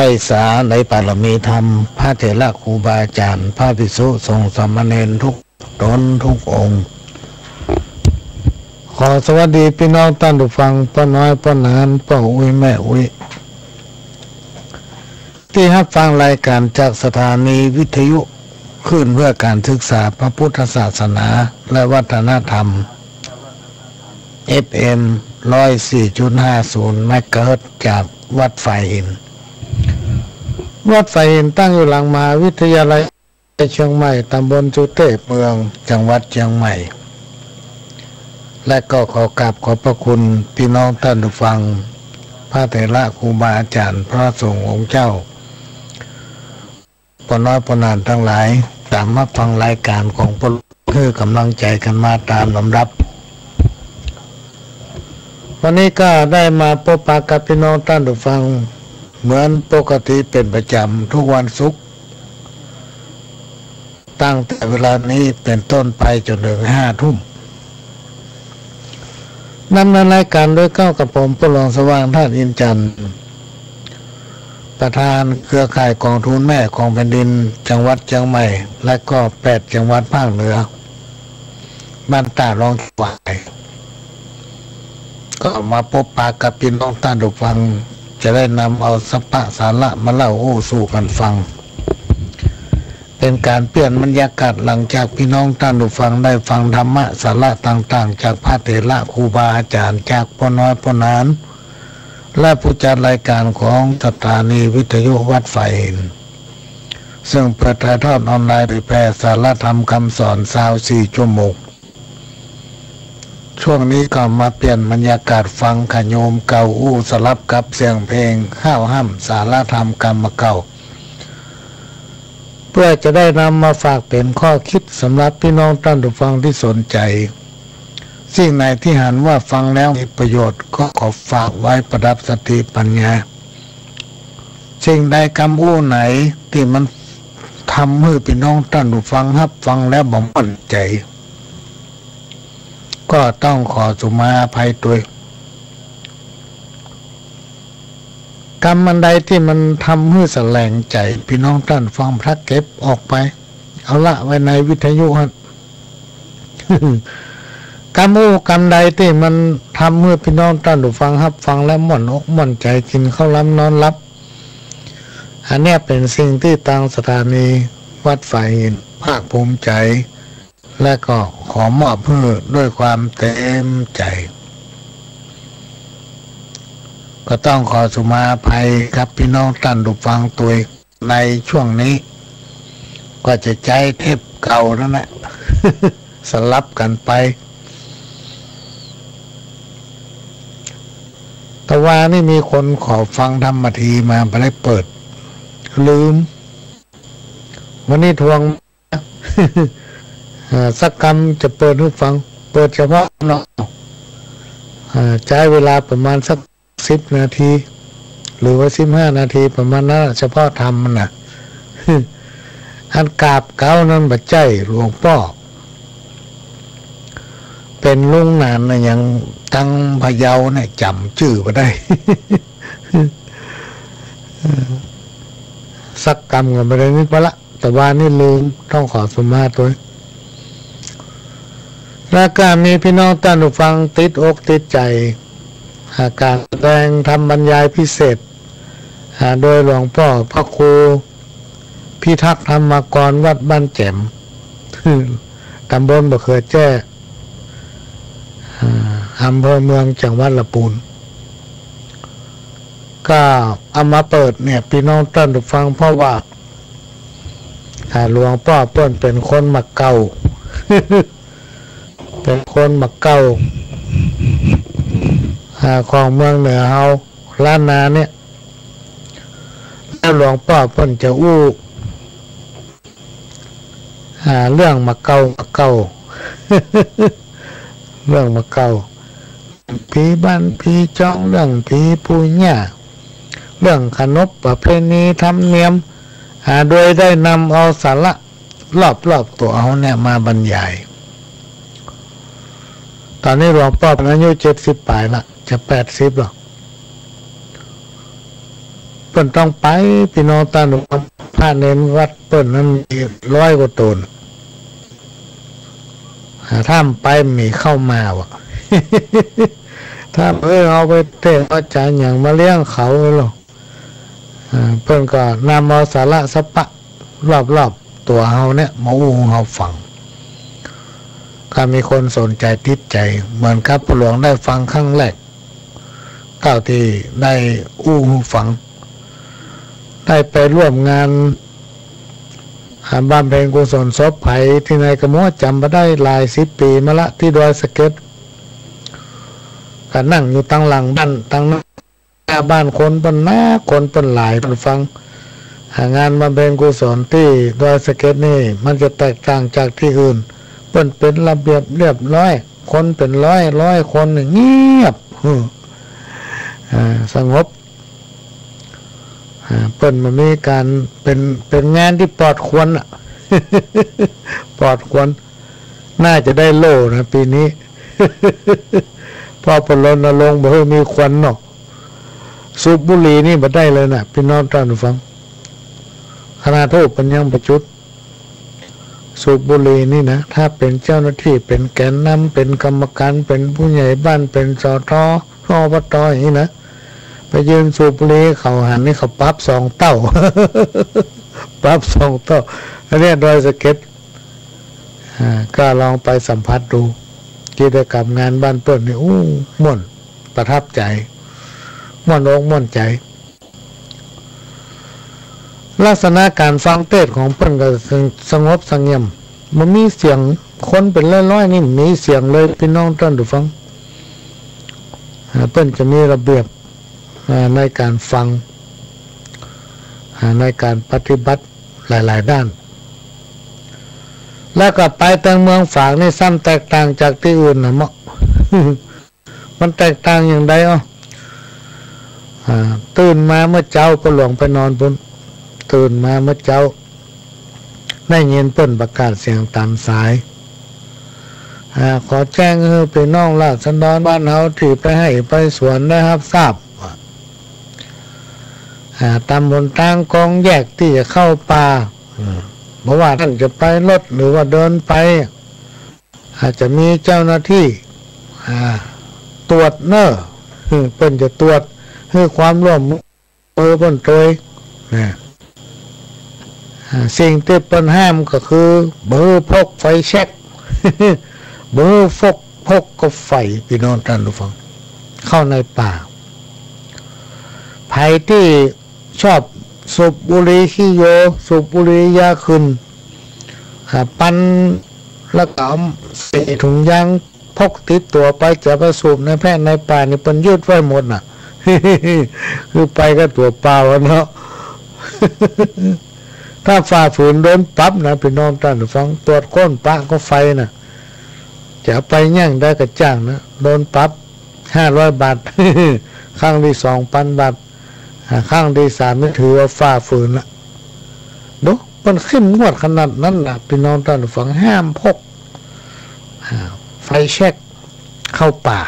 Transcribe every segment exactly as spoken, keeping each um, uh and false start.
ใต้สาในปารมีธรรม พระเถระครูบาอาจ๋ารย์ พระภิกษุสงฆ์สามเณรทุกต๋นทุกองค์ ขอสวัสดีปี้น้องต้านผู้ฟัง ป้อน้อยป้อหนาน ป้ออุ๊ยแม่อุ๊ย ตี้ฮับฟังรายก๋านจากสถานีวิทยุคลื่นเพื่อก๋านศึกษาพระพุทธศาสนาและวัฒนธรรม เอฟเอ็ม ร้อยสี่จุดห้าศูนย์ เมกะเฮิรตซ์ จากวัดฝายหิน วัดฝายหินตั้งอยู่หลังมหาวิทยาลัยเชียงใหม่ ตำบลสุเตพเมือง จังหวัดเชียงใหม่ และก็ขอกราบขอบพระคุณปี้น้องต้านผู้ฟัง พระเถระครูบาอาจ๋ารย์ พระสงฆ์องค์เจ้า ป้อน้อยป้อหนานตังหลาย ต๋ามฮับฟังรายก๋านของพวก หื้อก๋ำลังใจ๋กั๋นมาต๋ามลำดับ วันนี้ก็ได้มาปบปะกับปี้น้องต้านผู้ฟังเหมือนปกติเป๋นประจ๋ำทุกวันศุกร์ ตั้งแต่เวลานี้เป๋นต้นไปจ๋นเถิงห้าทุ่ม ดำเนินรายก๋านโดยเก้ากับผม ป้อหลวงสว่าง ธาตุอินทร์จันทร์ ประธานเครือข่ายก๋องทุนแม่ของแผ่นดินจังหวัดเชียงใหม่ และก็แปดจังหวัดภาคเหนือ บ้านต้า รองจังหวัด ก็มาปบปะกับปี้น้องต้านผู้ฟัง จะได้นำเอาสรรพสาระมาเล่าอู้สู่กั๋นฟัง เป๋นก๋านเปลี่ยนบรรยากาศหลังจากปี้น้องต้านผู้ฟังได้ฟังธรรมะสาระต่างๆ จากพระเถระครูบาอาจ๋ารย์ จากป้อน้อยป้อหนาน และผู้จัดรายก๋านของสถานีวิทยุวัดฝายหิน ซึ่งเปิดถ่ายทอดออนไลน์เผยแผ่สาระธรรมกำสอนซาวสี่ชั่วโมง ช่วงนี้ก็มาเปลี่ยนบรรยากาศฟังขะโยมเก่าอู้สลับกับเสียงเพลงห้าวฮ่ำสาระธรรมกำเก่า เพื่อจะได้นำมาฝากเป๋นข้อคิดสำหรับปี้น้องต้านผู้ฟังตี้สนใจ๋ สิ่งไหนตี้หันว่าฟังแล้วมีประโยชน์ก็ขอฝากไว้ประดับสติปัญญา สิ่งใดกำอู้ไหนตี้มันทำหื้อปี้น้องต้านผู้ฟังฮับฟังแล้วบ่ม่วนใจ๋ ก็ต้องขอสุมาอภัยตวย กำอันใดตี้มันทำหื้อสะแหลงใจ๋ ปี้น้องต้านฟังพระเก็บออกไป เอาละไว้ในวิทยุหั้น กำอู้กำใดตี้มันทำหื้อปี้น้องต้านผู้ฟังฮับฟังแล้วม่วนอกม่วนใจ๋ กิ๋นข้าวหลามนอนหลับ อันเนี้ยเป๋นสิ่งตี้ตางสถานีวัดฝายหินภาคภูมิใจ๋ และก็ขอมอบหื้อด้วยความเต็มใจ๋ ก็ต้องขอสุมาอภัยกับปี้น้องต้านผู้ฟังตวย ในช่วงนี้ ก็จะใจ๊เทปเก่านั่นแหละ สลับกั๋นไป ตะวานี้มีคนขอฟังธรรมทีมา บ่ได้เปิด ลืม วันนี้ทวง อ่า สักกำจะเปิดหื้อฟัง เปิดเฉพาะเนาะ อ่า ใจ๊เวลาประมาณสักสิบนาที หรือว่าสิบห้านาที ประมาณนั้นน่ะ เฉพาะธรรมมันน่ะ อันกราบเก๊านั้นบ่ใจ้หลวงป้อ เป๋นลุงหนานน่ะ ยังตังพะเยาเนี่ยจ๋ำจื้อบ่ได้ สักกำก็บ่ได้นึกว่าละ ตะวานี้ลืม ต้องขอสุมาตวย แล้วก็มีปี้น้องต้านผู้ฟังติดอกติดใจ๋ อ่า ก๋านแสดงธรรมบรรยายพิเศษ อ่า โดยหลวงป้อพระครูพิทักษ์ธรรมกร วัดบ้านแจ๋ม ตำบลบ่าเขือแจ้ อ่า อำเภอเมือง จังหวัดละปูน ก็เอามาเปิดเนี่ย ปี้น้องต้านผู้ฟัง เพราะว่า อ่า หลวงป้อเปิ้นเป๋นคนบ่าเก๊า เป๋นคนบ่าเก๊า อ่า ของเมืองเหนือเฮา ล้านนาเนี่ย แล้วหลวงป้อเปิ้นจะอู้ อ่า เรื่องบ่าเก๊า บ่าเก๊า เรื่องบ่าเก๊า ผีบ้านผีจอง เรื่องผีปู่ย่า เรื่องขนบประเพณีธรรมเนียม อ่า โดยได้นำเอาสาระรอบๆ ตั๋วเฮาเนี่ยมาบรรยาย ต๋อนนี้หลวงป้ออายุเจ็ดสิบป๋ายละ จะแปดสิบแล้ว เปิ้นต้องไป ปี้น้องต้านผู้ฟัง พระเณรวัดเปิ้นนั้นมีร้อยกว่าต๋น อ่า ถ้าบ่ไปบ่มีข้าวมาว่ะ ถ้าบ่เอาไปเตะเอาจ๋าหยังมาเลี้ยงเขาเลยหรอก อ่า เปิ้นก็นำเอาสาระสะปะรอบๆ ตั๋วเฮาเนี่ยมาอู้หื้อเฮาฟัง ก็มีคนสนใจ๋ติดใจ๋ เหมือนกับพ่อหลวงได้ฟังครั้งแรก ก้าวตี้ได้อู้หื้อฟัง ได้ไปร่วมงาน อ่า บำเพ็ญกุศลศพใผตี้ไหนก็บ่จ๋ำบ่ได้ หลายสิบปี๋มาละ ตี้ดอยสะเก็ด ก็นั่งอยู่ตังหลังบ้าน ตังหน้าบ้าน คนเปิ้นนัก คนเปิ้นหลาย ต้านฟัง อ่า งานบำเพ็ญกุศลตี้ดอยสะเก็ดนี่ มันจะแตกต่างจากตี้อื่น เปิ้นเป๋นระเบียบเรียบร้อย คนเป๋นร้อยร้อยคนนี่เงียบ อ่า สงบ อ่า เปิ้นบ่มีก๋าน เป๋น เป๋นงานตี้ปลอดควันน่ะ ปลอดควัน น่าจะได้โล่นะปี๋นี้ เพราะเปิ้นรณรงค์บ่หื้อมีควันเนาะ สูบบุหรี่นี่บ่ได้เลยนะ ปี้น้องต้านผู้ฟัง ขนาดธูปเปิ้นยังบ่จุด สูบบุหรี่นี่นะ ถ้าเป๋นเจ้าหน้าตี้ เป๋นแกนนำ เป๋นกรรมการ เป๋นผู้ใหญ่บ้าน เป๋น สท อบต อย่างนี้นะ ไปยืนสูบบุหรี่เขาหันนี่เขาปรับสองเต้า ปรับสองเต้า อันเนี้ยดอยสะเก็ด อ่า ก็ลองไปสัมผัสดู กิจกรรมงานบ้านเปิ้นนี่ อู้ ม่วน ประทับใจ๋ ม่วนอกม่วนใจ๋ ลักษณะก๋านฟังเตสน์ของเปิ้นก็สง- สงบเสงี่ยม บ่มีเสียง คนเป๋นร้อยๆ นี่บ่มีเสียงเลย ปี้น้องต้านผู้ฟัง อ่า เปิ้นจะมีระเบียบ อ่า ในก๋านฟัง อ่า ในก๋านปฏิบัติหลายๆ ด้าน แล้วก็ไปตางเมืองฝางนี่ซ้ำแตกต่างจากตี้อื่นนะเมาะ มันแตกต่างอย่างใดอ้อ อ่า ตื่นมาเมื่อเจ๊า พ่อหลวงไปนอนปู๊น ตื่นมาเมื่อเจ๊า ได้ยินเปิ้นประกาศเสียงต๋ามสาย อ่า ขอแจ้งหื้อปี้น้องราษฎรบ้านเฮาตี้ไปไฮ่ไปสวนได้ฮับทราบ อ่า ต๋ามหนตางกองแยกตี้จะเข้าป่า อืม บ่ว่าต้านจะไปรถหรือว่าเดินไป อาจจะมีเจ้าหน้าตี้ อ่า ตรวจเน้อ อืม เปิ้นจะตรวจ หื้อความร่วมมือเปิ้นตวย นะ อ่า สิ่งตี้เปิ้นห้ามก็คือ บ่หื้อพกไฟแช็ก บ่หื้อพก พกกาไฟ ปี้น้องต้านผู้ฟัง เข้าในป่า ใผตี้ ชอบสูบบุหรี่ขี้โย สูบบุหรี่ยาขึ้น อ่า ปั่น แล้วก็เอาใส่ถุงยางพกติดตั๋วไป จะไปสูบในแพร่ในป่านี่ เปิ้นยึดไว้หมดน่ะ คือไปก็ตั๋วเปล่าอะเนาะ ถ้าฝ่าฝืนโดนปรับนะ ปี้น้องต้านผู้ฟัง ตรวจค้นปะกาไฟน่ะ จะเอาไปหยังใดก็จ้างนะ โดนปรับห้าร้อยบาท ครั้งตี้สอง ปันบาท อ่า ครั้งตี้สามนี่ถือว่าฝ่าฝืนละ ดู เปิ้นเข้มงวดขนาดนั้นน่ะ ปี้น้องต้านผู้ฟัง ห้ามพก อ่า ไฟแช็กเข้าป่า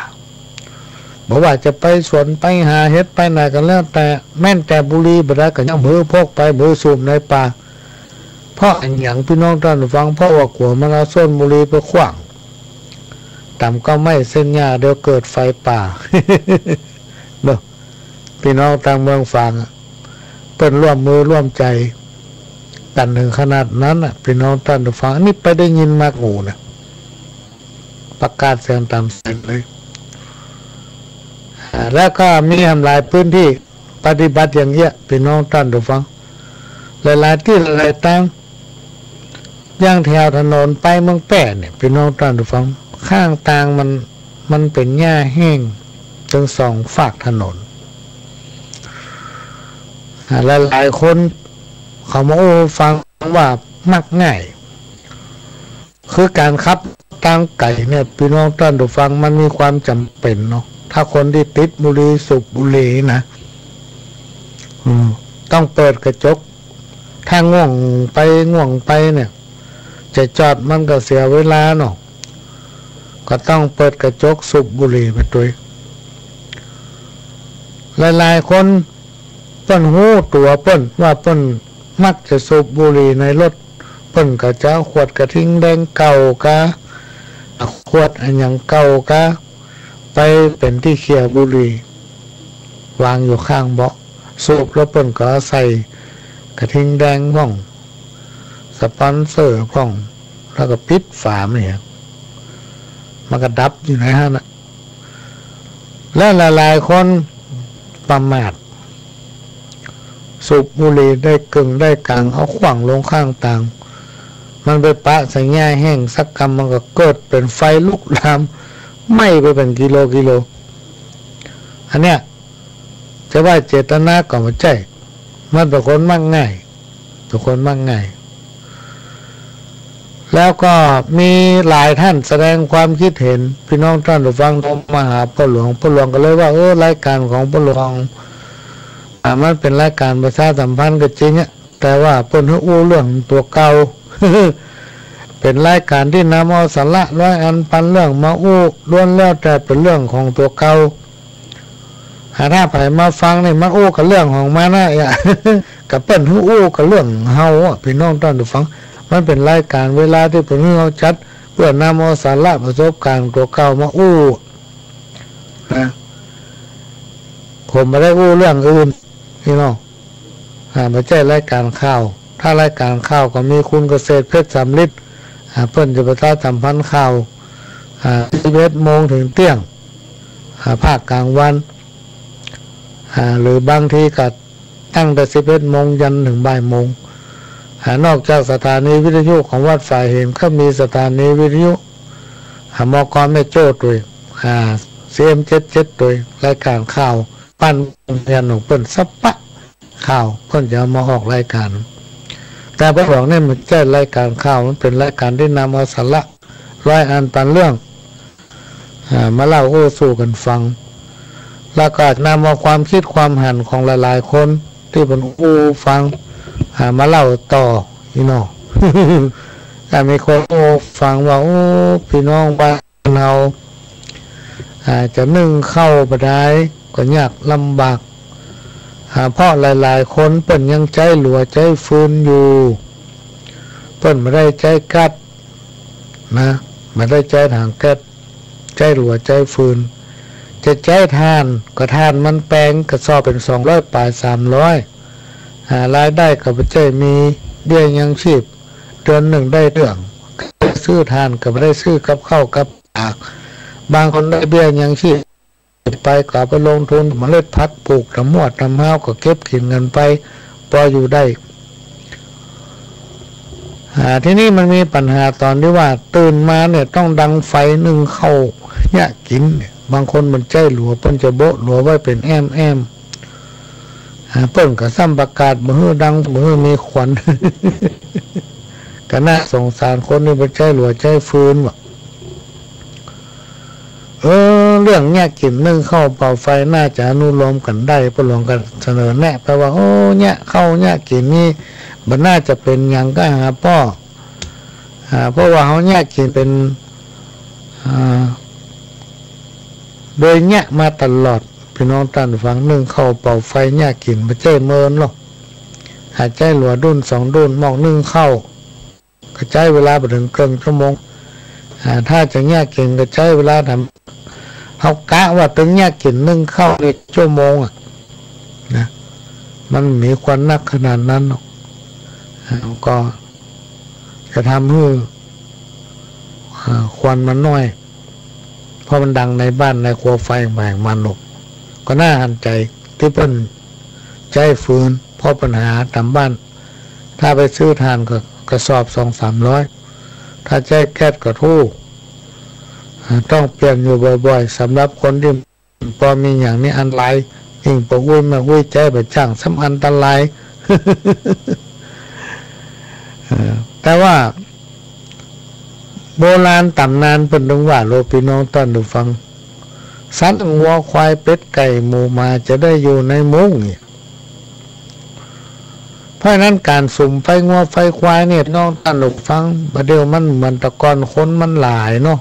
บ่ว่าจะไปสวนไปหาเห็ดไปไหนก็แล้วแต่ แม้แต่บุหรี่บ่ได้ก็ยังบ่หื้อพกไป บ่หื้อสูบในป่า เพราะอะหยัง ปี้น้องต้านผู้ฟัง เพราะว่ากั๋วมันเอาส้นบุหรี่ไปขว้างต๋ามก้าไม้เส้นหญ้า เดี๋ยวเกิดไฟป่า เนาะ ปี้น้องตางเมืองฝางอะ เปิ้นร่วมมือร่วมใจ๋กั๋นเถิงขนาดนั้นน่ะ ปี้น้องต้านผู้ฟัง อันนี้ไปได้ยินมากับหูน่ะ ประกาศเสียงต๋ามสายเลย อ่า แล้วก็มีแหมหลายพื้นตี้ปฏิบัติอย่างเอี้ย ปี้น้องต้านผู้ฟัง หลายๆ ตี้หลายๆ ตาง อย่างแถวถนนไปเมืองแป้เนี่ย ปี้น้องต้านผู้ฟัง ข้างตางมัน มันเป๋นหญ้าแห้งตึงสองฟากถนน อ่า หลายๆ คนเขามาอู้ฟังว่ามักง่าย คือก๋านขับตางไก๋เนี่ย ปี้น้องต้านผู้ฟัง มันมีความจ๋ำเป๋นเนาะ ถ้าคนตี้ติดบุหรี่สูบบุหรี่นะ อืม ต้องเปิดกระจก ถ้าง่วงไปง่วงไปเนี่ย จะจอดมันก็เสียเวลาเนาะ ก็ต้องเปิดกระจกสูบบุหรี่ไปตวย หลายๆ คน เปิ้นฮู้ตั๋วเปิ้นว่าเปิ้นมักจะสูบบุหรี่ในรถ เปิ้นก็จะเอาขวดกระทิงแดงเก่าก๊า ขวดอะหยังเก่าก๊า ไปเป๋นตี้เขี่ยบุหรี่ วางอยู่ข้างเบาะ สูบแล้วเปิ้นก็ใส่กระทิงแดงพ่อง สปอนเซอร์พ่อง แล้วก็ปิดฝามันเนี่ย มันก็ดับอยู่ในหั้นน่ะ และหลายๆ คนประมาท สูบบุหรี่ได้เกิ่งได้ก๋าง เอาขว้างลงข้างตาง มันไปปะใส่หญ้าแห้งสักกำ มันก็เกิดเป๋นไฟลุกลาม ไหม้ไปเป๋นกิโลกิโล อันเนี้ย จะว่าเจตนาก็บ่ใจ้ มันเป๋นคนมักง่าย เป๋นคนมักง่าย แล้วก็มีหลายท่านแสดงความคิดเห็น พี่น้องต้านผู้ฟังโทรมาหาพ่อหลวง พ่อหลวงก็เลยว่า เออ รายก๋านของพ่อหลวง อ่า มันเป๋นรายก๋านประชาสัมพันธ์ก็จริงอะ แต่ว่าเปิ้นหื้ออู้เรื่องตั๋วเก่า เป๋นรายก๋านตี้นำเอาสาระร้อยอันปันเรื่องมาอู้ ล้วนแล้วแต่เป๋นเรื่องของตั๋วเก่า หาถ้าใผมาฟังนี่มันอู้กับเรื่องของมันนะ อย่า กับเปิ้นหื้ออู้กับเรื่องเฮาอะ พี่น้องต้านผู้ฟัง มันเป๋นรายก๋านเวลาตี้เปิ้นหื้อเฮาจัด เปื้อนำเอาสาระประสบก๋ารณ์ตั๋วเก่ามาอู้นะ ผมบ่ได้อู้เรื่องอื่น พี่น้อง อ่า บ่ใจ้รายก๋านข่าว ถ้ารายก๋านข่าวก็มีคุณเกษตรเพชรสำริด อ่า เปิ้นจะประชาสัมพันธ์ข่าว อ่า สิบเอ็ดโมงเถิงเตี้ยง อ่า ภาคก๋างวัน อ่า หรือบางทีก็ตั้งแต่สิบเอ็ดโมงยันเถิงบ่ายโมง อ่า นอกจากสถานีวิทยุของวัดฝายหิน ก็มีสถานีวิทยุ อ่า มก.แม่โจ้ตวย อ่า ซีเอ็มเจ็ดเจ็ดตวย รายก๋านข่าว ปันเรียนของเปิ้นสะปะข่าว เปิ้นจะเอามาออกรายก๋าน แต่พ่อหลวงนี่มันบ่ใจ้รายก๋านข่าว มันเป๋นรายก๋านตี้นำเอาสาระร้อยอันปันเรื่อง อ่า มาเล่าอู้สู่กั๋นฟัง แล้วก็นำเอาความคิดความหันของหลายๆ คนตี้เปิ้นอู้ฟัง อ่า มาเล่าต่อ อี้เนาะ อ่า มีคนอู้ฟังว่า โอ้ พี่น้องบ้านเฮา อ่า จะนึ่งข้าวบ่ดายก็ยากลำบาก อ่า เพราะหลายๆ คนเปิ้นยังใจ๊หลัวใจ๊ฟืนอยู่ เปิ้นบ่ได้ใจ๊ก๊าซนะ บ่ได้ใจ๊ถังแก๊ส ใจ๊หลัวใจ๊ฟืน จะใจ๊ถ่านก็ถ่านมันแปง กระสอบเป๋นสองร้อยป๋าย สามร้อย อ่า รายได้ก็บ่ใจ้มี เบี้ยยังชีพเดือนนึ่งได้เตื้อง ซื้อถ่านก็บ่ได้ซื้อกับข้าวกับปลา บางคนได้เบี้ยยังชีพไปก็เอาไปลงทุนเมล็ดผัก ปลูกตำฮวดตำฮาวก็เก็บกิ๋นกั๋นไป ปออยู่ได้ อ่า ทีนี้มันมีปัญหาต๋อนตี้ว่าตื่นมาเนี่ยต้องดังไฟนึ่งข้าวเยียะกิ๋นเนี่ย บางคนมันใจ๊หลัว เปิ้นจะโบ๊ะหลัวไว้เป๋นแอ้มๆ อ่า เปิ้นก็ซ้ำประกาศบ่หื้อดัง บ่หื้อมีควัน ก็น่าสงสารคนตี้บ่ใจ้หลัวใจ้ฟืนว่ะ เออ เรื่องเยียะกิ๋นนึ่งข้าวเป่าไฟน่าจะอนุโลมกั๋นได้ พ่อหลวงก็เสนอแนะไปว่า โอ้ เยียะข้าวเยียะกิ๋นนี่บ่น่าจะเป๋นหยังก้าหาป้อ อ่า เพราะว่าเฮาเยียะกิ๋นเป๋น อ่า โดยเยียะมาตลอด พี่น้องต้านฟัง นึ่งข้าวเป่าไฟเยียะกิ๋นบ่ใจ้เมินหรอก หาใจ๊หลัวดุ้นสองดุ้น หม้อนึ่งข้าว ก็ใจ๊เวลาบ่เถิงเกิ่งชั่วโมง อ่า ถ้าจะเยียะกิ๋นก็ใจ๊เวลาทำ เฮากะว่าตึงเยียะกิ๋นนึ่งข้าวนี่ชั่วโมงอะ นะ มันมีควันนักขนาดนั้นหรอก อ่า ก็จะทำหื้อ อ่า ควันมันน้อย เพราะมันดังในบ้านในครัวไฟแหว่งมันหรอก ก็น่าหันใจ๋ตี้เปิ้นใจ๊ฟืน เพราะปัญหาต๋ามบ้าน ถ้าไปซื้อถ่านก็กระสอบสองสามร้อย ถ้าใจ๊แก๊สก็ถูก อ่า ต้องเปลี่ยนอยู่บ่อยๆ สำหรับคนตี้ปอมีหยังนี่อันตราย ยิ่งป้ออุ๊ยแม่อุ๊ยใจ๊บ่จ้างซ้ำอันตราย เออ แต่ว่าโบราณต๋ำนานเปิ้นตึงว่าโล พี่น้องต้านผู้ฟัง สัตว์งัวควายเป็ดไก่หมูหมาจะได้อยู่ในมุ้งเนี่ย เพราะฉะนั้นก๋านสุมไฟงัวไฟควายเนี่ย พี่น้องต้านผู้ฟัง บ่าเดี่ยวมันเหมือนแต่ก่อนคนมันหลายเนาะ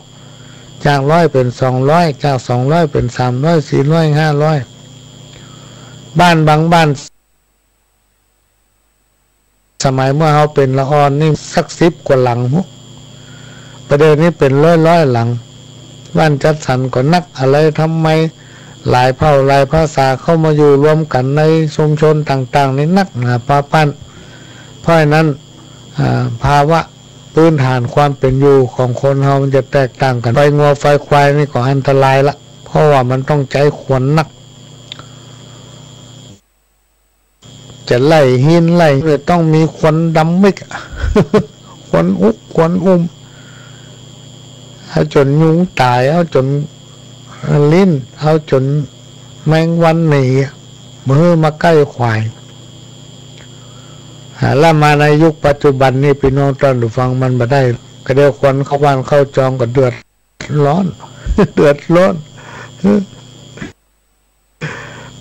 จากร้อยเป๋นสองร้อย จากสองร้อยเป๋นสามร้อย สี่ร้อย ห้าร้อย บ้านบางบ้าน สมัยเมื่อเฮาเป๋นละอ่อนนี่สักสิบกว่าหลังพุ้น บ่าเดี่ยวนี้เป๋นร้อยๆ หลัง บ้านจัดสรรก็นัก อะไรทำไม หลายเผ่าหลายภาษาเข้ามาอยู่รวมกั๋นในชุมชนต่างๆ นี่นักหนาปาปัน เพราะฉะนั้น อ่า ภาวะพื้นฐานความเป๋นอยู่ของคนเฮามันจะแตกต่างกั๋น ไฟงัวไฟควายนี่ก็อันตรายละ เพราะว่ามันต้องใจ๊ขวนนัก จะไล่หินไล่เนี่ยต้องมีขวนดำมิกอะ ขวนอุกขวนอุ้ม เอาจ๋นยุงต๋าย เอาจ๋นลิ้น เอาจ๋นแมงวันหนีอะ บ่หื้อมาใก้ควาย อ่า แล้วมาในยุคปัจจุบันนี่ ปี้น้องต้านผู้ฟัง มันบ่ได้ ก็เดี๋ยวขวนเข้าบ้านเข้าจองก็เดือดร้อน เดือดร้อน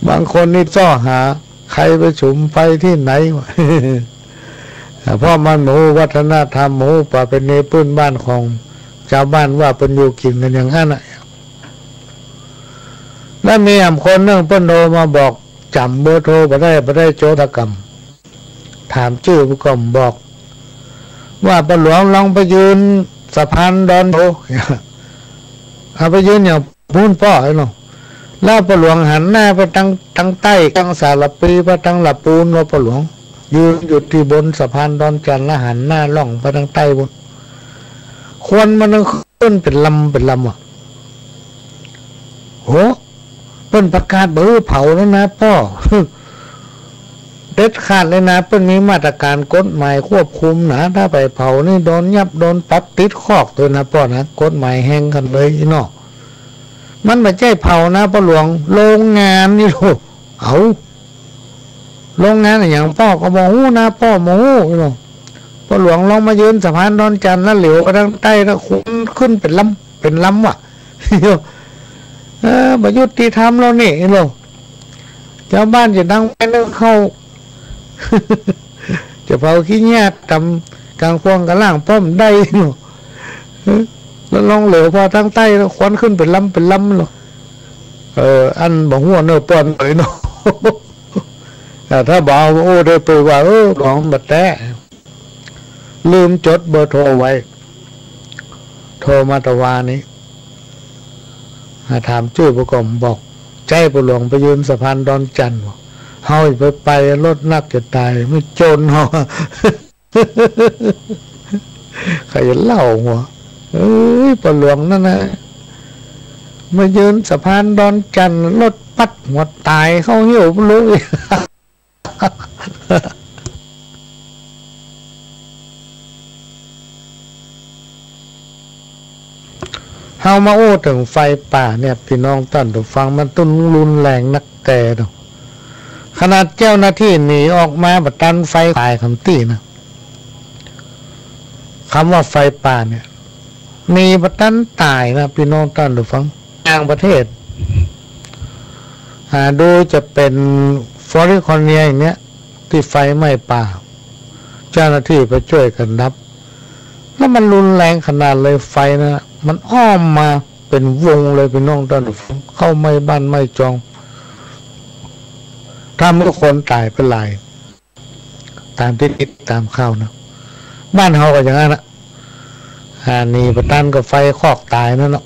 บางคนนี่เซาะหาใครไปสุมไฟตี้ไหนวะ เพราะมันบ่ฮู้วัฒนธรรม บ่ฮู้ประเพณีพื้นบ้านของจาวบ้านว่าเปิ้นอยู่กิ๋นกั๋นอย่างนั้นน่ะ แล้วมีแหมคนนึ่งเปิ้นโทรมาบอก จ๋ำเบอร์โทรบ่ได้ บ่ได้โจรกรรม ถามจื้อก็บ่บอก ว่าป้อหลวงลองไปยืนสะพานดอนโต เอาไปยืนอย่างปู๊นป้อไอ้เนาะ แล้วป้อหลวงหันหน้าไปตาง ตางใต้ ตางสารภี ไปตางละปูน ว่าป้อหลวงยืนอยู่ตี้บนสะพานดอนจันทน์ แล้วหันหน้าล่องไปตางใต้ปู๊น ควันมันขึ้นเป๋นลำเป๋นลำอะ โห เปิ้นประกาศบ่หื้อเผาแล้วนะป้อ เด็ดขาดเลยนะ เปิ้นมีมาตรก๋านกฎหมายควบคุมนะ ถ้าไปเผานี่โดนยับโดนปรับติดคอกตวยนะป้อนะ กฎหมายแฮงกั๋นเลยอี้เนาะ มันบ่ใจ้เผานะป้อหลวง โรงงานนี่ลูก เอ้า โรงงานอะหยังป้อก็บ่ฮู้นะ ป้อบ่ฮู้อี้เนาะ ป้อหลวงลองมายืนสะพานดอนจันทน์ แล้วเหลียวไปตางใต้ แล้วควันขึ้นเป๋นลำเป๋นลำว่ะ เออ บ่ยุติธรรมแล้วนี่อี้เนาะ จาวบ้านจะดังไฟนึ่งข้าว จะเผาขี้เยียะต๋ามก๋างข่วงก๋างล่างป้อบ่ได้อี้เนาะ เออ แล้วลองเหลียวพอตางใต้ แล้วควันขึ้นเป๋นลำเป๋นลำเนาะ เออ อันบ่ฮู้เน่อป้อเอ๋ยเนาะ อ่า ถ้าบ่เอาโอ้ได้ไปว่า เออ หลวงบ่แต๊ ลืมจดเบอร์โทรไว้ โทรมาตะวานี้ อ่า ถามจื้อป้อก็บ่บอก ใจ้ป้อหลวงไปยืนสะพานดอนจันทน์ เฮาไป ไปรถนักจะต๋าย ไม่โจรเฮา ใค่เล่าหัว เอ้ย ป้อหลวงนั่นนะ มายืนสะพานดอนจันทน์ รถปัดหัวต๋ายเข้าเหี่ยวบ่ฮู้ เฮามาอู้เถิงไฟป่าเนี่ย ปี้น้องต้านผู้ฟัง มันตึงรุนแรงนักแต๊เนาะ ขนาดเจ้าหน้าตี้หนีออกมาบ่ตันไฟต๋ายกำตี้นะ กำว่าไฟป่าเนี่ย หนีบ่ตันต๋ายนะ ปี้น้องต้านผู้ฟัง ต่างประเทศ อ่า ดูจะเป๋นแคลิฟอร์เนียอย่างเนี้ย ตี้ไฟไหม้ป่า เจ้าหน้าตี้ไปจ้วยกั๋นดับ แล้วมันรุนแรงขนาดเลยไฟนะ มันอ้อมมาเป๋นวงเลย ปี้น้องต้านผู้ฟัง เข้าไหม้บ้านไหม้จอง ทำหื้อคนต๋ายไปหลาย ต๋ามตี้ติดต๋ามข่าวนะ บ้านเฮาก็อย่างนั้นนะ อ่า หนีบ่ตันก็ไฟคอกต๋ายนั่นเนาะ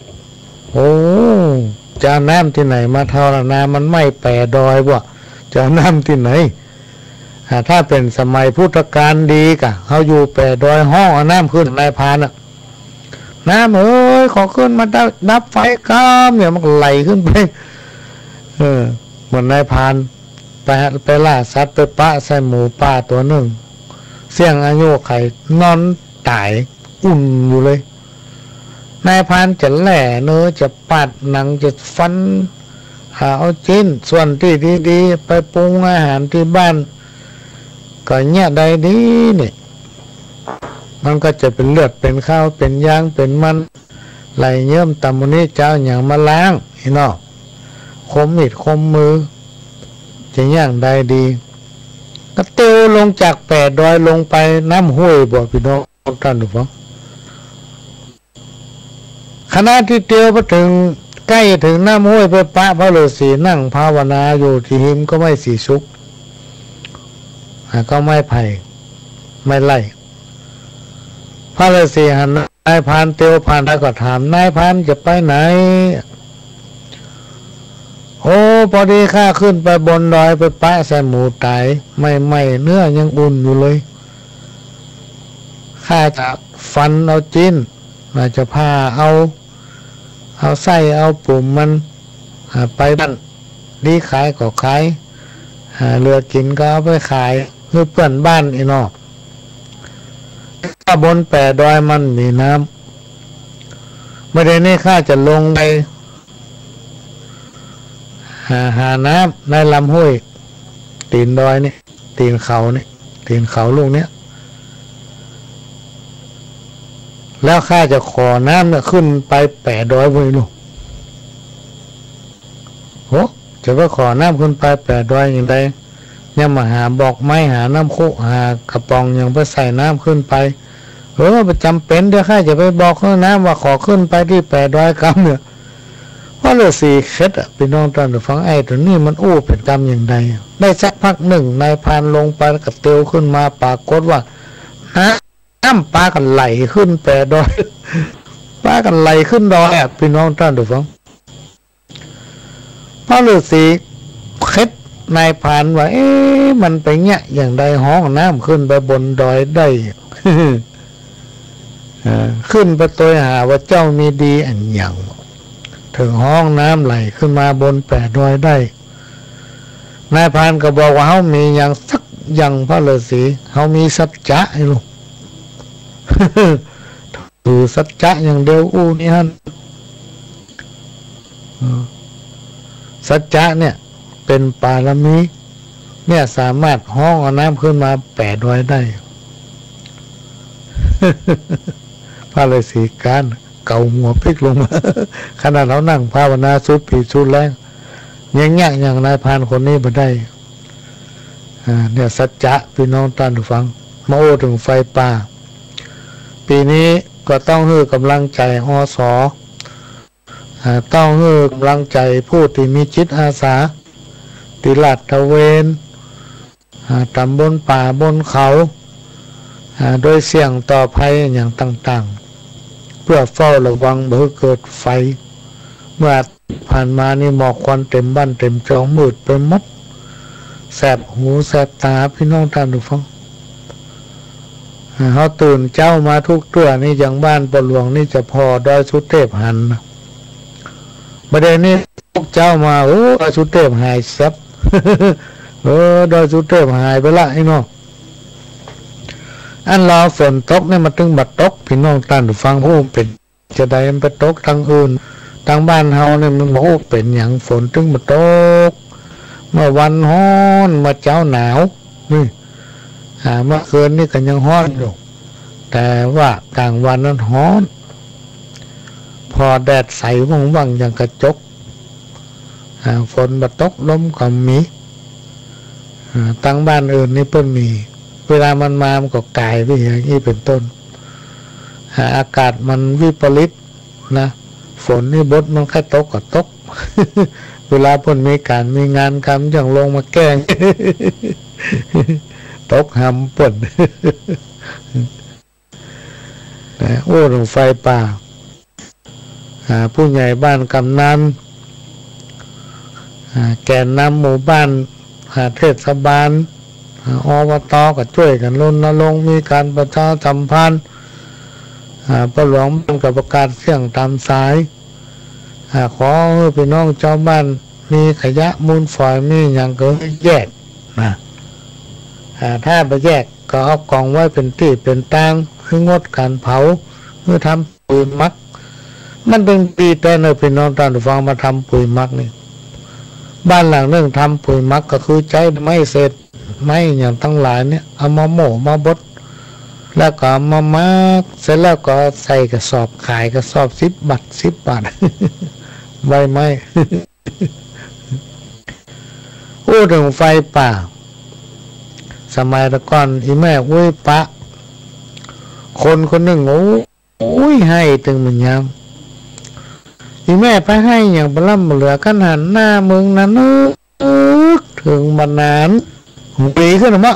โอ้ จะเอาน้ำตี้ไหนมาเทาล่ะ น้ำมันไหม้แป๋ดอยบ่ จะเอาน้ำตี้ไหน อ่า ถ้าเป๋นสมัยพุทธกาลดีก่ะ เฮาอยู่แป๋ดอยฮ้องเอาน้ำขึ้นนายพรานน่ะ น้ำเอ๋ย ขอขึ้นมาดับ ดับไฟกำเนี่ย มันก็ไหลขึ้นไป เออ เหมือนนายพราน ไป ไปล่าสัตว์ ไปปะใส่หมูป่าตั๋วนึ่ง เสี้ยงอายุไข นอนต๋ายอุ่นอยู่เลย นายพรานจะแล่เนื้อ จะปาดหนัง จะฟัน หาเอาชิ้นส่วนตี้ดีๆ ไปปรุงอาหารตี้บ้าน ก็เยียะได้ดีนี่ มันก็จะเป๋นเลือด เป๋นข้าว เป๋นยาง เป๋นมัน ไหลเยิ้มต๋ามหมู่นี้ จะเอาหยังมาล้าง อี้เนาะ คมมีดคมมือ จะอย่างใดดี ก็เตียวลงจากแป๋ดอยลงไปน้ำห้วยบ่ ปี้น้องต้านผู้ฟัง ขณะตี้เตียวไปเถิง ใก้เถิงน้ำห้วย ไปปะพระฤๅษีนั่งภาวนาอยู่ตี้ฮิมก็ไม้สีสุก อ่า ก็ไม้ไผ่ ไม่ไล่ พระฤาษีหันนายพรานเตียวผ่านไปก็ถาม "นายพรานจะไปไหน" "โอ้ ปอดีข้าขึ้นไปบนดอยไปปะใส่หมูต๋าย ใหม่ๆ เนื้อยังอุ่นอยู่เลย ข้าจะฟันเอาจิ๊น น่าจะผ่าเอา เอาไส้เอาปุ๋มมัน อ่า ไปบ้าน ดีขายก็ขาย อ่า เหลือกิ๋นก็เอาไปขายหื้อเปื้อนบ้านอี้เนาะ ว่าบนแป๋ดอยมันมีน้ำ บ่าเดี่ยวนี้ข้าจะลงไป หา หาน้ำในลำห้วย ตี๋นดอยนี่ ตี๋นเขานี่ ตี๋นเขาลูกเนี้ย แล้วข้าจะขอน้ำเนี่ยขึ้นไปแป๋ดอยพุ้นลูก" "โห จะไปขอน้ำขึ้นไปแป๋ดอยอย่างใด ยังบ่หาบอกไม้ หาน้ำคุ หากระป๋องหยังไปใส่น้ำขึ้นไป" "เออ บ่จ๋ำเป๋น เดี๋ยวข้าจะไปบอกหื้อน้ำว่าขอขึ้นไปตี้แป๋ดอยกำเนี่ย" พระฤาษีเข็ดอะ ปี้น้องต้านผู้ฟัง ไอ้ตั๋วนี้มันอู้เป๋นกำอย่างใดอะ ได้สักพักนึ่ง นายพรานลงไปแล้วก็เตียวขึ้นมา ปรากฏว่า น้ำปากั๋นไหลขึ้นแป๋ดอย ปากั๋นไหลขึ้นดอยอะ ปี้น้องต้านผู้ฟัง พระฤาษีเข็ดนายพรานว่า เอ๊ะ มันไปเยียะอย่างใด ฮ้องน้ำขึ้นไปบนดอยได้ เอ่อ ขึ้นไปตวยหาว่าเจ้ามีดีอันหยัง เถิงฮ้องน้ำไหลขึ้นมาบนแป๋ดอยได้ นายพรานก็บอกว่า เฮามีหยังสักอย่าง พระฤาษี เฮามีสัจจะไอ้ลูก ถือสัจจะอย่างเดียวอู้นี่หั้น เออ สัจจะเนี่ยเป๋นปารมี เนี่ยสามารถฮ้องเอาน้ำขึ้นมาแป๋ดอยได้ พระฤาษีก๊านเก๋าหัวปิ๊กลงมา ขนาดเฮานั่งภาวนาสุดปี้สุดแรง ยังเยียะอย่างนายพรานคนนี้บ่ได้ อ่า เนี่ยสัจจะ ปี้น้องต้านผู้ฟัง มาอู้เถิงไฟป่า ปี๋นี้ก็ต้องหื้อก๋ำลังใจ๋ อ.ส. อ่า ต้องหื้อก๋ำลังใจ๋ผู้ตี้มีจิตอาสา ตี้ลาดตระเวน อ่า ต๋ามบนป่าบนเขา อ่า โดยเสี่ยงต่อภัยอย่างต่างๆ เปื้อเฝ้าระวังบ่หื้อเกิดไฟ เมื่อผ่านมานี่หมอกควันเต๋มบ้านเต๋มจอง มืดไปหมด แสบหูแสบต๋า ปี้น้องต้านผู้ฟัง อ่า เฮาตื่นเจ๊ามาทุกเตื้อนี่ อย่างบ้านป้อหลวงนี่จะผ่อดอยสุเตพหันนะ บ่าเดี่ยวนี้ลุกเจ๊ามา โอ้ ดอยสุเตพหายแซบ เออ ดอยสุเตพหายไปละไอ้น้อง อันลาวฝนตกเนี่ยมันตึงบ่ตก ปี้น้องต้านผู้ฟัง โอ้ เป๋น จะใดมันไปตกตางอื่น ตางบ้านเฮาเนี่ยมันบ่ฮู้เป๋นหยัง ฝนตึงบ่ตก เมื่อวันฮ้อน เมื่อเจ๊าหนาว นี่ อ่า เมื่อคืนนี่ก็ยังฮ้อนอยู่ แต่ว่ากลางวันนั้นฮ้อน ผ่อแดดใสว่างๆ อย่างกระจก อ่า ฝนบ่ตก ลมก็มี อ่า ตางบ้านอื่นนี่เปิ้นมี เวลามันมามันก็ก๋ายไปอย่างอี้เป๋นต้น อ่า อากาศมันวิปริตนะ ฝนนี่บดมันใค่ตกก็ตก เวลาเปิ้นมีก๋านมีงานกำจั่งลงมาแก้ ตกหำเปิ้น นะ อู้เถิงไฟป่า อ่า ผู้ใหญ่บ้านกำนัน อ่า แกนนำหมู่บ้าน อ่า เทศบาล อ่า อบต. ก็จ้วยกั๋นรณรงค์ มีก๋านประชาสัมพันธ์ อ่า ป้อหลวงบ้านก็ประกาศเสี้ยงต๋ามสาย อ่า ขอหื้อปี้น้องจาวบ้าน มีขยะมูลฝอย มีหยังก็หื้อแยกนะ อ่า ถ้าบ่แยกก็เอาก๋องไว้เป๋นตี้เป๋นตาง หื้องดก๋านเผา หื้อทำปุ๋ยหมัก มันตึงดีแต๊เน่อ ปี้น้องต้านผู้ฟัง มาทำปุ๋ยหมักนี่ บ้านหลังนึ่งทำปุ๋ยหมักก็คือใจ๊ไม้เศษไม้หยังตังหลายเนี่ย เอามาโม่มาบด แล้วก็เอามาหมัก เสร็จแล้วก็ใส่กระสอบขาย กระสอบสิบบาท สิบบาท ใบไม้ อู้เถิงไฟป่า สมัยแต่ก่อน อี่แม่อุ๊ยปะ คนคนนึ่ง โอ้ย ไห้ตึงบ่ยาม อี่แม่ไปไห้หยังบ่ล้ำบ่เหลือ คันหันหน้าเมิงนะ นึกเถิงบ่นาน หวีขึ้นมา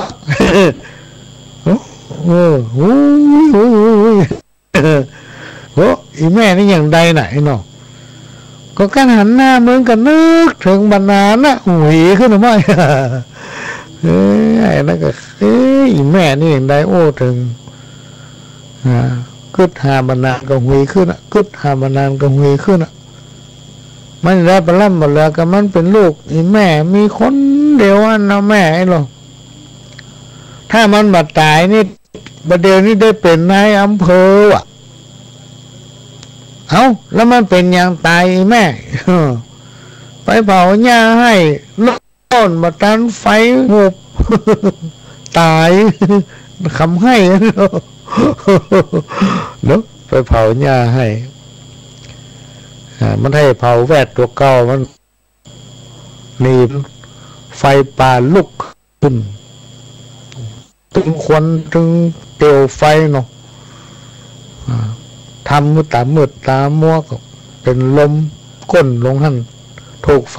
โอ้ เออ โอ้ย โอ้ย โอ้ย โอ้ย โอ้ อีแม่นี่อย่างใดน่ะไอ้น้อง ก็กั๋นหันหน้าเมืองกั๋นนึกเถิงบ่านานน่ะ หุยขึ้นมาใหม่ เอ้ย ไอ้นั่นก็ เอ้ย อีแม่นี่อย่างใด โอ้ เถิง อ่า กึ๊ดหาบ่านานก็หุยขึ้นน่ะ กึ๊ดหาบ่านานก็หุยขึ้นน่ะ มันได้ปะล่ำบ่เหลือ ก็มันเป๋นลูกอีแม่ มีคนเดียวอั้นเนาะ แม่ไอ้หลอ ถ้ามันบ่ต๋ายนี่ บ่าเดี่ยวนี้ได้เป๋นนายอำเภอว่ะ เอ้า แล้วมันเป๋นหยังต๋ายอีแม่ ไปเผาหญ้าไฮ่ โน่นบ่ตันไฟหุบ ต๋าย กำไฮ่เนาะ ไปเผาหญ้าไฮ่ อ่า มันไฮ่เผาแวดตั๋วเก่ามัน นี่ไฟป่าลุกขึ้น ตึงควันตึงเปลวไฟเนาะ อ่า ทำมืดต๋ามืดต๋ามัวก็เป๋นลมก้นลงหั้น ถูกไฟ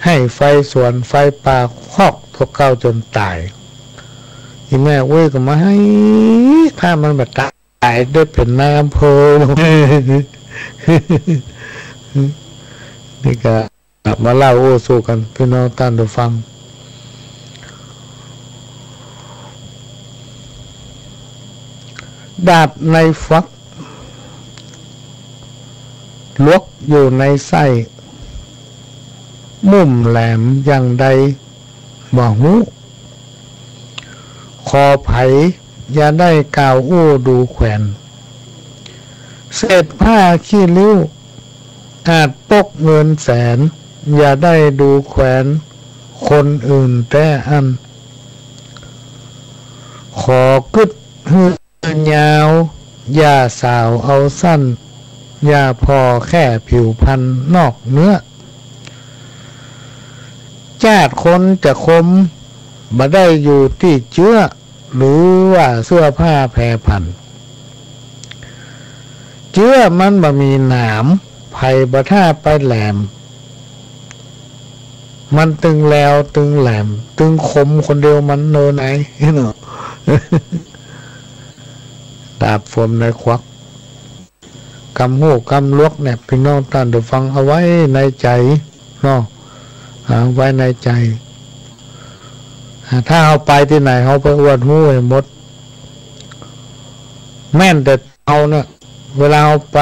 ไฮ่ไฟสวน ไฟป่าคอกตั๋วเก่าจ๋นต๋าย อีแม่เว้ยก็มาไห้ ถ้ามันบ่ต๋าย ต๋ายได้เป๋นนายอำเภอ นี่ก็มาเล่าอู้สู่กั๋น ปี้น้องต้านผู้ฟัง ดาบในฝัก หลวกอยู่ในไส้ มุ่มแหลมอย่างใด บ่ฮู้ ขอไผอย่าได้กล่าวอู้ดูแควน เศษผ้าขี้ริ้ว อาจปกเงินแสน อย่าได้ดูแควนคนอื่นแต๊อั้น ขอกึ๊ดหื้อ ยาว อย่าสาวเอาสั้น อย่าผ่อแค่ผิวพรรณนอกเนื้อ จ้าดคนจะคม บ่ได้อยู่ตี้เจื้อ หรือว่าเสื้อผ้าแผรผัน เจื้อมันบ่มีหนาม ไผบ่ถ้าไปแหลม มันตึงแหลวตึงแหลม ตึงคมคนเดียวมันเนอไหนเนาะ ดาบฝมในขวัก กำฮู้กำหลวกเนี่ย ปี้น้องต้านผู้ฟังเอาไว้ในใจ๋เนาะ เอาไว้ในใจ๋ อ่า ถ้าเฮาไปตี้ไหน เฮาไปอวดฮู้หื้อหมด แม่นแต่เฮาเนี่ย เวลาเฮาไป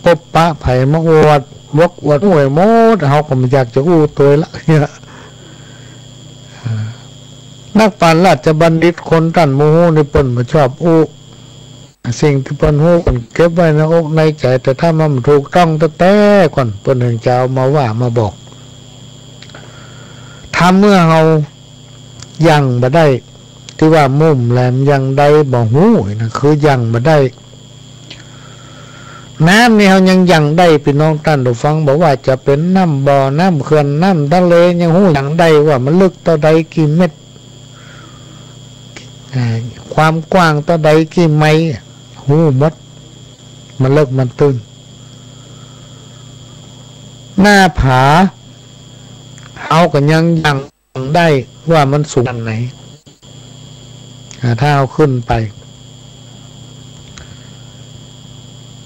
ปบปะไผมาอวดหลวกอวดฮู้หื้อหมด เฮาก็บ่อยากจะอู้ตวยละ เนี่ย อ่า นักปราชญ์ราชบัณฑิตคนต้านบ่ฮู้นี่เปิ้นบ่ชอบอู้ สิ่งตี้เปิ้นฮู้เปิ้นเก็บไว้ในอกในใจ๋ แต่ถ้ามันบ่ถูกต้องแต๊ๆ ก่อน เปิ้นถึงจะเอามาว่ามาบอก ถ้าเมื่อเฮา ยั้งบ่ได้ ตี้ว่ามุ่มแหลมอย่างใดบ่ฮู้นะ คือยั้งบ่ได้ น้ำนี่เฮายังยั้งได้ ปี้น้องต้านผู้ฟัง บ่ว่าจะเป๋นน้ำบ่อ น้ำเขื่อน น้ำทะเล ยังฮู้ยั้งได้ว่ามันลึกเต้าใดกี่เมตร อ่า ความกว้างเต้าใดกี่ไมล์ ฮู้หมด มันเลิกมันตื้น หน้าผา เฮาก็ยังยั้งได้ว่ามันสูงขนาดไหน อ่า ถ้าเฮาขึ้นไป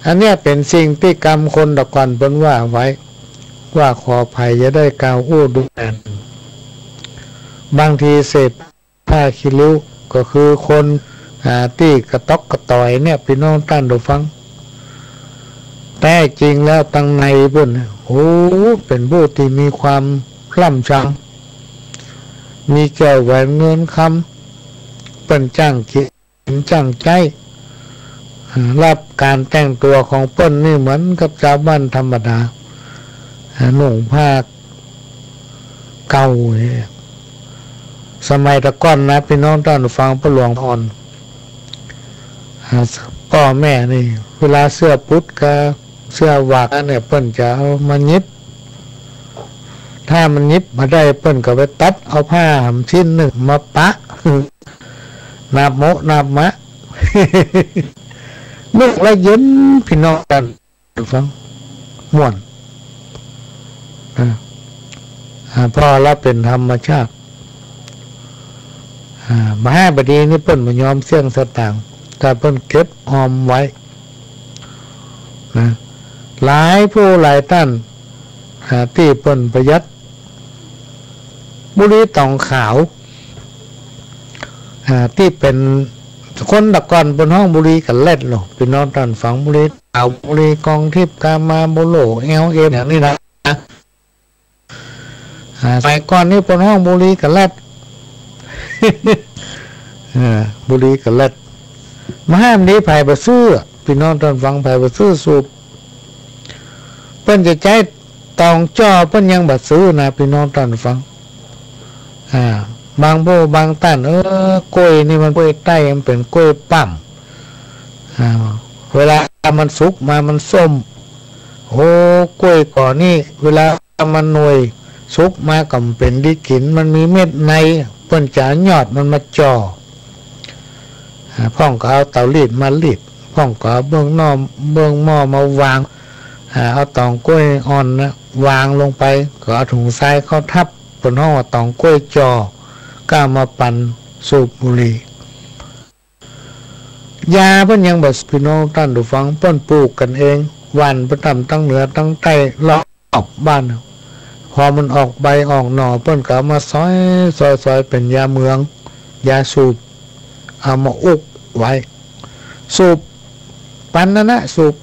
อันเนี้ยเป๋นสิ่งตี้กำคนตะก่อนเปิ้นว่าไว้ ว่าขอไผอย่าได้กล่าวอู้ดูแควน บางทีเศษ ผ้าขี้ริ้วก็คือคน อ่า ตี้กระต๊อกกระต๋อยเนี่ย ปี้น้องต้านผู้ฟัง แต๊จริงแล้วตังในเปิ้นเนี่ย โอ้ เป๋นผู้ตี้มีความล่ำชัง มีแก้วแหวนเงินคำ เปิ้นจ้างกิ๋น จ้างใจ๊ อ่า และก๋านแต่งตั๋วของเปิ้นนี่เหมือนกับจาวบ้านธรรมดา อ่า นุ่งผ้าเก่าเนี่ย สมัยตะก่อนนะ ปี้น้องต้านผู้ฟัง ป้อหลวงอ่อน อ่า ป้อแม่นี่ เวลาเสื้อปุ๊ดกับเสื้อหวากเนี่ย เปิ้นจะเอามาหยิบ ถ้ามันหยิบบ่ได้ เปิ้นก็ไปตัดเอาผ้าหำชิ้นนึ่งมาปะ นาบโมะนาบมะ นุ่งแล้วเย็น ปี้น้องต้านผู้ฟัง ม่วน อ่า อ่า เพราะละเป๋นธรรมชาติ อ่า มหาบดีนี่เปิ้นบ่ยอมเสี้ยงสตางค์ แต่เปิ้นเก็บออมไว้นะ หลายผู้หลายต้าน อ่า ตี้เปิ้นประหยัด บุหรี่ต๋องขาว อ่า ตี้เป๋นคนตะก่อนเปิ้นฮ้องบุหรี่กะเล็ดเนาะ ปี้น้องต้านฟัง บุหรี่ขาว บุหรี่กองทิพย์ กามา มาร์ลโบโล่ แอลเอ็ม อย่างนี้นะ อ่า สมัยก่อนนี่เปิ้นฮ้องบุหรี่กะเล็ด เออ บุหรี่กะเล็ด มหาบดีใผบ่ซื้อ ปี้น้องต้านฟัง ใผบ่ซื้อสูบ เปิ้นจะใจ๊ต๋องจ้อ เปิ้นยังบ่ซื้อนะ ปี้น้องต้านฟัง อ่า บางผู้บางต้าน เออ ก๊วยนี่มันก๊วยใต้ มันเป๋นก๊วยปั๊ม อ่า เวลามันสุกมามันส้ม โอ้ ก๊วยก่อนี่ เวลามันหน่วยสุกมาก็บ่เป๋นดีกิ๋น มันมีเม็ดใน เปิ้นจะเอายอดมันมาจ้อ อ่า พ่องก็เอาเต๋ารีดมารีด พ่องก็เอาเบื้องหน้อ เบื้องหม้อมาวาง อ่า เอาต๋องก๊วยอ่อนนะ วางลงไป ก็เอาถุงทรายเข้าทับ เปิ้นฮ้องว่าต๋องก๊วยจ้อ ก็เอามาปั่นสูบบุหรี่ ยาเปิ้นยังบ่ ปี้น้องต้านผู้ฟัง เปิ้นปลูกกั๋นเอง หว่านไปต๋ามตังเหนือตังใต้ รอบบ้าน พอมันออกใบออกหน่อ เปิ้นก็เอามาซอย ซอย ซอยเป๋นยาเมือง ยาสูบ เอามาอุกไว้ สูบ ปั่นนั่นนะ สูบ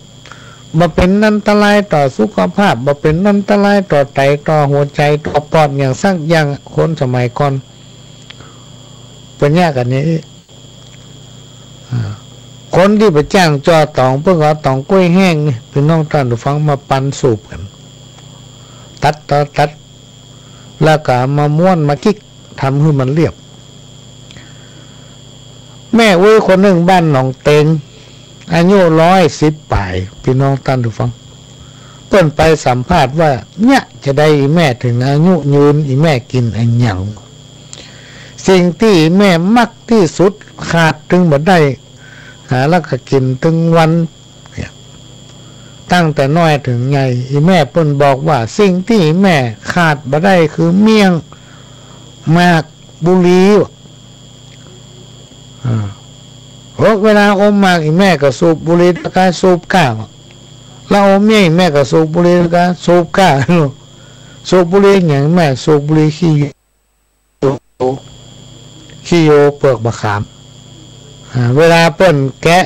บ่เป๋นอันตรายต่อสุขภาพ บ่เป๋นอันตรายต่อไต ต่อหัวใจ๋ ต่อปอด อย่างสักอย่าง คนสมัยก่อน เปิ้นเยียะกั๋นอย่างอี้ อ่า คนตี้ไปจ้างจ้อต๋อง เปิ้นก็เอาต๋องก๊วยแห้งนี่ ปี้น้องต้านผู้ฟัง มาปั่นสูบกั๋น ตัดต่อตัด แล้วก็เอามาม้วนมาจิ๊ก ทำหื้อมันเรียบ แม่อุ๊ยคนนึ่งบ้านหนองเต็ง อายุร้อยสิบป๋าย ปี้น้องต้านผู้ฟัง เปิ้นไปสัมภาษณ์ว่า เนี่ยจะได้อี่แม่เถิงอายุยืน อี่แม่กิ๋นอะหยัง สิ่งตี้อี่แม่มักตี้สุด ขาดตึงบ่ได้ หาแล้วก็กิ๋นตึงวัน เนี่ย ตั้งแต่น้อยเถิงใหญ่ อี่แม่เปิ้นบอกว่า สิ่งตี้อี่แม่ขาดบ่ได้คือเมี่ยง หมาก บุหรี่ อ่า โอ้ เวลาอมหมาก อี่แม่ก็สูบบุหรี่ แล้วก็สูบก้า แล้วอมเมี่ยง อี่แม่ก็สูบบุหรี่ แล้วก็สูบก้า สูบบุหรี่หยัง แม่สูบบุหรี่ขี้ ขี้โยเปลือกบะขาม อ่า เวลาเปิ้นแกะ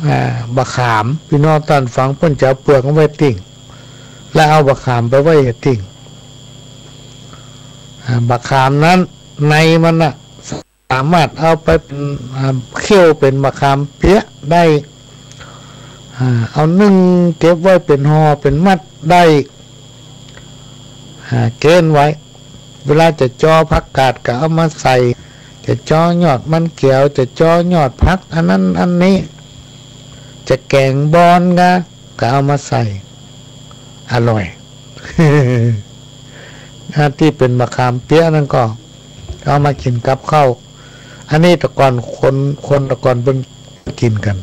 อ่า บะขาม ปี้น้องต้านฟัง เปิ้นจะเอาเปลือกมันไว้ติ๊ง แล้วเอาบะขามไปไว้ติ๊ง อ่า บะขามนั้น ในมันน่ะ สามารถเอาไปเป๋น อ่า เคี่ยวเป๋นบะขามเปี๊ยะได้ อ่า เอานึ่งเก็บไว้เป๋นห่อเป๋นมัดได้ อ่า เก็บไว้ เวลาจะจ้อผักกาดก็เอามาใส่ จะจ้อยอดมันแก๋ว จะจ้อยอดผักอันนั้นอันนี้ จะแก๋งบอนก็ ก็เอามาใส่ อร่อย อ่า ตี้เป๋นบะขามเปี๊ยะนั้นก็ เอามากิ๋นกับข้าว อันนี้แต่ก่อนคน คนแต่ก่อนเปิ้นกิ๋นกั๋น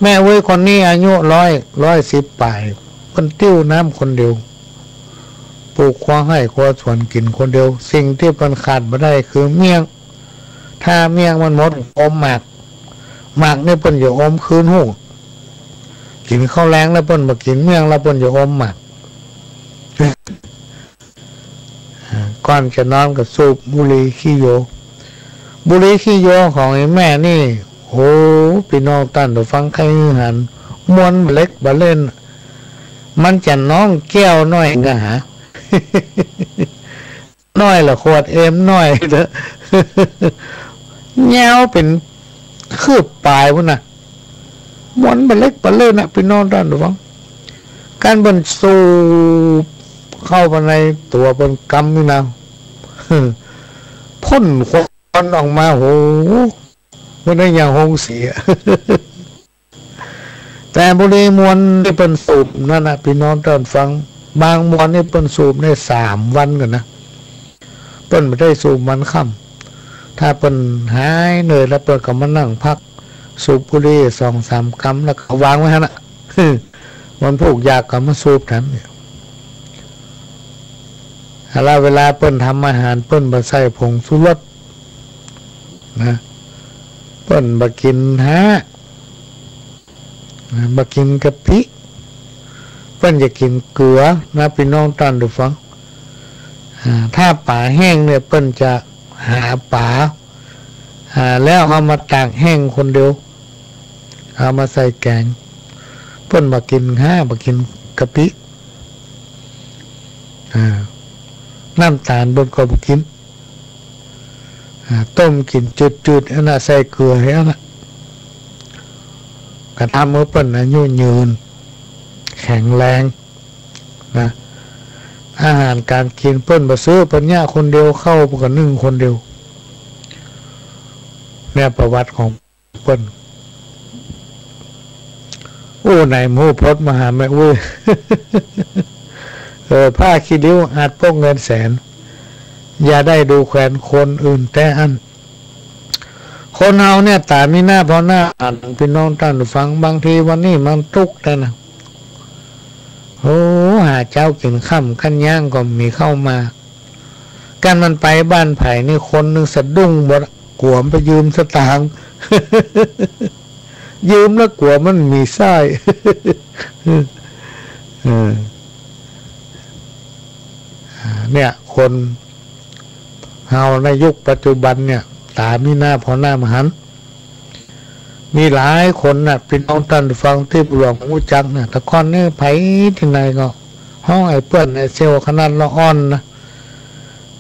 แม่อุ๊ยคนนี้อายุร้อย ร้อยสิบป๋าย เปิ้นติ้วน้ำคนเดียว ปลูกครัวไฮ่ครัวสวนกิ๋นคนเดียว สิ่งตี้เปิ้นขาดบ่ได้คือเมี่ยง ถ้าเมี่ยงมันหมด อมหมาก หมากนี่เปิ้นจะอมคืนฮู้ กิ๋นข้าวแลงแล้วเปิ้นบ่กิ๋นเมี่ยง แล้วเปิ้นจะอมหมาก ก่อนจะนอนก็สูบบุหรี่ขี้โย บุหรี่ขี้โยของไอ้แม่นี่ โอ้ ปี้น้องต้านผู้ฟังใค่หื้อหัน มวนบ่าเล็กบ่าเล่น มันจะน้องแก้วน้อยกะหา น้อยละขวดเอ็มน้อยเต๊อะ ยาวเป๋นคืบป๋ายพุ้นน่ะ มวนบ่าเล็กบ่าเล่นน่ะ ปี้น้องต้านผู้ฟัง การเปิ้นสูบเข้าไปในตั๋วเปิ้นกำนี่นะ พ่นควันออกมา โห บ่ได้อย่างโฮงสีอะ แต่บุหรี่มวนตี้เปิ้นสูบนั่นน่ะ ปี้น้องต้านฟัง บางมวนนี่เปิ้นสูบได้สามวันกั๋นนะ เปิ้นบ่ได้สูบวันค่ำ ถ้าเปิ้นหายเหนื่อยแล้วเปิ้นก็มานั่งพัก สูบบุหรี่สองสามกำแล้วก็วางไว้หั้นน่ะ วันพูกอยากก็มาสูบแถมเนี่ย แล้วเวลาเปิ้นทำอาหารเปิ้นบ่ใส่ผงชูรสนะ เปิ้นบ่กิ๋นฮะ บ่กิ๋นกะปิ เปิ้นจะกิ๋นเกลือนะ ปี้น้องต้านผู้ฟัง อ่า ถ้าป๋าแห้งเนี่ยเปิ้นจะหาป๋า อ่า แล้วเอามาตากแห้งคนเดียว เอามาใส่แก๋ง เปิ้นบ่กิ๋นฮะ บ่กิ๋นกะปิ อ่า น้ำต๋าลเปิ้นก็บ่กิ๋น อ่า ต้มกิ๋นจืดๆ อันนั้นใส่เกลืออันนั้น ก็ทำหื้อเปิ้นอายุยืน แข็งแรงนะ อาหารก๋านกิ๋นเปิ้นบ่ซื้อ เปิ้นเยียะคนเดียว ข้าวเปิ้นก็นึ่งคนเดียว เนี่ยประวัติของ เปิ้น อู้ ไหนหมู่พจน์มหาแม่ อุ้ย เออ ผ้าขี้ริ้วอัดปกเงินแสน อย่าได้ดูแคลนคนอื่นแต๊อั้น คนเฮาเนี่ยต๋ามีหน้าผ่อหน้า อ่าน ปี้น้องต้านผู้ฟัง บางทีวันนี้มันตุ๊กข์แต๊นะ โอ้ หาเจ๊ากิ๋นค่ำ กั้นย่างก็บ่มีข้าวมา กั้นมันไปบ้านใผนี่คนนึ่งสะดุ้งหมด กั๋วมันไปยืมสตางค์ ยืมแล้วกั๋วมันบ่มีใซ้ เออ เนี่ย คนเฮาในยุคปัจจุบันเนี่ย ต๋ามีหน้าผ่อหน้าบ่หัน มีหลายคนน่ะ ปี้น้องต้านผู้ฟังตี้หลวงฮู้จักเนี่ย แต่ก่อนนี่ใผตี้ไหนก็ฮ้องไอ้เปื้อน ไอ้เสี่ยวขนาดละอ่อนนะ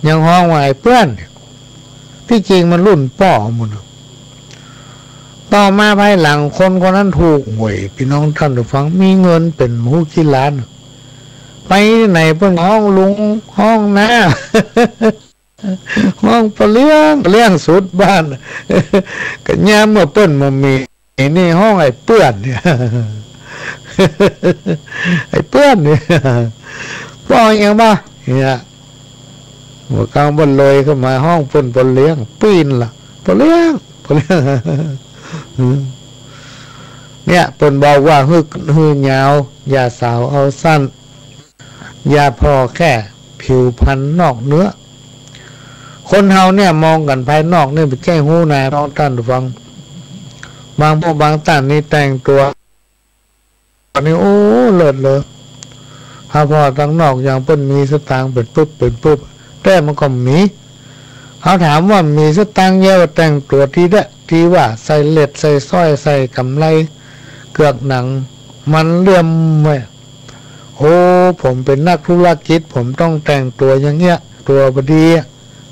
ยังฮ้องว่าไอ้เปื้อน ตี้จริงมันรุ่นป้อหมดน่ะ ต่อมาภายหลังคนคนนั้นถูกหวย ปี้น้องต้านผู้ฟัง มีเงินเป๋นบ่ฮู้กี่ล้านน่ะ ไปไหนเปิ้นฮ้องลุง ฮ้องน้า ฮ้องป้อเลี้ยง ป้อเลี้ยงสุดบ้าน ก็ยามเมื่อเปิ้นบ่มี ไอ้นี่ฮ้องไอ้เปื้อนเนี่ย ไอ้เปื้อนเนี่ย ป้อหยังบ่า เนี่ย เมื่อกลางบ่าเลยขึ้นมาฮ้องเปิ้นป้อเลี้ยง ปี้นละ ป้อเลี้ยง ป้อเลี้ยง เนี่ย เปิ้นบอกว่าหื้อ หื้อยาว อย่าสาวเอาสั้น อย่าผ่อแค่ผิวพรรณนอกเนื้อ คนเฮาเนี่ยมองกั๋นภายนอกนี่บ่ใจ้ฮู้นะ น้องต้านผู้ฟัง บางพวกบางต้านนี่แต่งตั๋ว อันนี้ โอ้ เลิศเลย หาผ่อตังนอกอย่างเปิ้นมีสตางค์เป๋นปึกเป๋นปึก แต่มันก็บ่มี เฮาถามว่ามีสตางค์แยะว่าแต่งตั๋วตี้ใด ตี้ว่าใส่เหล็ก ใส่สร้อย ใส่ก๋ำไล เกือกหนัง มันเหลื่อมไว้ โอ้ ผมเป๋นนักธุรกิจ ผมต้องแต่งตั๋วอย่างเงี้ย ตั๋วบ่ดีอะ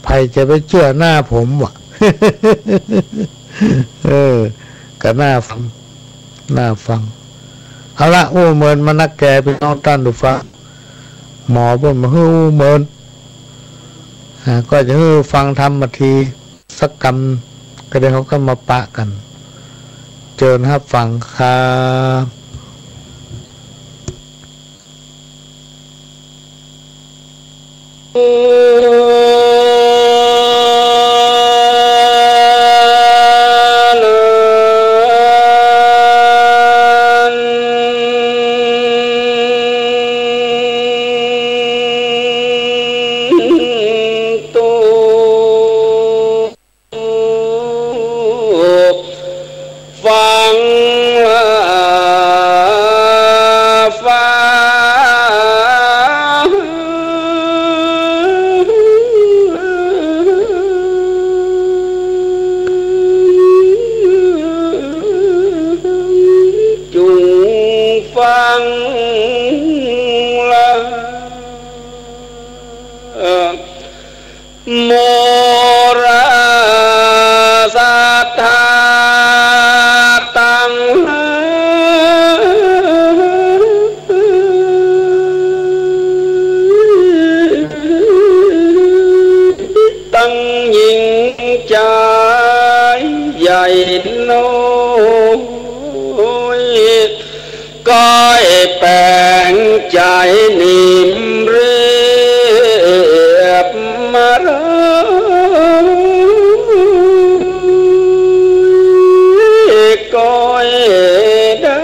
ใผจะไปเจื้อหน้าผมวะ เออ ก็น่าฟัง น่าฟัง เอาละ อู้เมินมานักแก่ ปี้น้องต้านผู้ฟัง หมอเปิ้นบ่หื้ออู้เมิน อ่า ก็จะหื้อฟังธรรมนาทีสักกำ ก็เดี๋ยวเฮาก็มาปะกั๋น เจิญฮับฟังครับฟังฟ้า จุ่งฟังละ โมราศรัทธาตังหลาย ตังญิงจายใหญ่น้อย ก้อยแป๋งใจ๋นิ่มเรียบมาลา ก้อยดา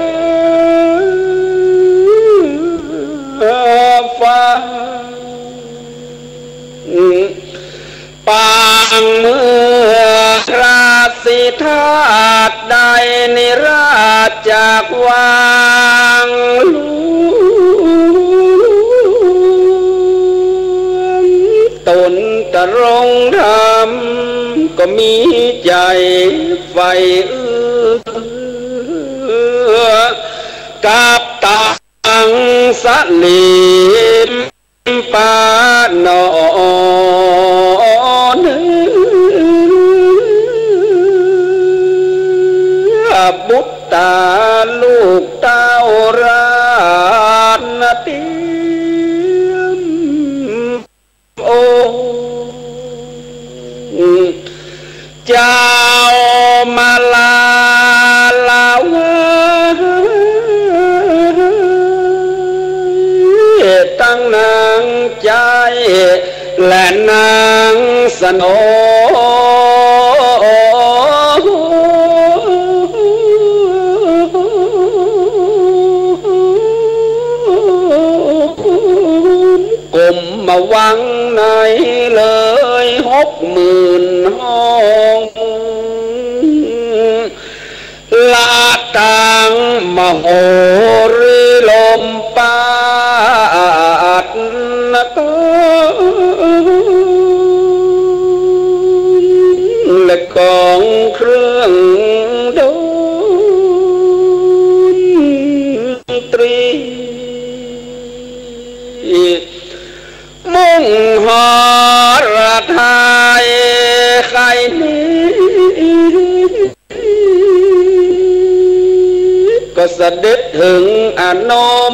ฟ้า ธาตุได้นิราชจากวังหลวง ตนตรงธรรมก็มีใจ๋ใฝ่เอื้อ กับตังสลีม ปาหนอเนื้อ บุตราลูกเต้าราชเตรียมองค์ เจ้ามาลาลาวา ตังนางใจ๊และนางสนอง กรมมาวังในเลยหกหมื่นห้อง ละตังมโหรีลมปาดนกร และกองเครื่องดนตรี มุ่งหรทัยใค่นี้ ก็เสด็จเถิงอโน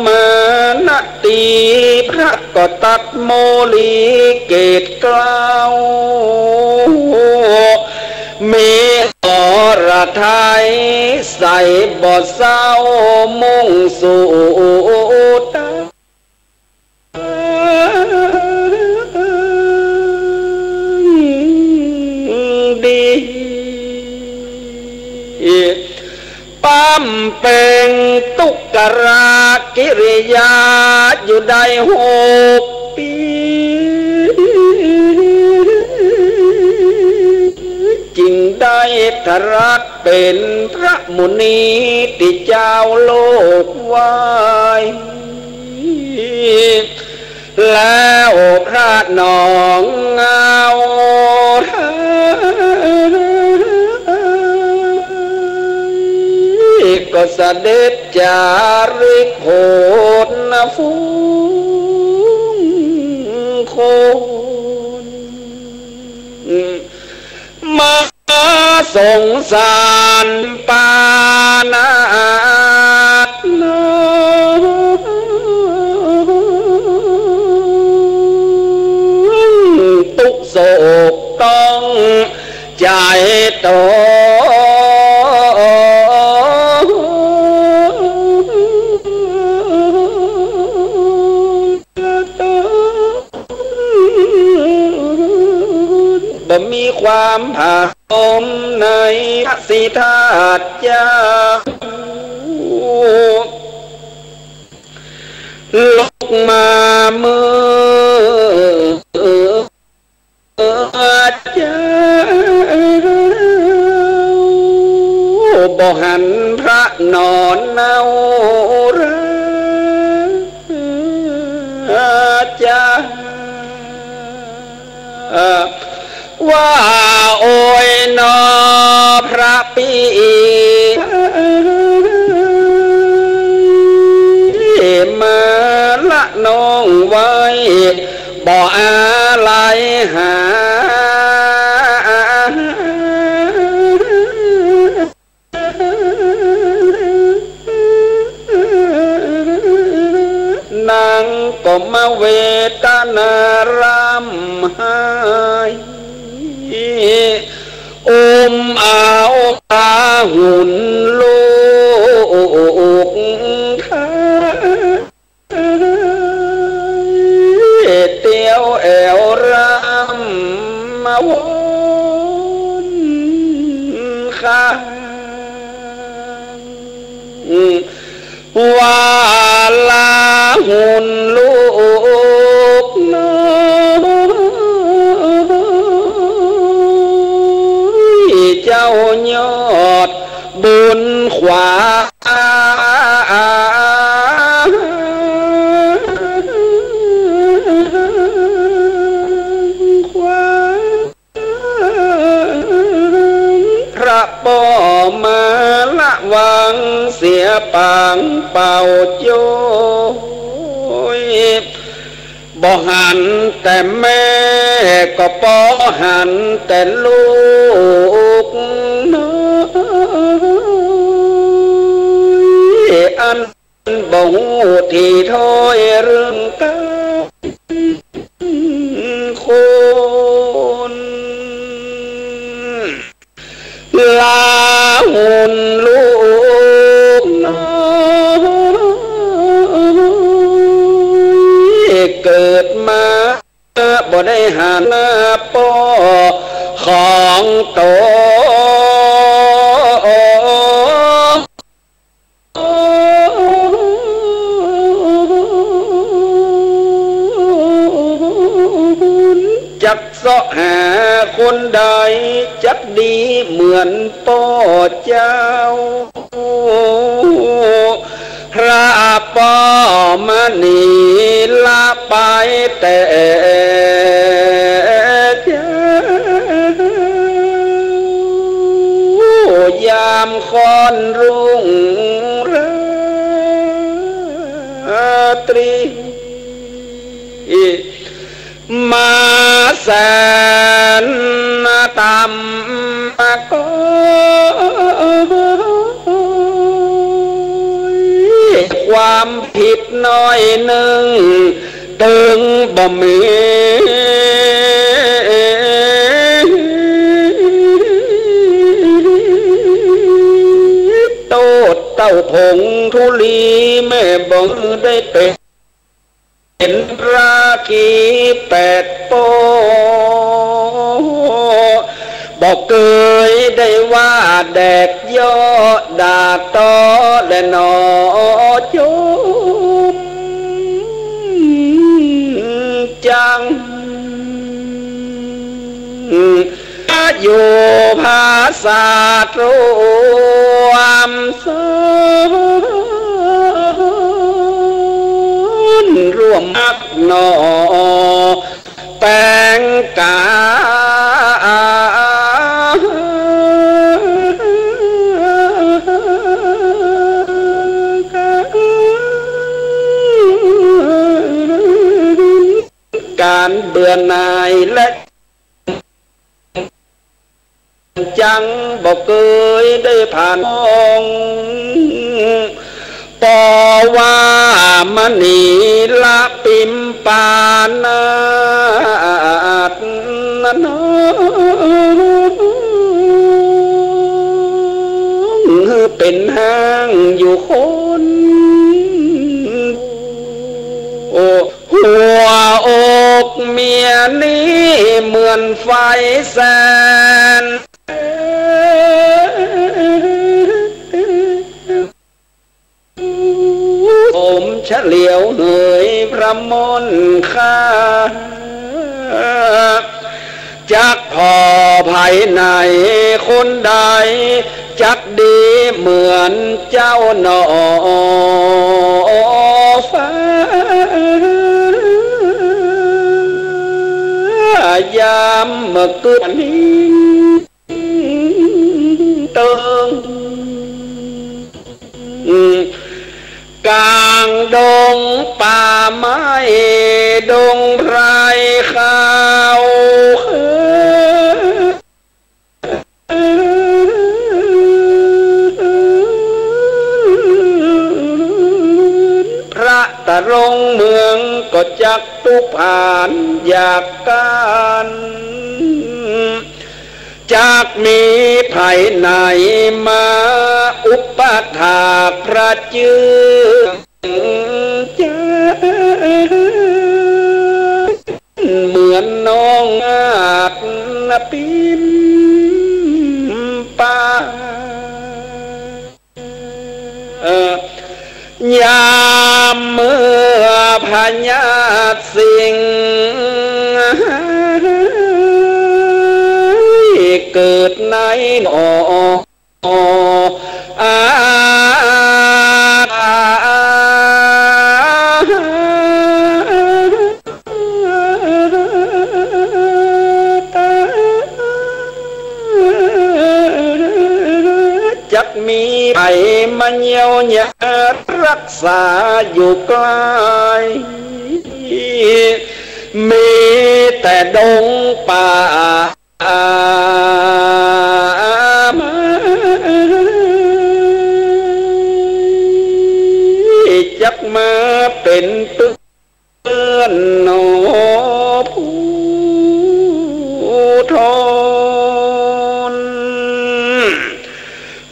มาณตี พระก็ตรัสโมลีเกศเกล้า มีหรทัยใส่บ่เศร้า มุ่งสู่ตา ดี บำเพ็งทุกขกิริยาอยู่ได้หกปี๋ จึงได้ทรัสเป๋นพระมุนีตี้จาวโลกไหว้ แล้วพระหนองเงาไทย ก็เสด็จจาริกโผนฝูงคน มาสงสารปานาถน้อง ตุ๊กข์โศกต้องใจ๋ตน บ่มีความผาสุกในพระศรีธาตุเจ้า ลุกมาเมื่อ เจ้า บ่หันพระนอนเนาราจา ว่าโอยหนอพระปี้ มาละน้องไว้ บ่อาลัยหา นางก็มาเวทนาร่ำไห้ อุ้มเอาพาหุนลูกไทย เตียวแอวร่ำมาวนข้าง ว่าลาหุนลูกน้อย เจ้า ยอดบุญขวา ขวา พระป้อมาละวังเสียปางเป่าโจ้ย บ่หันแต่แม่ก็ปอหันแต่ลูกน้อย อันบ่ฮู้ตี้ถ้อยเรื่องกรรมคน ลาหุนลูกน้อยเกิดมาบ่ได้หันหน้าป้อของตน จักเสาะหาคนใดจักดีเหมือนป้อเจ้า พระป้อมณีละไปแต่เจ้า ยามค่อนรุ่งราตรี มาแสนต่ำก็ความผิดน้อยนึ่ง ตึงบ่มี โต้ษเต้าผงธุลี แม่บ่ได้เป๋น เป๋นราคีแปดป้อ บ่เกยได้ว่าแดกเยาะด่าต้อแลหนอจมจัง อยู่ภาษาตรวมสอนร่วมนักหนอ แป๋งก๋าน ก๋านเบื่อหน่ายและ จังบ่เกยได้ผ่านมอง ปอว่ามณีละปิมปานาถ น้องเป๋นห้างอยู่คน โอ้ หัวอกเมียนี้เหมือนไฟแสน ผมเฉลียวเหยพระม่อนข้า จักผ่อไผไหนคนใด จักดีเหมือนเจ้าหนอ ฟ้ายามเมื่อเกื้อนิ่งเติง กลางดงป่าไม้ดงไพรขาว พระตะรงเมืองก็จักตุผานอยากกัน จักมีไผไหนมาอุปถากพระจื้อ เหมือนน้องนาฏปิมปา เอ่อ ยามเมื่อพญาสิงห์เกิด ในหนอ อา จักมีใผมาเยียวยารักษาอยู่ใก้ มีแต่ดงป่า ไม้ จักมาเป๋นเปื้อนหนอผู้ทน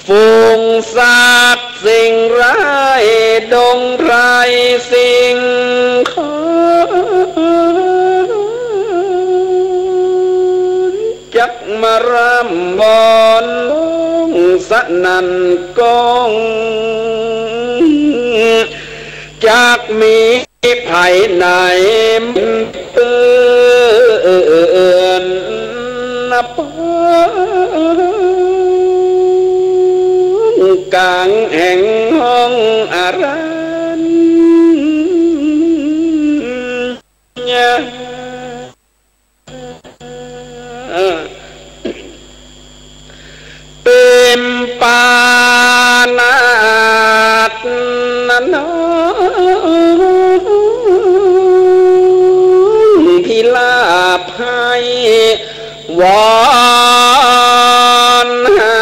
ฝูงสัตว์สิ่งร้ายดงไพรสิ่งคอน จักมาร่ำวอนร้องสนั่นก้อง จักมีใผไหนเปื้อนปอง ก๋างแห่งห้องอารัญญะ เป๋นปานาถนอน พิลาปไห้ วอนหา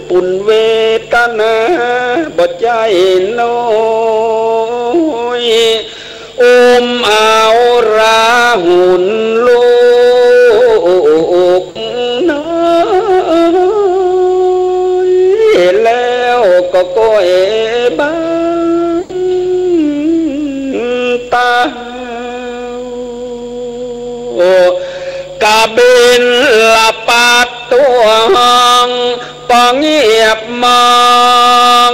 ปุญเวทนาบ่ใจ้น้อย อุ้มเอาราหุลลูกน้อย แล้วก็ก้อยบางตา กบิลปาตตวง ปอเงียบมอง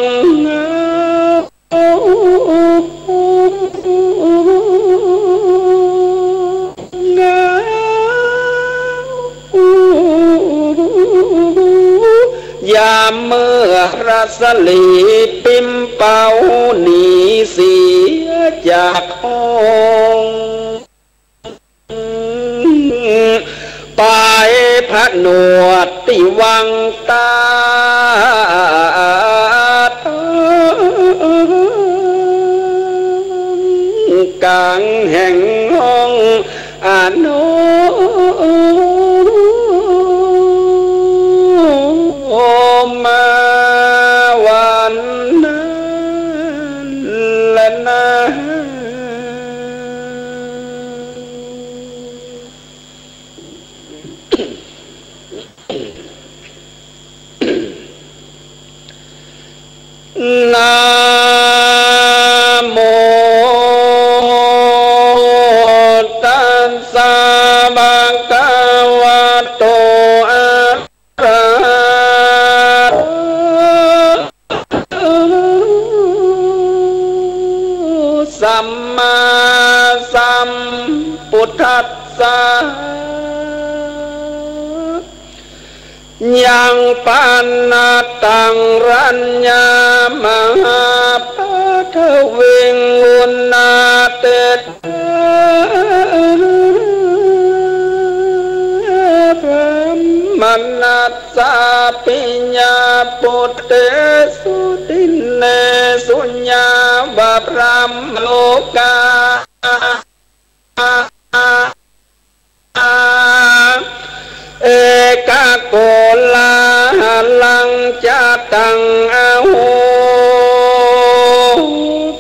ยามเมื่อราชลีปิมเปาหนีเสียจากห้อง ไปผนวดตี้วังตาตอง ก๋างแห่งห้องอโนมาวันนั้นแลนา นะโมตัสสะ ภะคะวะโต อะระหะโต สัมมาสัมพุทธัสสะ ยังปานะตัง รัญญา มหาปาทวิง อุณาเต พรหมนัสสะ ปิญญาปุตเตสุ ทินเนสุ ญาว่าพรหมโลกา เอกะโกลาหะลัง จะตัง อโห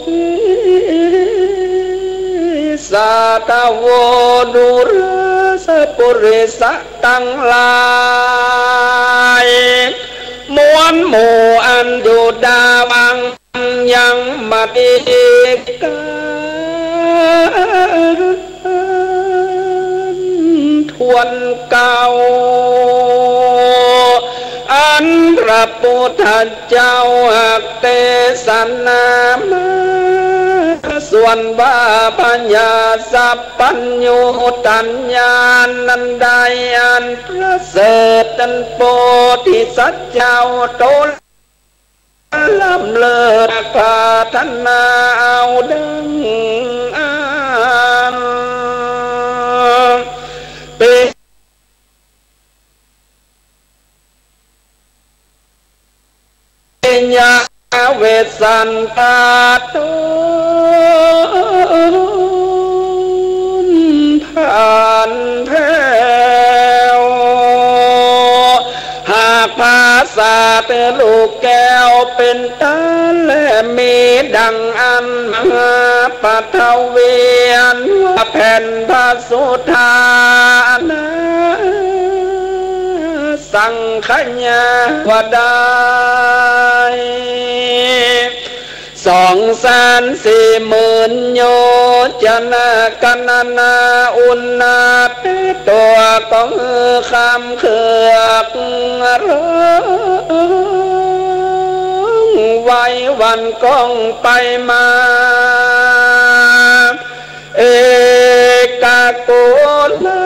สิ สาธะโว ดูราสะปุริสะตังหลาย มวลหมู่อันอยู่ดาวัง ยังมาติกาทวนเก่า อัน พระปุทธเจ้าหากเตสนามา ส่วนว่าพญาสัพพัญญูตัญญานั้นได้อันประเสริฐ ตันโพธิสัตว์เจ้าโตล้ำเลิศ ปรารถนาเอาดังอัน ปิ ยะเวสสันตาตนผันแผ้ว หากปราสาทลูกแก้วเป๋นต้าน และมีดังอั้น มหาปัทวีอันว่าแผ่นพระสุธานะ สังขยาว่าได้ สองแสนสี่หมื่นโยชนะ กัณณาอุณนาเต ตั๋วก็หื้อคำเคือก ร้องไหวหวั่นก้องไปมา เอกโกลา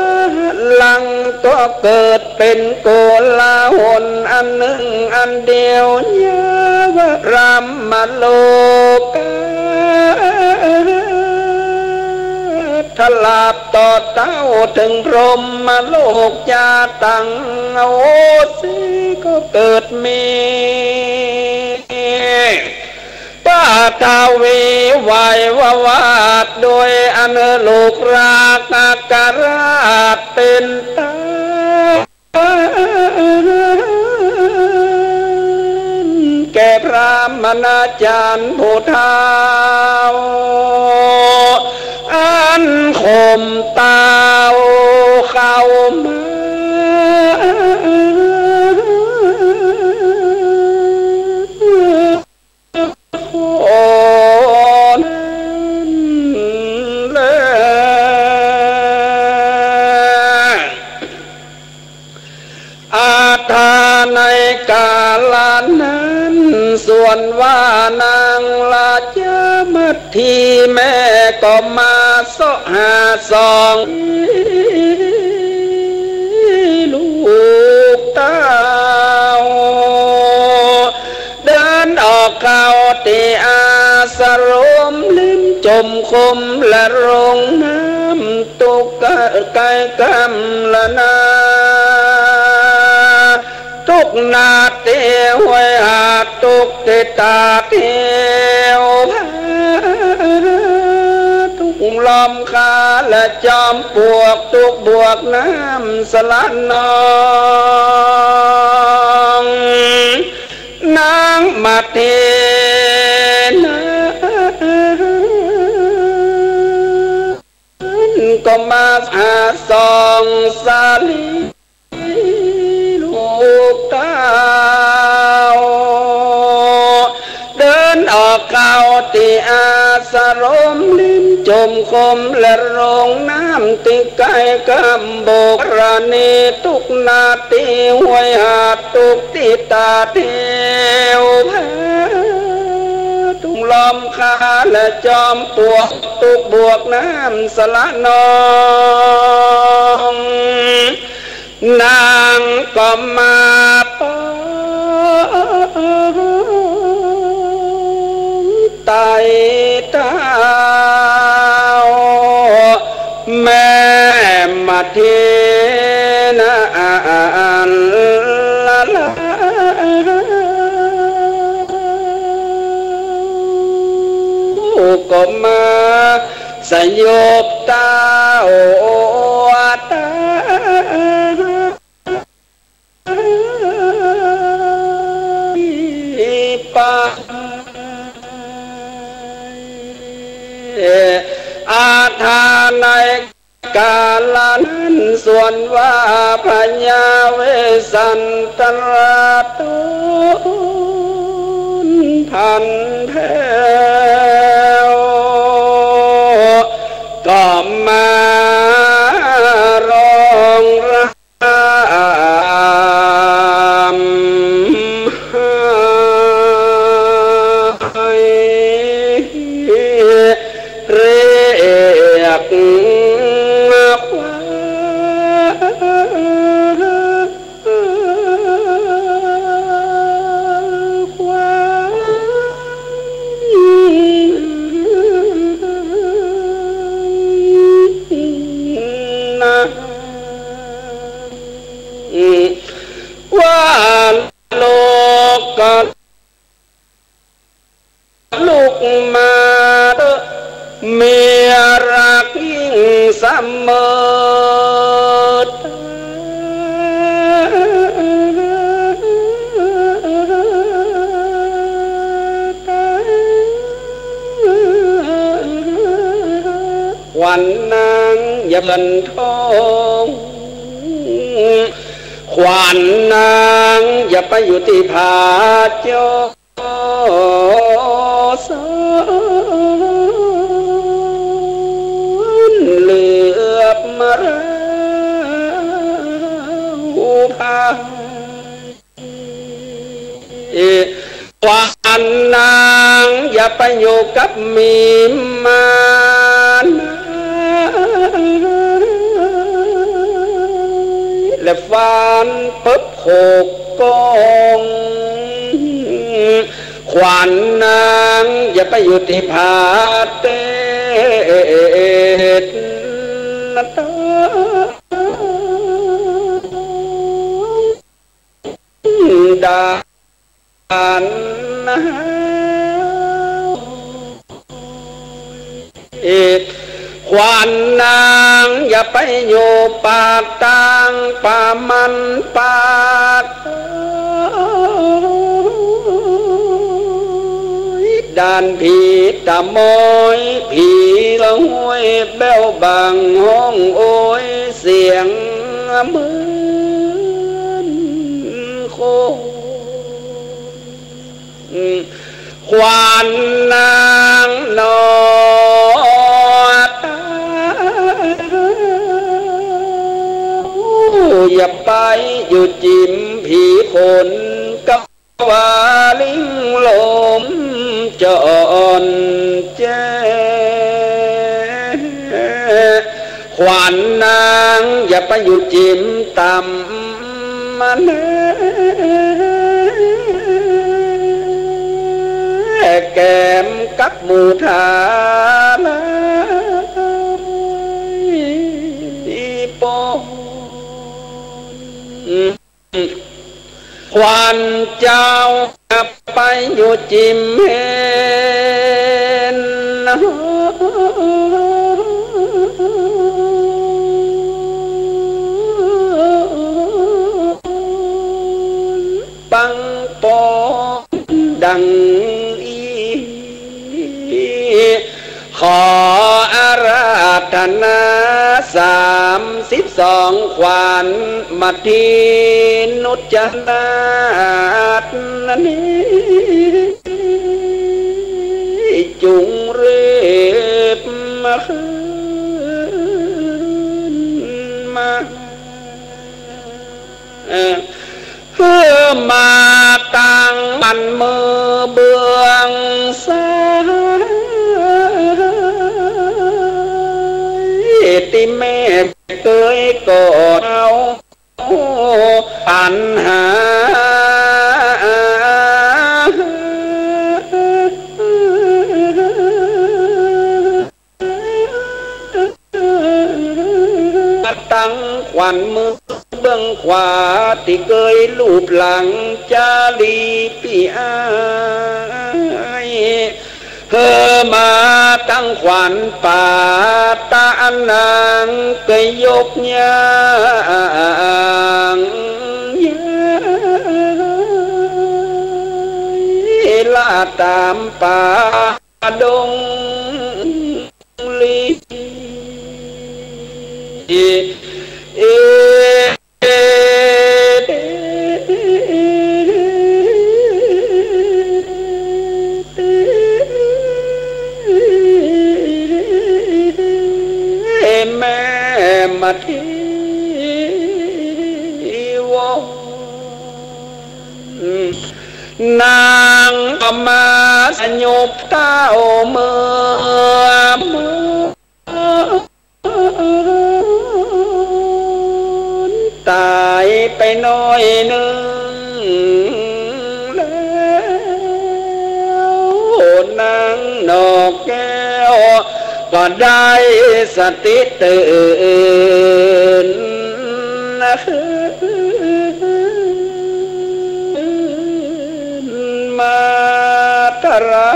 หลัง ก็เกิดเป๋นโกลาหลอันนึ่งอันเดียว ยาวรำมโลกา ทราบต่อเต้าเถิงพรหมโลกจาตัง โอสีก็เกิดมี ปัทวีไหววาด โดยอันลูกราชนาคราชเป๋นต้าน แก่พราหมณาจารย์ผู้เฒ่า อันข่มเต้าเข้ามา โอ้นั้นแล อัฏฐา ในกาละนั้น ส่วนว่านางราชมัตถีแม่ก็มาเสาะหาส่อง ลูกเต้า เดินออกเข้าตี้อาสรม ริมจมคมและโรงน้ำ ตุ๊กข์ใก้กำละนา ทุกนาตี้ห้วยหาด ทุกตี้ตาดเหี่ยวผา ทุกล้อมคาและจอมปวก ทุกบวกน้ำสะหละนอง นางมัทถีนั้นก็มาหาส่องสาลี ลูกเต้า เดินออกเข้าตี้อาสรม ริมจมคมและโรงน้ำตี้ใก้กำบก ธรณี ทุกนาตี้ห้วยหาด ทุกตี้ตาดเหี่ยวผา ทุกล้อมคาและจอมปวก ทุกบวกน้ำสะหละนอง นางก็มาปองไต่เต้า แม่มัทถีนั้นละลา ก็มาสยบเต้าตา ไป อัฏฐา ในกาละนั้น ส่วนว่าพญาเวสสันตราตนผันแผ้ว ก็มารองรับ มีฮักยิ่งเสมอ ขวัญนางอย่าเปื้อนทอง ขวัญนางอย่าไปอยู่ตี้ผาจอ สอนเหลือบมาเล่าพาย ขวัญนางอย่าไปอยู่กับมีมาน และฟันเปิบโขกกอง ขวัญนางอย่าไปอยู่ตี้ผาเตศ ดาน ขวัญนางอย่าไปอยู่ป่าตางป่ามันป่าตอย ด่านผีตะมอย ผีละห้วยแบ้วบางฮ้องโอย เสียงเหมือนคน ขวัญนางหนอ อย่าไปอยู่จิ๋มผีคน กะว่าลิงลมจอนแจ้ ขวัญนางอย่าไปอยู่จิ๋มต่ำ มันแกมกับหมู่ทาลายปอน ขวัญเจ้าอย่าไปอยู่จิ๋มเฮน ปังปอนดังอี้ ขออาราธนาสามสิบสองขวัญมาที่นุจนาถนี้ จุ่งเรีบมาคืนมา เออ เฮอมาตังมันเมือเบื้องซ้าย ตี้แม่เกยกอดเอา ปัญหา ตังขวัญเมือเบื้องขวา ตี้เกยลูบหลังจารีปี้อ้าย เฮอมาตังขวัญป่าตะอันนางเกยยกย่างย้าย ละต๋ามป่า ดงลี เอ แม่มาเทวอน นางก็มาสยบเต้าเมือ ต๋ายไปหน้อยนึ่งแล้ว นางนกแก้วก็ได้สติตื่น มาตรา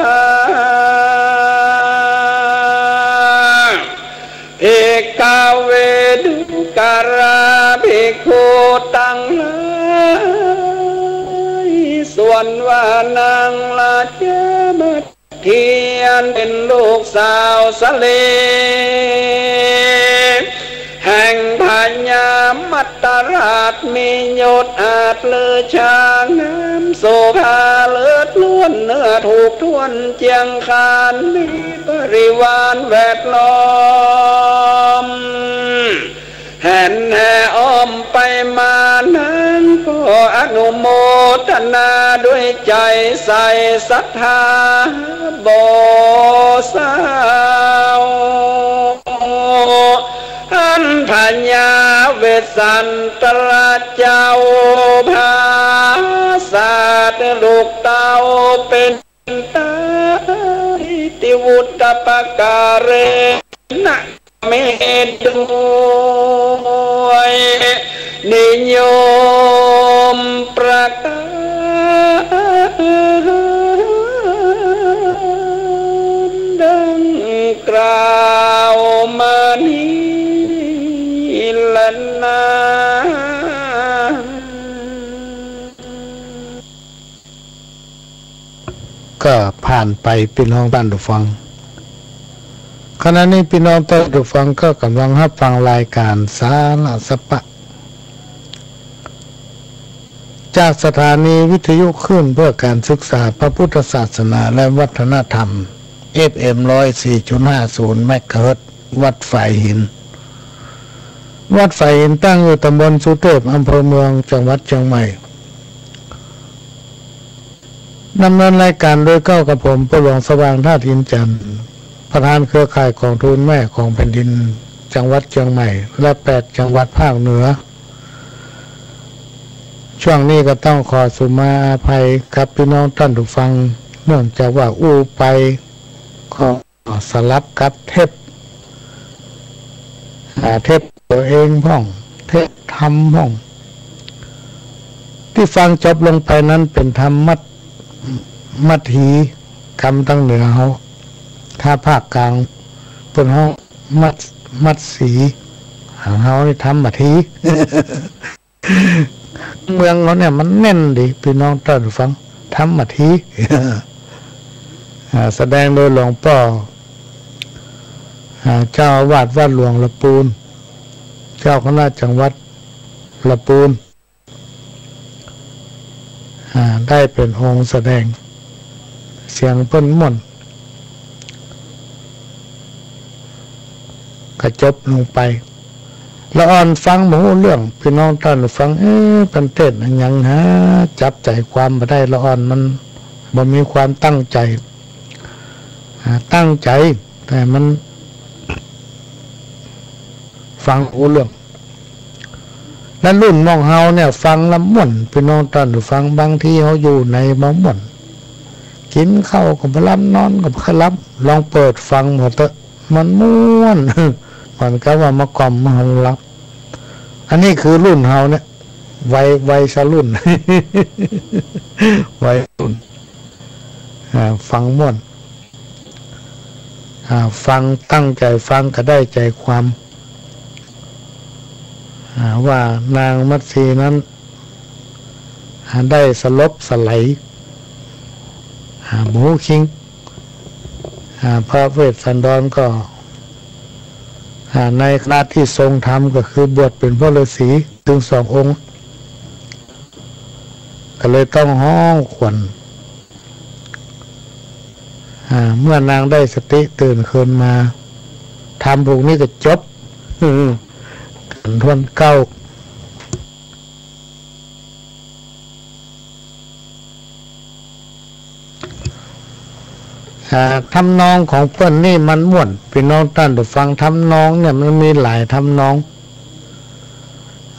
านางราชมาเทียน เป๋นลูกสาวสะเล แห่งพญามัตตราช มียศอาจลือชา งามโสภาเลิศล้วน เนื้อถูกถ้วนเจียงคาน มีบริวารแวดล้อม แห่นแห่อ้อมไปมา นางก็อนุโมทนาด้วยใจ๋ใสศรัทธาบ่เศร้า อันพญาเวสสันตราเจ้า ผาสาทลูกเต้าเป๋น ตา ติวุตตปการะนะ เมตด้วยนิยมประการดังกล่าวมานี้แลนา ก็ผ่านไป ปี้น้องต้านผู้ฟัง ขณะนี้ปี้น้องต้านผู้ฟังก็ก่ำลังฮับฟังรายก๋านสาระสะปะ จากสถานีวิทยุคลื่นเพื่อการศึกษาพระพุทธศาสนาและวัฒนธรรม เอฟเอ็ม ร้อยสี่จุดห้าศูนย์ เมกะเฮิรตซ์ วัดฝายหิน วัดฝายหินตั้งอยู่ตำบลสุเทพ อำเภอเมือง จังหวัดเจียงใหม่ ดำเนินรายก๋านโดยเก๊ากับผม ป้อหลวงสว่าง ธาตุอินทร์จันทร์ ประธานเครือข่ายก๋องทุนแม่ของแผ่นดิน จังหวัดเจียงใหม่ และแปดจังหวัดภาคเหนือ ช่วงนี้ก็ต้องขอสุมาอภัยกับปี้น้องต้านผู้ฟัง เนื่องจากว่าอู้ไปก็ สลับกับเทป อ่า เทปตั๋วเองพ่อง เทปธรรมพ่อง ตี้ฟังจบลงไปนั้นเป๋นธรรมมัด มัดหี กำตังเหนือเฮา ถ้าภาคก๋างเปิ้นฮ้องมัด มัดสี ของเฮานี่ธรรมมัดหี เมืองเฮาเนี่ยมันแน่นดี ปี้น้องต้านผู้ฟัง ธรรมมัดหี อ่า แสดงโดยหลวงป้อ อ่า เจ้าอาวาสวัดหลวงละปูน เจ้าคณะจังหวัดละปูน อ่า ได้เป๋นองค์แสดง เสียงเปิ้นม่วน ก็จบลงไป ละอ่อนฟังบ่ฮู้เรื่อง ปี้น้องต้านผู้ฟัง เอ๊ะ เปิ้นเตสน์อะหยังหา จับใจ๋ความบ่ได้ ละอ่อนมันบ่มีความตั้งใจ๋ อ่า ตั้งใจ๋ แต่มันฟังบ่ฮู้เรื่อง และรุ่นหม่องเฮาเนี่ยฟังละม่วน ปี้น้องต้านผู้ฟัง บางทีเฮาอยู่ในบ่ม่วน กิ๋นข้าวก็บ่หลับ นอนก็บ่ค่อยหลับ ลองเปิดฟังมาเต๊อะ มันม่วน เหมือนกับว่ามาก่อมเฮาหลับ อันนี้คือรุ่นเฮาเนี่ย วัย วัยสรุ่น วัยรุ่น อ่า ฟังม่วน อ่า ฟัง ตั้งใจ๋ฟังก็ได้ใจ๋ความ อ่า ว่านางมัตสีนั้น อ่า ได้สลบสไล อ่า บ่ฮู้คิง อ่า พระเวสสันดรก็ อ่า ในขณะตี้ทรงธรรมก็คือบวชเป๋นพระฤๅษีเถิงสององค์ ก็เลยต้องฮ้องขวัญ อ่า เมื่อนางได้สติตื่นคืนมา ธรรมผูกนี้ก็จบ ขันธ์ถ้วนเก๊า อ่า ทำนองของเปิ้นนี่มันม่วน ปี้น้องต้านผู้ฟัง ทำนองเนี่ยมันมีหลายทำนอง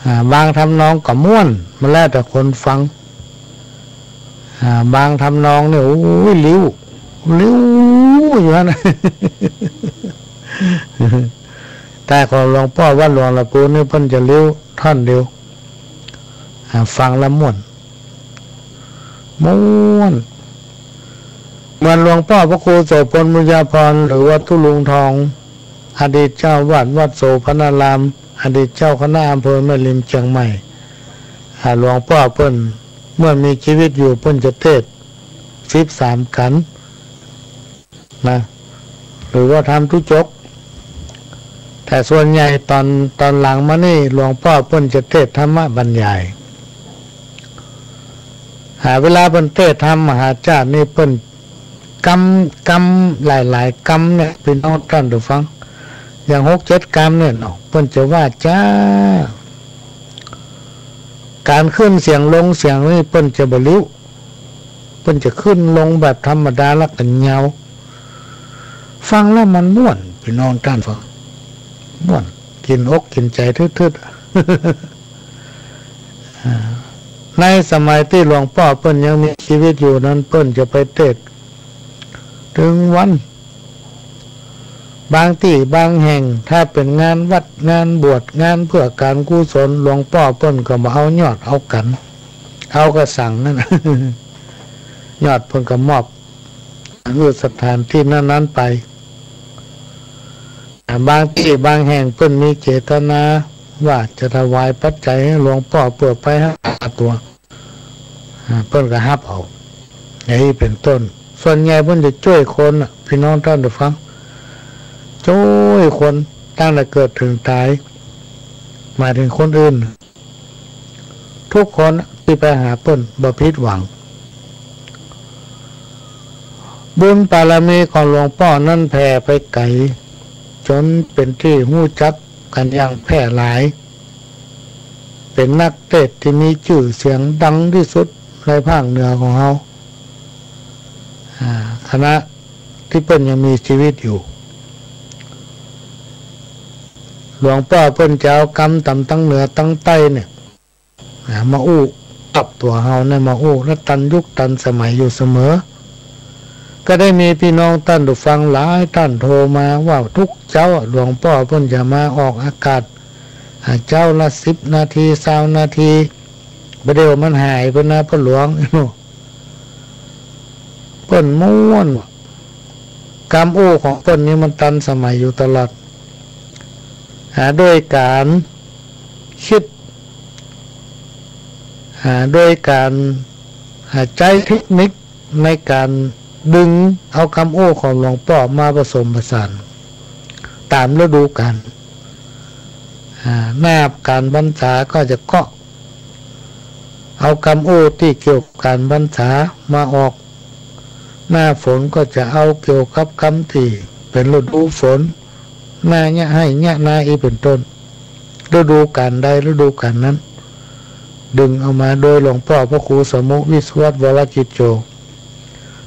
อ่า บางทำนองก็ม่วน มันแล้วแต่คนฟัง อ่า บางทำนองเนี่ย โอ้ย ลิ้ว ลิ้วอยู่หั้น แต่ของหลวงป้อวัดหลวงละปูนนี่เปิ้นจะลิ้วท่อนเดียว อ่า ฟังแล้วม่วน ม่วน เหมือนหลวงป้อพระครูโสภณ บุญญาภรณ์ หรือว่าตุ๊ลุงทอง อดีตเจ้าอาวาสวัดโสภณาราม อดีตเจ้าคณะอำเภอแม่ริมเจียงใหม่ อ่า หลวงป้อเปิ้น เมื่อมีชีวิตอยู่เปิ้นจะเตสน์ สิบสามกัณฑ์ นะ หรือว่าธรรมทุจก แต่ส่วนใหญ่ต๋อน ต๋อนหลังมานี่หลวงป้อเปิ้นจะเตสน์ธรรมบรรยาย หาเวลาเปิ้นเตสน์ธรรมมหาจาตินี่เปิ้นกำ กำหลายๆ กำเนี่ย ปี้น้องต้านผู้ฟัง อย่างหกเจ็ดกำเนี่ยเนาะ เปิ้นจะว่าจ๊า ก๋านขึ้นเสียงลงเสียงนี่เปิ้นจะบ่ริ้ว เปิ้นจะขึ้นลงแบบธรรมดาแล้วก็ยาว ฟังแล้วมันม่วน ปี้น้องต้านฟัง ม่วน กิ๋นอกกิ๋นใจ๋ทึดๆ อ่า ในสมัยตี้หลวงป้อเปิ้นยังมีจีวิตอยู่นั้น เปิ้นจะไปเตสน์ตึงวัน บางตี้บางแห่ง ถ้าเป๋นงานวัด งานบวช งานเปื้อก๋านกุศล หลวงป้อเปิ้นก็บ่เอายอด เอากั๋น เอากระสังนั่นน่ะ ยอดเปิ้นก็มอบ หื้อสถานตี้นั้นๆ ไป อ่า บางตี้บางแห่งเปิ้นมีเจตนาว่าจะถวายปัจจัยหื้อหลวงป้อเปื้อไปฮักษาตั๋ว อ่า เปิ้นก็ฮับเอา อย่างนี้เป๋นต้น ส่วนใหญ่เปิ้นจะจ้วยคนน่ะ ปี้น้องต้านผู้ฟัง จ้วยคนตั้งแต่เกิดเถิงต๋าย หมายเถิงคนอื่น ทุกคนตี้ไปหาเปิ้นบ่ผิดหวัง บุญบารมีของหลวงป้อนั้นแผ่ไปไก๋ จ๋นเป๋นตี้ฮู้จักกั๋นอย่างแพร่หลาย เป๋นนักเตสน์ตี้มีจื้อเสียงดังตี้สุดในภาคเหนือของเฮา อ่า ขณะตี้เปิ้นยังมีจีวิตอยู่ หลวงป้อเปิ้นจะเอากำต๋ามตังเหนือตังใต้เนี่ย อ่า มาอู้กับตั๋วเฮาเนี่ย มาอู้แล้วตันยุคตันสมัยอยู่เสมอ ก็ได้มีปี้น้องต้านผู้ฟังหลายต้านโทรมาว่าทุกเจ๊าอะ หลวงป้อเปิ้นจะมาออกอากาศ อ่า เจ๊าละสิบนาที ซาวนาที บ่าเดี่ยวมันหายไปนะป้อหลวง เปิ้นม่วน กำอู้ของเปิ้นนี่มันตันสมัยอยู่ตลอด อ่า โดยก๋านกึ๊ด อ่า โดยก๋าน อ่า ใจ๊เทคนิคในก๋านดึงเอากำอู้ของหลวงป้อมาผสมผสานต๋ามฤดูก๋าล อ่า หน้าก๋านพรรษาก็จะเกาะ เอากำอู้ตี้เกี่ยวกับก๋านพรรษามาออก หน้าฝนก็จะเอาเกี่ยวกับกำตี้เป๋นฤดูฝน หน้าเยียะไฮ่เยียะนาอี้เป๋นต้น ฤดูก๋าลใดฤดูก๋าลนั้น ดึงเอามาโดยหลวงป้อพระครูสมุวิศวัตรวรกิจโจ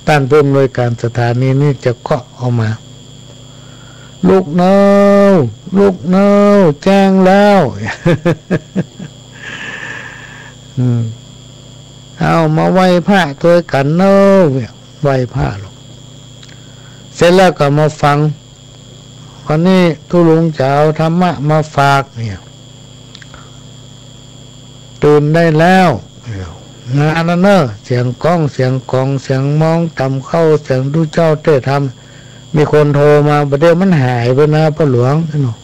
ต้านผู้อำนวยก๋านสถานีนี่จะเกาะเอามา ลุกเน่า ลุกเน่า แจ้งแล้ว อืม เอามาไหว้พระตวยกั๋นเน่า เนี่ย ไหว้พระลง เสร็จแล้วก็มาฟัง วันนี้ตุ๊ลุงจะเอาธรรมะมาฝากเนี่ย ตื่นได้แล้ว งานนั้นเน่อ เสียงก้อง เสียงก๋อง เสียงมองต่ำเข้า เสียงตุ๊เจ้าเตสน์ธรรม มีคนโทรมา บ่าเดี่ยวมันหายไปนะป้อหลวงเนาะ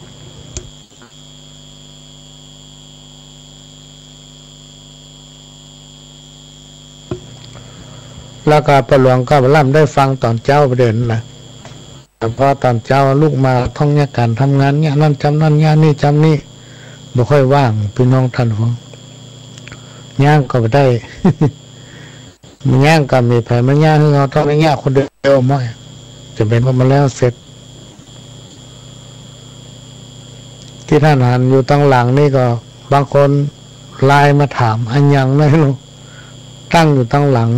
แล้วก็ป้อหลวงก็บ่าล่ำได้ฟังต๋อนเจ๊าประเด็นนะ แต่พอต๋อนเจ๊าลุกมาต้องเยียะก๋านทำงาน เยียะนั่นจำนั่น เยียะนี่จำนี่ บ่ค่อยว่าง ปี้น้องต้านฟัง ย่างก็บ่ได้ มันย่างก็มีไผมาเยียะหื้อเฮา ต้องได้เยียะคนเดียวหมด จะเป๋นว่ามาแล้วเสร็จ ตี้ต้านหันอยู่ตังหลังนี่ก็บางคนไลน์มาถามอะหยังนะลูก ตั้งอยู่ตังหลัง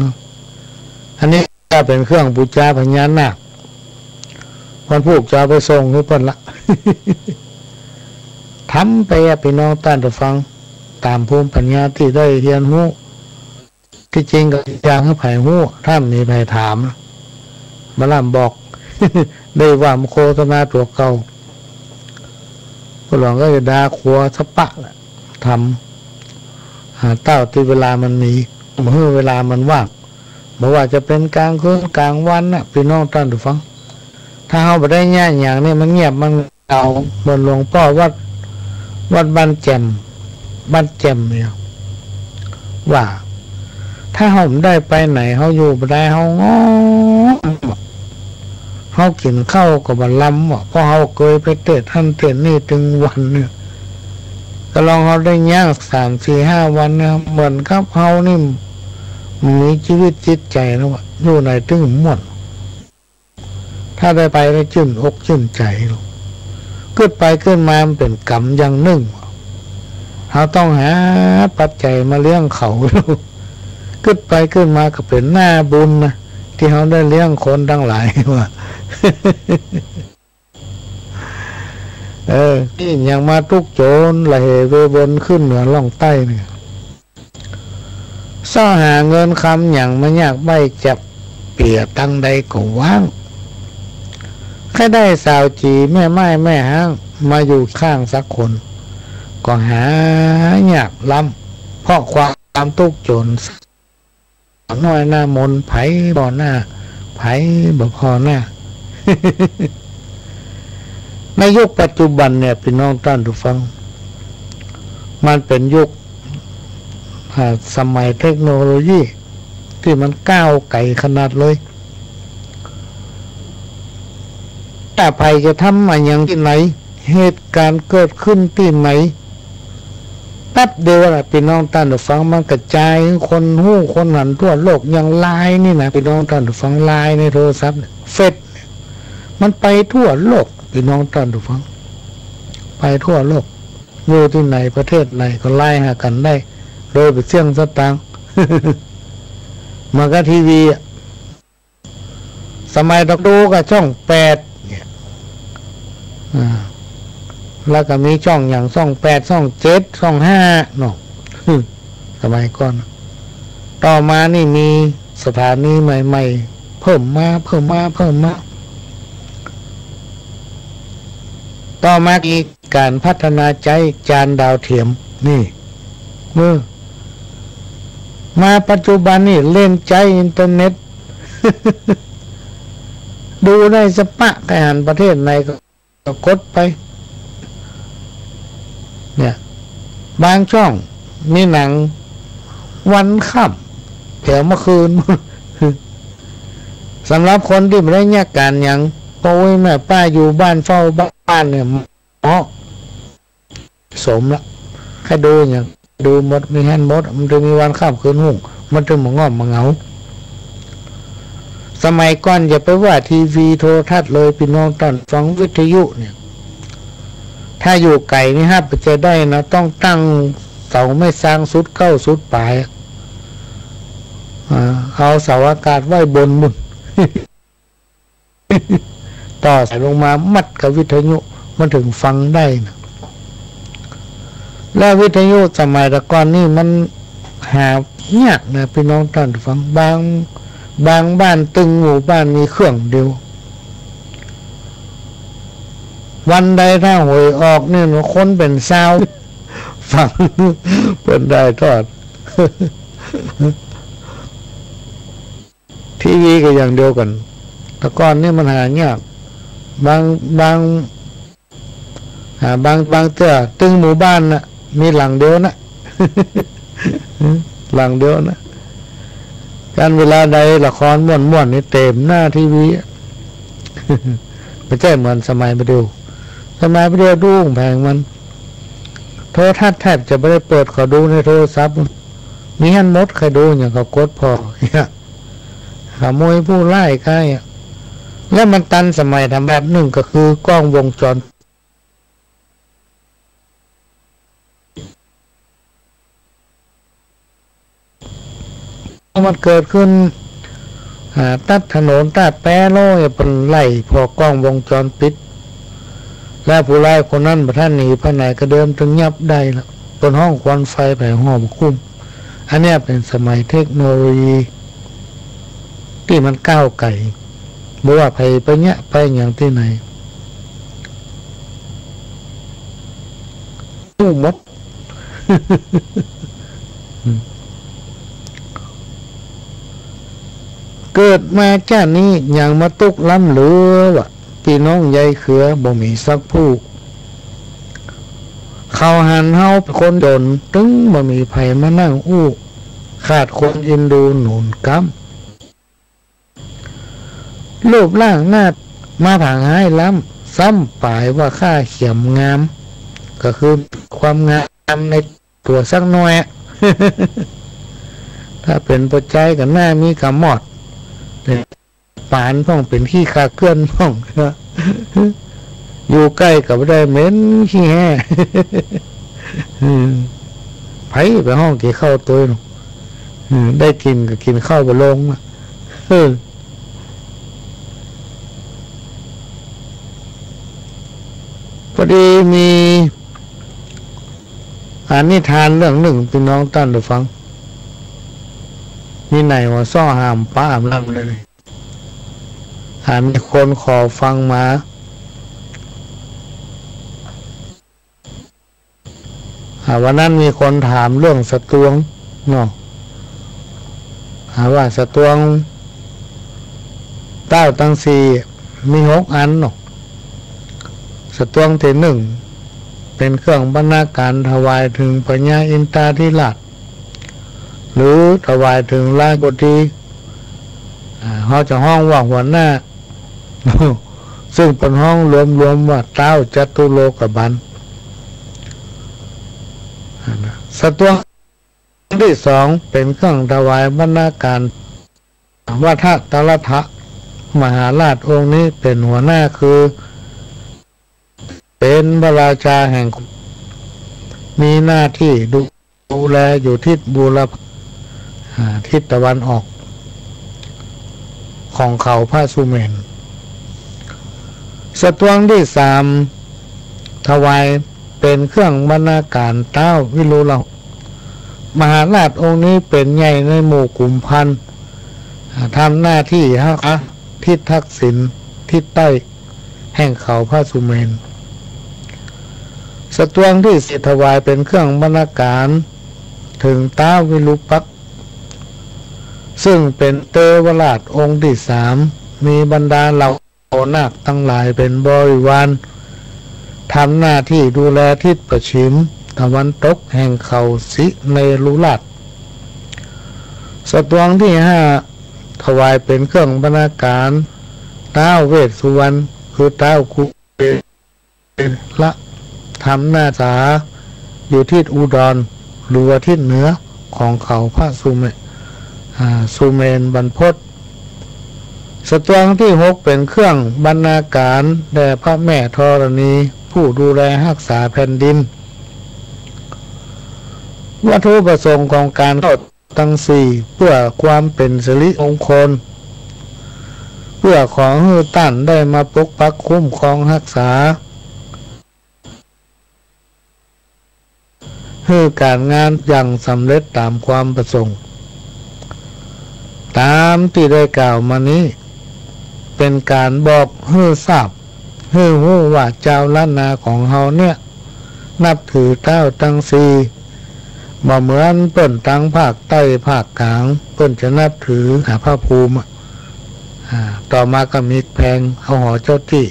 อันนี้ก็เป๋นเครื่องปู๋จาพญานาค วันพูกจะเอาไปส่งหื้อเปิ้นละ ทำไปอะ ปี้น้องต้านผู้ฟัง ต๋ามภูมิปัญญาตี้ได้เฮียนฮู้ ตี้จริงก็อยากหื้อใผฮู้ ถ้ามีใผถาม บ่าล่ำบอก ได้ว่ามันโฆษณาตั๋วเก่า ป้อหลวงก็จะด่าขัวสะปะแหละ ทำ หาเต้าตี้เวลามันมี บ่หื้อเวลามันว่าง บ่ว่าจะเป๋นก๋างคืนก๋างวันน่ะ ปี้น้องต้านผู้ฟัง ถ้าเฮาบ่ได้เยียะหยังนี่ มันเงียบมัน เอาเหมือนหลวงป้อวัด วัดบ้านแจ่ม บ้านแจ่มเนี่ย ว่า ถ้าเฮาบ่ได้ไปไหน เฮาอยู่บ่ได้ เฮาง่วง เฮากิ๋นข้าวก็บ่ลำว่ะ เพราะเฮาเกยไปเต๊อะหั้นเต๊อะนี่ตึงวันเนี่ย ก็ลองเฮาได้ย่างสามสี่ห้าวันเนี่ย เหมือนกับเฮานี่บ่มีจีวิตจิตใจ๋แล้วว่ะ อยู่ไหนตึงม่วน ถ้าได้ไปแล้วจื้นอกจื้นใจ๋ กึ๊ดไปกึ๊ดมามันเป๋นก๋รรมอย่างนึ่ง เฮาต้องหาปัจจัยมาเลี้ยงเขา กึ๊ดไปกึ๊ดมาก็เป๋นหน้าบุญนะ ตี้เฮาได้เลี้ยงคนตังหลายว่ะ เออ นี่ยังมาตุ๊กโจรละเหเวบนขึ้นเหนือล่องใต้เนี่ย เซาะหาเงินคำหยังบ่ยาก ใบ้จับเปียตังใดก็ว่าง ใค่ได้สาวจี๋แม่ไม้แม่ฮ้าง มาอยู่ข้างสักคน ก็หายากล้ำ เพราะความตุ๊กโจร สาวน้อยหน้ามน ใผผ่อหน้า ใผบ่ผ่อหน้า ในยุคปัจจุบันเนี่ย ปี้น้องต้านผู้ฟัง มันเป๋นยุค อ่า สมัยเทคโนโลยีตี้มันก้าวไก๋ขนาดเลย ถ้าใผจะทำอะหยังตี้ไหน เหตุก๋ารณ์เกิดขึ้นตี้ไหน แป๊บเดียวน่ะ ปี้น้องต้านผู้ฟัง มันกระจาย คนฮู้คนหันทั่วโลก อย่างไลน์นี่นะ ปี้น้องต้านผู้ฟัง ไลน์ในโทรศัพท์เนี่ย เฟซเนี่ย มันไปทั่วโลก ปี้น้องต้านผู้ฟัง ไปทั่วโลก อยู่ตี้ไหนประเทศไหนก็ไลน์หากั๋นได้ โดยบ่เสี้ยงสตางค์ เหมือนกับทีวีอะ สมัยตะก่อนก็ช่องแปดเนี่ย อ่า แล้วก็มีช่องอย่างช่องแปด ช่องเจ็ด ช่องห้าเนาะ สมัยก่อน ต่อมานี่มีสถานีใหม่ๆ เพิ่มมา เพิ่มมา เพิ่มมา ต่อมามีก๋านพัฒนาใจ๊จานดาวเทียม นี่ เออ มาปัจจุบันนี่เล่นใจ๊อินเทอร์เน็ต ดูได้สะปะ ใผหันประเทศไหนก็ ก็กดไป เนี่ย บางช่องมีหนังวันค่ำ แถมเมื่อคืน สำหรับคนตี้บ่ได้เยียะก๋านหยัง ป้ออุ๊ยแม่ป้าอยู่บ้านเฝ้าบ้านเนี่ย เหมาะสมละ ใค่ดูหยัง ดูหมด มีหั้นหมด มันจะมีวันค่ำคืนฮุ่ง มันจะบ่ง่วงบ่เหงา สมัยก่อนอย่าไปว่าทีวีโทรทัศน์เลย ปี้น้องต้านฟัง วิทยุเนี่ย ถ้าอยู่ไก๋นี่ฮับบ่ใจ้ได้นะ ต้องตั้งเสาไม้ซางสุดเก๊าสุดป๋ายอะ อ่า เอาเสาอากาศไว้บนบุ้น ต่อสายลงมามัดกับวิทยุ มันถึงฟังได้นะ และวิทยุสมัยตะก่อนนี่มันหายากนะ ปี้น้องต้านฟัง บาง บางบ้านตึงหมู่บ้านมีเครื่องเดียว วันใดถ้าหวยออกนี่นะ คนเป๋นซาวฟัง เปิ้นได้ทอด ทีวีก็อย่างเดียวกั๋น ตะก่อนนี่มันหายาก บาง บาง อ่า บาง บางเตื้อตึงหมู่บ้านน่ะ มีหลังเดียวนะ หลังเดียวนะ กันเวลาใดละครม่วนๆ นี่เต๋มหน้าทีวีอะ บ่ใจ้เหมือนสมัยบ่าเดี่ยว สมัยบ่าเดี่ยวดูแผงมัน โทรทัศน์แทบจะบ่ได้เปิด เขาดูในโทรศัพท์ มีหั้นหมด ใค่ดูหยังก็กดผ่อ ขโมยผู้ร้ายใค่อะ และมันตันสมัยแถมแบบนึ่งก็คือกล้องวงจร มันเกิดขึ้น อ่า ตั๊ดถนน ตั๊ดแปโล่ เปิ้นไล่ผ่อกล้องวงจรปิด และผู้ร้ายคนนั้นบ่ทันหนีไปไหน ก็เดิมตึงยับได้ละ เปิ้นฮ้องควันไฟไปฮ้องบ่คุ้ม อันเนี้ยเป๋นสมัยเทคโนโลยีตี้มันก้าวไก๋ บ่ว่าใผไปเยียะไปหยังตี้ไหน ฮู้หมด เกิดมาจ้าดนี้ยังบ่ตุ๊กล้ำเหลือว่ะ ปี้น้องใยเขือบ่มีสักผู้ เขาหันเฮาเป๋นคนจ๋น ตึงบ่มีใผมานั่งอู้ ขาดคนเอ็นดูหนุนก๊ำ รูปร่างหน้ามาผางฮ้ายล้ำ ซ้ำป๋ายว่าข้าเขียมงาม ก็คือความงามในตั๋วสักหน่อยอะ ถ้าเป๋นป้อจายก็หน้ามีกำมอด เป๋นป๋านพ่อง เป๋นขี้คลาเกื้อนพ่อง อยู่ใก้ก็บ่ได้ เหม็นขี้แห้ อืม ใผไปฮ้องเก๋าเข้าตวยเนาะ อืม ได้กิ๋นก็กิ๋นข้าวบ่ลงอะ เออ พอดีมีอานิทานเรื่องนึ่ง ปี้น้องต้านผู้ฟัง มีไหนว่าซ้อห้ามปะห้ามลำเลย อ่า มีคนขอฟังมา อ่า วันนั้นมีคนถามเรื่องสะตวงเนาะ อ่า ว่าสะตวงเต้าตังสี่มีหกอันเนาะ สะตวงตี้นึ่ง เป๋นเครื่องบรรณาการถวายเถิงพญาอินทราธิราช หรือถวายเถิงราชบดี อ่า เฮาจะฮ้องว่าหัวหน้า ซึ่งเปิ้นฮ้องรวมๆ ว่าเต้าจตุโลกบาล สะตวงตี้สองเป๋นเครื่องถวายบรรณาการ วัฒตรทะมหาราชองค์นี้เป๋นหัวหน้า คือเป๋นพระราชาแห่ง มีหน้าตี้ดู ดูแลอยู่ทิศบูรพา อ่า ทิศตะวันออก ของเขาพระสุเมรุ สะตวงตี้สาม ถวายเป๋นเครื่องบรรณาการเต้าวิรุฬหงส์ มหาราชองค์นี้เป๋นใหญ่ในหมู่ขุมพัน อ่า ทำหน้าตี้ฮักษาทิศทักษิณ ทิศใต้ แห่งเขาพระสุเมรุ สะตวงตี้สี่ถวายเป๋นเครื่องบรรณาการเถิงท้าววิรูปักษ์ ซึ่งเป๋นเตวราชองค์ตี้สาม มีบรรดาเหล่านาคตังหลายเป๋นบริวาร ทำหน้าตี้ดูแลทิศปะฉิมตะวันตกแห่งเขาสิเนรุราช สะตวงตี้ห้า ถวายเป๋นเครื่องบรรณาการท้าวเวสสุวรรณ คือท้าวกุเบละ ทำหน้าสาอยู่ทิศอุดร หรือว่าทิศเหนือของเขาพระสุเม อ่า สุเมรุบรรพต สะตวงตี้หกเป๋นเครื่องบรรณาการแด่พระแม่ธรณี ผู้ดูแลฮักษาแผ่นดิน วัตถุประสงค์ของการเข้า ตังสี่ เปื้อความเป๋นสิริมงคล เปื้อขอหื้อต้านได้มาปกปักคุ้มครองฮักษา หื้อก๋านงานอย่างสำเร็จต๋ามความประสงค์ ต๋ามตี้ได้กล่าวมานี้ เป๋นก๋านบอกหื้อทราบ หื้อฮู้ว่าจาวล้านนาของเฮาเนี่ย นับถือเต้าตังสี่ บ่เหมือนเปิ้นตางภาคใต้ภาคก๋าง เปิ้นจะนับถือหาพระภูมิอะ อ่า ต่อมาก็มีแผงเอาหอเจ้าตี้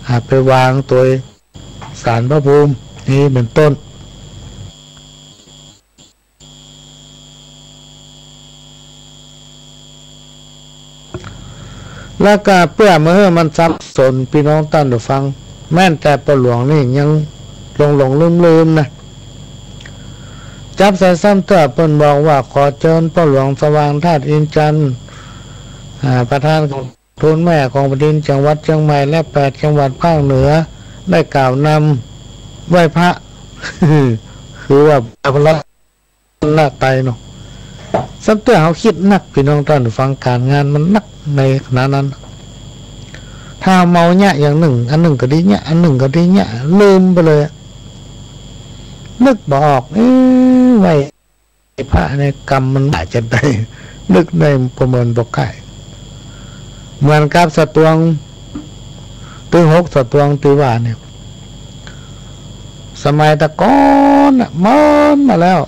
อ่า ไปวางตวยศาลพระภูมิ นี้เป๋นต้น แล้วก็เปื้อบ่หื้อมันสับสน ปี้น้องต้านผู้ฟัง แม้นแต่ป้อหลวงนี่ยังหลงๆ ลืมๆ นะ จั๊บใส่ซ้ำเตื้อเปิ้นบอกว่า ขอเจิญป้อหลวงสว่างธาตุอินทร์จันทร์ อ่า ประธานกองทุนแม่ของแผ่นดินจังหวัดเจียงใหม่และแปดจังหวัดภาคเหนือ ได้กล่าวนำไหว้พระ คือว่าพระ หน้าไตเนาะ ซ้ำเตื้อเฮาคิดนัก ปี้น้องต้านผู้ฟัง ก๋านงานมันนักในขณะนั้น ถ้าเมาเยียะอย่างนึ่ง อันนึ่งก็ดีเยียะ อันนึ่งก็ดีเยียะ ลืมไปเลยอะ นึกบ่ออก เอ๊ะ ไหว้พระเนี่ย กำมันบาดจะได้ นึกได้ประเมินบ่ใก้ เหมือนกับสะตวงตี้หก สะตวงตี้ว่าเนี่ย สมัยตะกอนน่ะ เมินมาแล้ว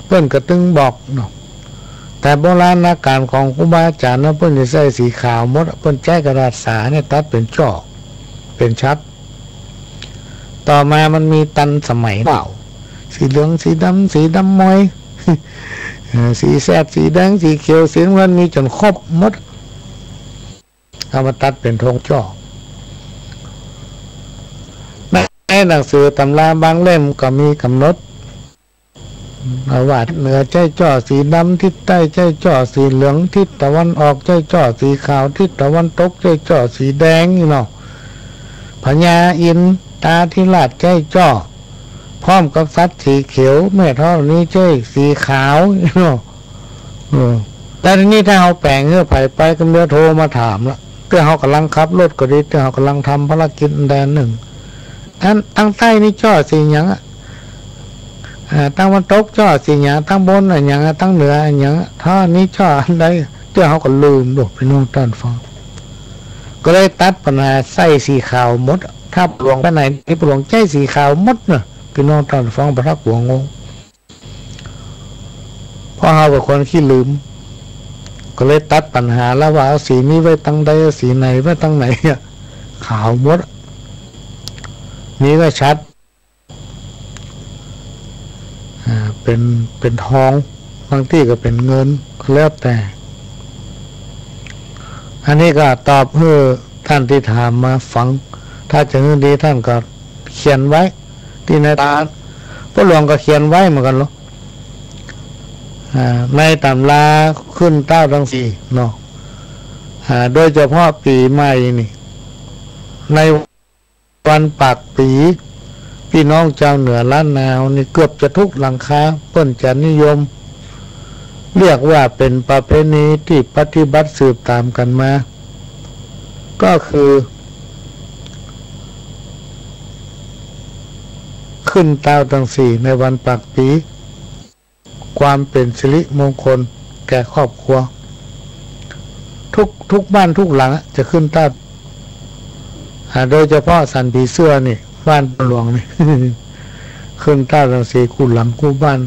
เปิ้นก็ตึงบอกเนาะ แต่โบราณการของครูบาอาจ๋ารย์นะ เปิ้นจะใจ๊สีขาวหมดอะ เปิ้นใจ๊กระดาษสาเนี่ยตัดเป๋นจ้อ เป๋นฉัตร ต่อมามันมีตันสมัยเปล่า สีเหลือง สีดำ สีดำมอย เอ อ่า สีแสด สีแดง สีเขียว สีน้ำเงิน มีจ๋นครบหมด เอามาตัดเป๋นธงจ้อ ในหนังสือต๋ำราบางเล่มก็มีก๋ำหนด ว่าทิศเหนือใจ๊จ้อสีดำ ทิศใต้ใจ๊จ้อสีเหลือง ทิศตะวันออกใจ๊จ้อสีขาว ทิศตะวันตกใจ๊จ้อสีแดงนี่เนาะ พญาอินทราธิราชใจ๊จ้อ พร้อมกับสัตว์สีเขียว แม่ธรณีใจ๊สีขาวนี่เนาะ เออ แล้วทีนี้ถ้าเฮาแป๋งหื้อใผไป ก็เดี๋ยวโทรมาถามละ เตื้อเฮาก่ำลังขับรถก็ดี เตื้อเฮาก่ำลังทำภารกิจอันใดอันหนึ่ง อัน อันใต้นี่จ้อสีหยังอะ อ่า ตางวันตกจ้อสีหยัง ตางบนอะหยังอะ ตางเหนืออะหยังอะ ถ้าอันนี้จ้ออันใด เตื้อเฮาก็ลืม โอ้ ปี้น้องต้านฟัง ก็เลยตัดปัญหาใส่สีขาวหมด ถ้าป้อหลวงไปไหนนี่ ป้อหลวงใจ๊สีขาวหมดเนาะ ปี้น้องต้านฟัง บ่ต้องกั๋วงง เพราะเฮาเป๋นคนขี้ลืม ก็เลยตัดปัญหาแล้วว่าเอาสีนี้ไว้ตางใด เอาสีไหนไว้ตางไหนอะ ขาวหมด มีก็ชัด อ่า เป๋น เป๋นทอง บางตี้ก็เป๋นเงิน ก็แล้วแต่ อันนี้ก็ตอบหื้อต้านตี้ถามมาฟัง ถ้าจะหื้อดีต้านก็เขียนไว้ตี้ในต๋ำรา ป้อหลวงก็เขียนไว้เหมือนกั๋นเนาะ อ่า ในต๋ำราขึ้นเต้าตังสี่เนาะ อ่า โดยเฉพาะปี๋ใหม่นี่ ในวันปากปี๋ ปี้น้องจาวเหนือล้านนานี่เกือบจะกู้หลังคา เปิ้นจะนิยม เรียกว่าเป๋นประเพณีตี้ปฏิบัติสืบต๋ามกั๋นมา ก็คือ ขึ้นเต้าตังสี่ในวันปากปี๋ ความเป๋นสิริมงคลแก่ครอบครัว กู้ กู้บ้านกู้หลังอะ จะขึ้นเต้า อ่า โดยเฉพาะสันผีเสื้อนี่ บ้านป้อหลวงนี่ ขึ้นเต้าตังสี่กู้หลังกู้บ้าน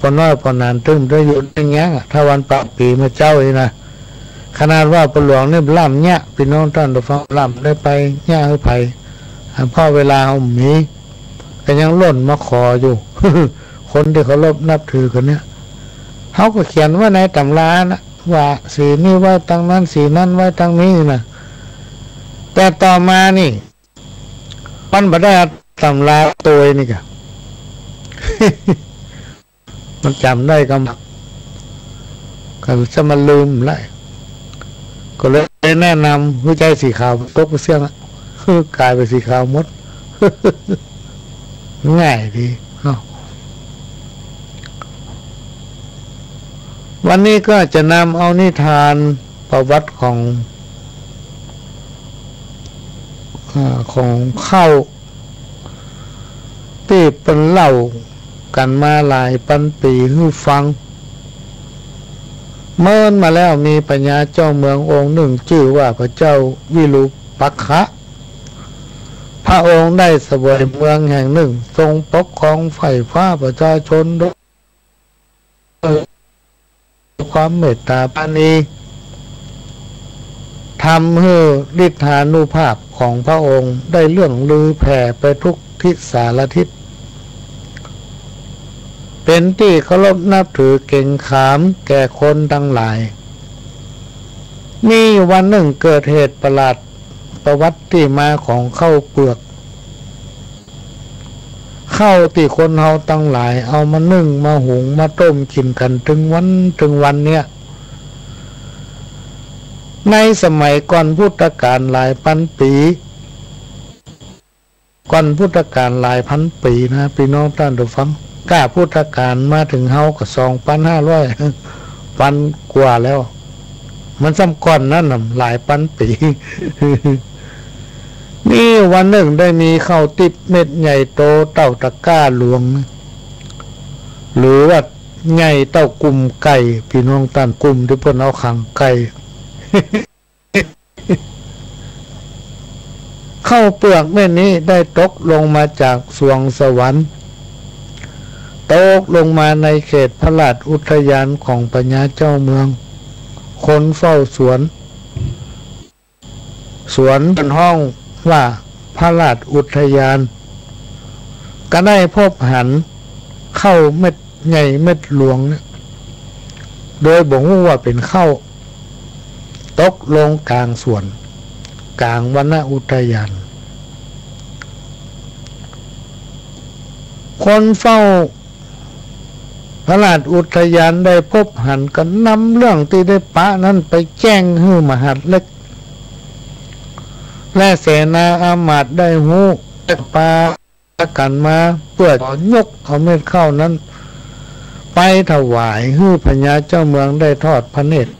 ป้อน้อยป้อหนานตึงได้อยู่ได้แง้งอะ ถ้าวันปากปี๋เมื่อเจ๊าอี้นะ ขนาดว่าป้อหลวงนี่บ่ล่ำเยียะ ปี้น้องต้านฟัง บ่ล่ำได้ไปเยียะหื้อใผ อ่า เพราะเวลาเฮาบ่มี ก็ยังล่นมาขออยู่ คนตี้เคารพนับถือกั๋นเนี่ย เฮาก็เขียนไว้ในต๋ำรานะ ว่าสีนี้ไว้ตางนั้น สีนั้นไว้ตางนี้นะ แต่ต่อมานี่ มันบ่ได้เอาต๋ำราตวยนี่ก่ะ มันจ๋ำได้ก็มัก ก็จะมาลืมละ ก็เลยแนะนำหื้อใจ๊สีขาว ตกไปเสี้ยงอะ ก๋ายเป๋นสีขาวหมด ง่ายดีเนาะ วันนี้ก็จะนำเอานิทานประวัติของ อ่า ของข้าว ตี้เปิ้นเล่ากั๋นมาหลายปันปี๋หื้อฟัง เมินมาแล้ว มีพญาเจ้าเมืององค์นึ่ง จื้อว่าพระเจ้าวิรูปักขะ พระองค์ได้เสวยเมืองแห่งนึ่ง ทรงปกครองใฝ่ฟ้าประชาชนโดย ความเมตต๋าปราณี ทำหื้อฤทธานุภาพของพระองค์ได้เลื่องลือแผ่ไปกู้ทิศสารทิศ เป๋นตี้เคารพนับถือเก๋งขามแก่คนตังหลาย มีอยู่วันนึ่งเกิดเหตุประหลาด ประวัติตี้มาของข้าวเปือก ข้าวตี้คนเฮาตังหลายเอามานึ่ง มาหุง มาต้มกิ๋นกั๋นตึงวันตึงวันเนี่ย ในสมัยก่อนพุทธกาลหลายปันปี๋ ก่อนพุทธกาลหลายปันปี๋นะ ปี้น้องต้านฟัง ก้าพุทธกาลมาเถิงเฮาก็สองปันห้าร้อย ปันกว่าแล้ว มันซ้ำก่อนนั้นน่ะหลายปันปี๋ มีวันนึ่งได้มีข้าวติ๊บเม็ดใหญ่โตเต้าตะกร้าหลวง หรือว่าใหญ่เต้ากุ่มไก่ ปี้น้องต้าน กุ่มตี้เปิ้นเอาขังไก่ ข้าวเปือกเม็ดนี้ได้ตกลงมาจากสวงสวรรค์ ตกลงมาในเขตพระราชอุทยานของพญาเจ้าเมือง คนเฝ้าสวน สวนเปิ้นฮ้องว่าพระราชอุทยาน ก็ได้พบหันข้าวเม็ดใหญ่เม็ดหลวงเนี่ย โดยบ่ฮู้ว่าเป๋นข้าว ตกลงก๋างสวน ก๋างวนอุทยาน คนเฝ้าพระราชอุทยานได้พบหันก็นำเรื่องตี้ได้ปะนั้นไปแจ้งหื้อมหัดเล็ก และเสนาอามาตย์ได้ฮู้ ก็ปากั๋นมาเปื้อจะยกเอาเม็ดข้าวนั้นไปถวายหื้อพญาเจ้าเมืองได้ทอดพระเนตร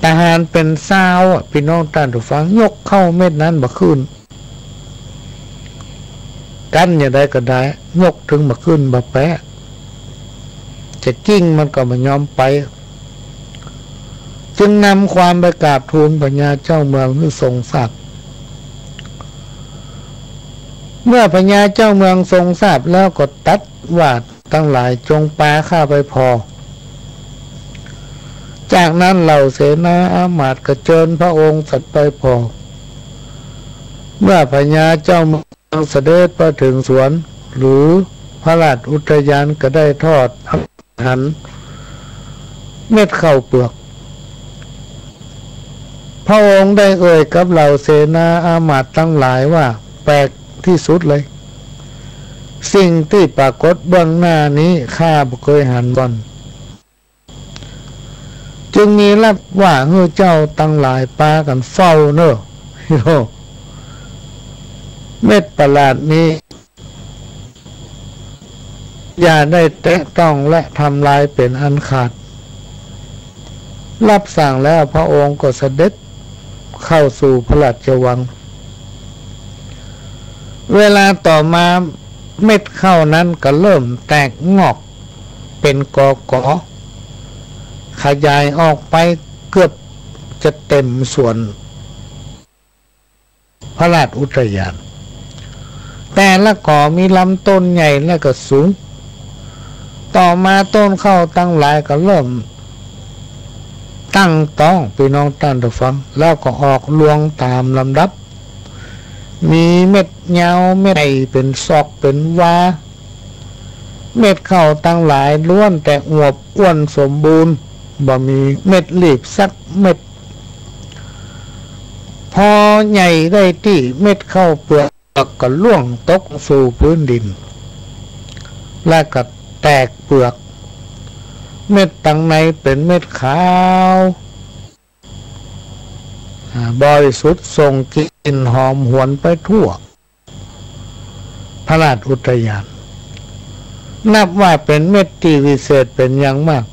ทหารเป๋นซาวอะ ปี้น้องต้านผู้ฟัง ยกข้าวเม็ดนั้นบ่ขึ้น กั้นอย่างใดก็ได้ ยกเถิงบ่ขึ้นบ่แป๊ จะกลิ้งมันก็บ่ยอมไป จึงนำความไปกราบทูลพญาเจ้าเมืองหื้อทรงทราบ เมื่อพญาเจ้าเมืองทรงทราบแล้วก็ตรัสว่า ตังหลายจงปาข้าไปผ่อ จากนั้นเหล่าเสนาอามาตย์ก็เจิญพระองค์เสด็จไปผ่อ เมื่อพญาเจ้าเมืองเสด็จไปเถิงสวน หรือพระราชอุทยานก็ได้ทอดหันเม็ดข้าวเปลือก พระองค์ได้เอ่ยกับเหล่าเสนาอามาตย์ตังหลายว่า แปลกตี้สุดเลย สิ่งตี้ปรากฏเบื้องหน้านี้ข้าบ่เกยหันก่อน จึงมีรับว่าหื้อเจ้าตังหลายปากั๋นเฝ้าเน่อ เม็ดประหลาดนี้ อย่าได้แตะต้องและทำลายเป๋นอันขาด รับสั่งแล้วพระองค์ก็เสด็จเข้าสู่พระราชวัง เวลาต่อมาเม็ดข้าวนั้นก็เริ่มแตกงอกเป๋นกอก๋อ ขยายออกไปเกือบจะเต็มสวน พระราชอุทยาน แต่ละก๋อมีลำต้นใหญ่และก็สูง ต่อมาต้นข้าวตังหลายก็เริ่มตั้งต๊อง ปี้น้องต้านผู้ฟัง แล้วก็ออกรวงต๋ามลำดับ มีเม็ดยาวเม็ดใหญ่เป๋นศอกเป๋นวา เม็ดข้าวตังหลายล้วนแต่อวบอ้วนสมบูรณ์ บ่มีเม็ดรีบสักเม็ด พอใหญ่ได้ตี้ เม็ดข้าวเปลือกก็ร่วงตกสู่พื้นดิน และก็แตกเปลือก เม็ดตังในเป๋นเม็ดขาว อ่า บริสุทธิ์ส่งกลิ่นหอมหวนไปทั่ว พระราชอุทยาน นับว่าเป๋นเม็ดตี้วิเศษเป๋นอย่างมาก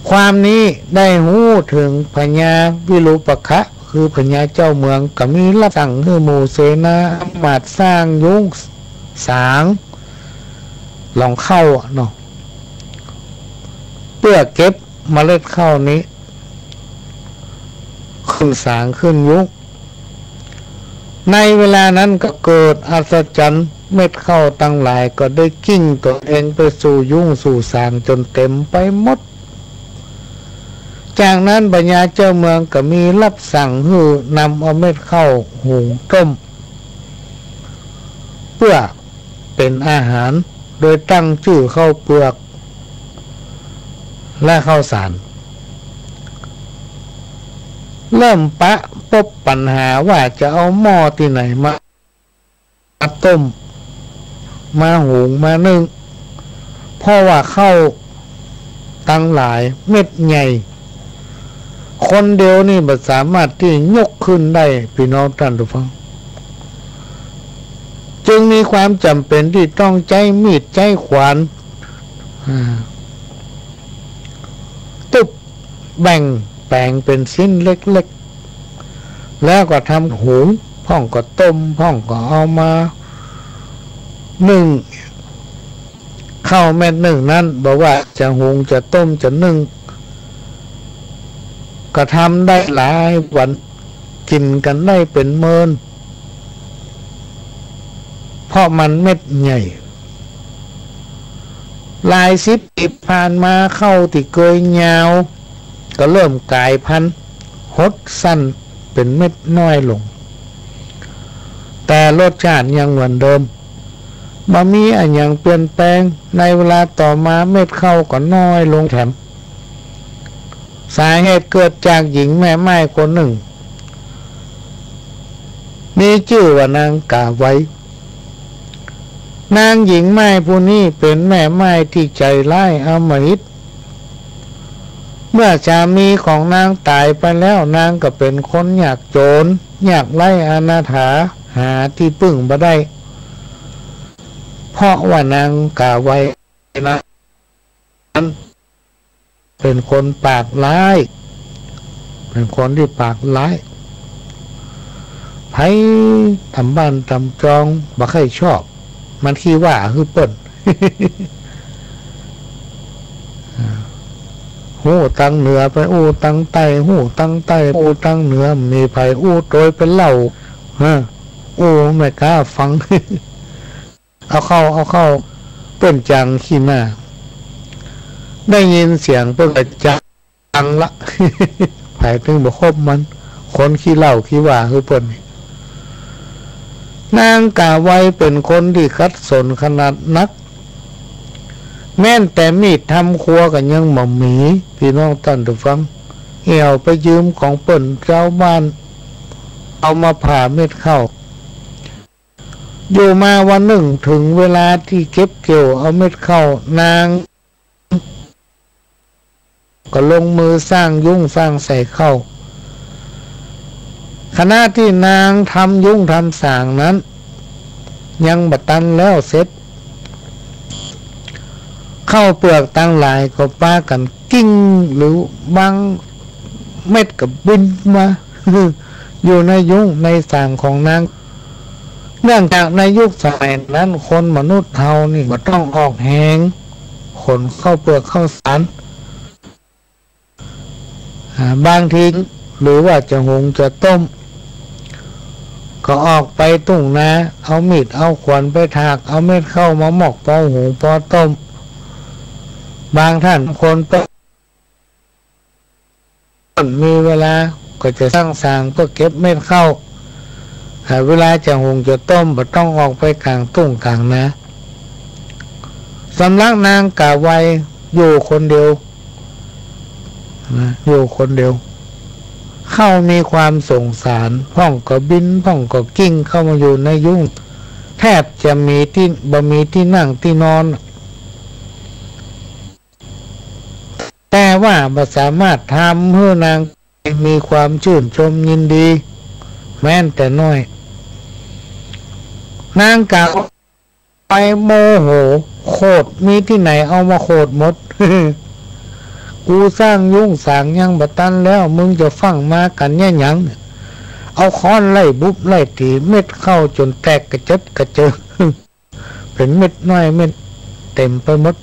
ความนี้ได้ฮู้เถิงพญาวิรูปกะ คือพญาเจ้าเมือง ก็มีรับสั่งหื้อหมู่เสนาอามาตย์สร้างยุ้งสาง รองข้าวอะเนาะ เปื้อเก็บเมล็ดข้าวนี้ ขึ้นสางขึ้นยุ้ง ในเวลานั้นก็เกิดอัศจรรย์ เม็ดข้าวตังหลายก็ได้กลิ้งตั๋วเองไปสู่ยุ้งสู่สางจ๋นเต็มไปหมด จากนั้นพญาเจ้าเมืองก็มีรับสั่งหื้อนำเอาเม็ดข้าวหุงต้ม เปื้อเป๋นอาหาร โดยตั้งจื้อข้าวเปลือก และข้าวสาร เริ่มปะปบปัญหาว่าจะเอาหม้อตี้ไหนมา มาต้ม มาหุง มานึ่ง เพราะว่าข้าวตังหลายเม็ดใหญ่ คนเดียวนี่บ่สามารถตี้ยกขึ้นได้ ปี้น้องต้านผู้ฟัง จึงมีความจ๋ำเป๋นตี้ต้องใจ๊มีดใจ๊ขวาน อ่า ตุ๊บแบ่งแป๋งเป๋นชิ้นเล็กๆ แล้วก็ทำหุง พ่องก็ต้ม พ่องก็เอามานึ่ง ข้าวเม็ดนึ่งนั้น บ่ว่าจะหุง จะต้ม จะนึ่ง ก็ทำได้หลายวัน กิ๋นกั๋นได้เป๋นเมิน เพราะมันเม็ดใหญ่ หลายสิบปี๋ผ่านมา ข้าวตี้เกยยาว ก็เริ่มก๋ายพันธุ์ หดสั้น เป๋นเม็ดน้อยลง แต่รสชาติยังเหมือนเดิม บ่มีอะหยังเปลี่ยนแปลง ในเวลาต่อมาเม็ดข้าวก็น้อยลงแถม สาเหตุเกิดจากหญิงแม่ไม้คนนึ่ง มีจื้อว่านางก๋าไว นางหญิงไม้ผู้นี้เป๋นแม่ไม้ตี้ใจ๋ฮ้ายอำมหิต เมื่อสามีของนางต๋ายไปแล้ว นางก็เป๋นคนยากจ๋น ยากไร้อนาถา หาตี้ปึ้งบ่ได้ เพราะว่านางก๋าไวนั้น เป๋นคนปากฮ้าย เป๋นคนตี้ปากฮ้าย ใผต๋ามบ้านต๋ามจองบ่ใค่ชอบ มันขี้ว่าหื้อเปิ้น ฮู้ตางเหนือไปอู้ตางใต้ ฮู้ตางใต้อู้ตางเหนือ มีใผอู้โตยเป๋นเล่า ฮะ อู้แม่ก๊าฟัง เอาเข้า เอาเข้า เปิ้นจังขี้หน้า ได้ยินเสียงเปิ้นก็จังละ ใผตึงบ่คบมัน คนขี้เล่าขี้ว่าคือเปิ้นนี่ นางก๋าไวเป๋นคนตี้ขัดสนขนาดนัก แม้นแต่มีดทำครัวก็ยังบ่มี ปี้น้องต้านผู้ฟัง แอ่วไปยืมของเปิ้นจาวบ้าน เอามาผ่าเม็ดข้าว อยู่มาวันนึ่งเถิงเวลาตี้เก็บเกี่ยวเอาเม็ดข้าว นางก็ลงมือสร้างยุ้งสร้างใส่ข้าว ขณะตี้นางทำยุ้งทำสางนั้น ยังบ่ตันแล้วเสร็จ ข้าวเปลือกตังหลายก็ปากั๋นกิ้ง หรือบางเม็ดก็บินมา อยู่ในยุ้งในสางของนาง เนื่องจากในยุคสมัยนั้นคนมนุษย์เฮานี่บ่ต้องออกแฮง ขนข้าวเปลือกข้าวสาร อ่า บางทีหรือว่าจะหุงจะต้ม ก็ออกไปตุ้งนา เอามีดเอาขวานไปถาก เอาเม็ดข้าวมามอกปอหุงปอต้ม บางท่านคนไป มีเวลาก็จะสร้างสางเปื้อเก็บเม็ดข้าว หากเวลาจะหุงจะต้มบ่ต้องออกไปก๋างตุ้งก๋างนา สำหรับนางก๋าไวอยู่คนเดียวนะ อยู่คนเดียว ข้าวมีความสงสาร พ่องก็บิน พ่องก็กิ้งเข้ามาอยู่ในยุ้ง แทบจะมีตี้ บ่มีตี้นั่งตี้นอน แต่ว่าบ่สามารถทำหื้อนางมีความชื่นชมยินดีแม้นแต่น้อย นางก๋าไวโมโหโขด มีตี้ไหนเอามาโขดหมด กูสร้างยุ้งสางยังบ่ตันแล้ว มึงจะฟั่งมากั๋นเยียะหยัง เอาค้อนไล่บุบไล่ตี๋เม็ดข้าวจ๋นแตกกระเจิดกระเจิง เป๋นเม็ดน้อยเม็ดเต็มไปหมด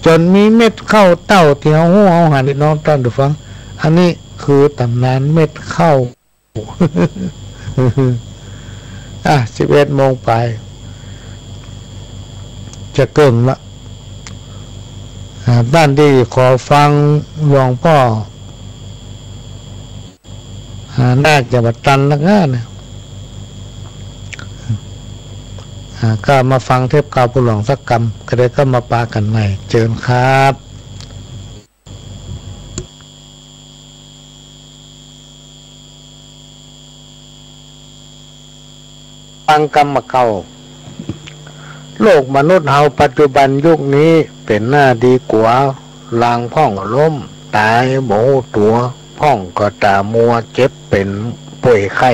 จ๋นมีเม็ดข้าวเต้าตี้เฮาฮู้เฮาหัน ปี้น้องต้านผู้ฟัง อันนี้คือต๋ำนานเม็ดข้าว อ่ะ สิบเอ็ดโมงปาย จะเกิ่งละ อ่า ต้านตี้ขอฟังหลวงป้อ อ่า น่าจะบ่ตันนักนะเนี่ย อ่า ก็มาฟังเทปเก่าปู่หลวงสักกำ ก็ได้ก็มาปากั๋นใหม่ เจิญครับ ฟังกำบ่าเก่า โลกมนุษย์เฮาปัจจุบันยุคนี้เป๋นหน้าดีกั๋ว ลางพ่องก็ล้มต๋ายบ่ฮู้ตั๋ว พ่องก็ต๋ามัวเจ็บเป๋นป่วยไข้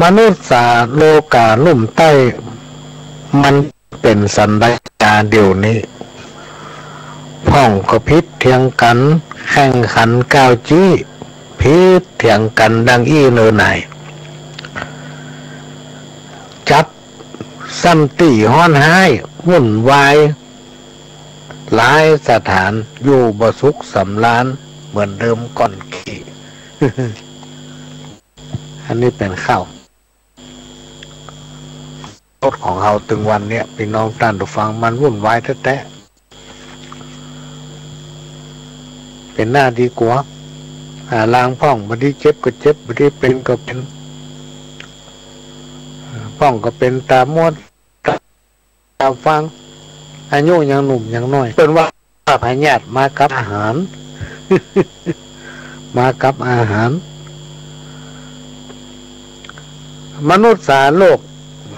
มนุษย์สาโลกาลุ่มใต้ มันเป๋นสันดานเดี๋ยวนี้ พ่องก็ผิดเถียงกั๋น แข่งขันก้าวจี๊ ผิดเถียงกั๋นดังอี้เนอหน่าย จั๊บซ้ำตี้ฮ้อนฮ้าย วุ่นวาย หลายสถาน อยู่บ่สุขสำราญ เหมือนเดิมก่อนกี้ อันนี้เป๋นข่าว โลกของเฮาตึงวันเนี้ย ปี้น้องต้านผู้ฟัง มันวุ่นวายแต๊ๆ เป๋นหน้าดีกั๋ว อ่า ลางพ่องบ่ดี เจ็บก็เจ็บ บ่ดี เป๋นก็เป๋น พ่องก็เป๋นต๋ามัวต๋าฟัง อายุยังหนุ่มยังน้อย เปิ้นว่า ว่าพยาธิมากับอาหาร มากับอาหาร มนุษย์สาโลก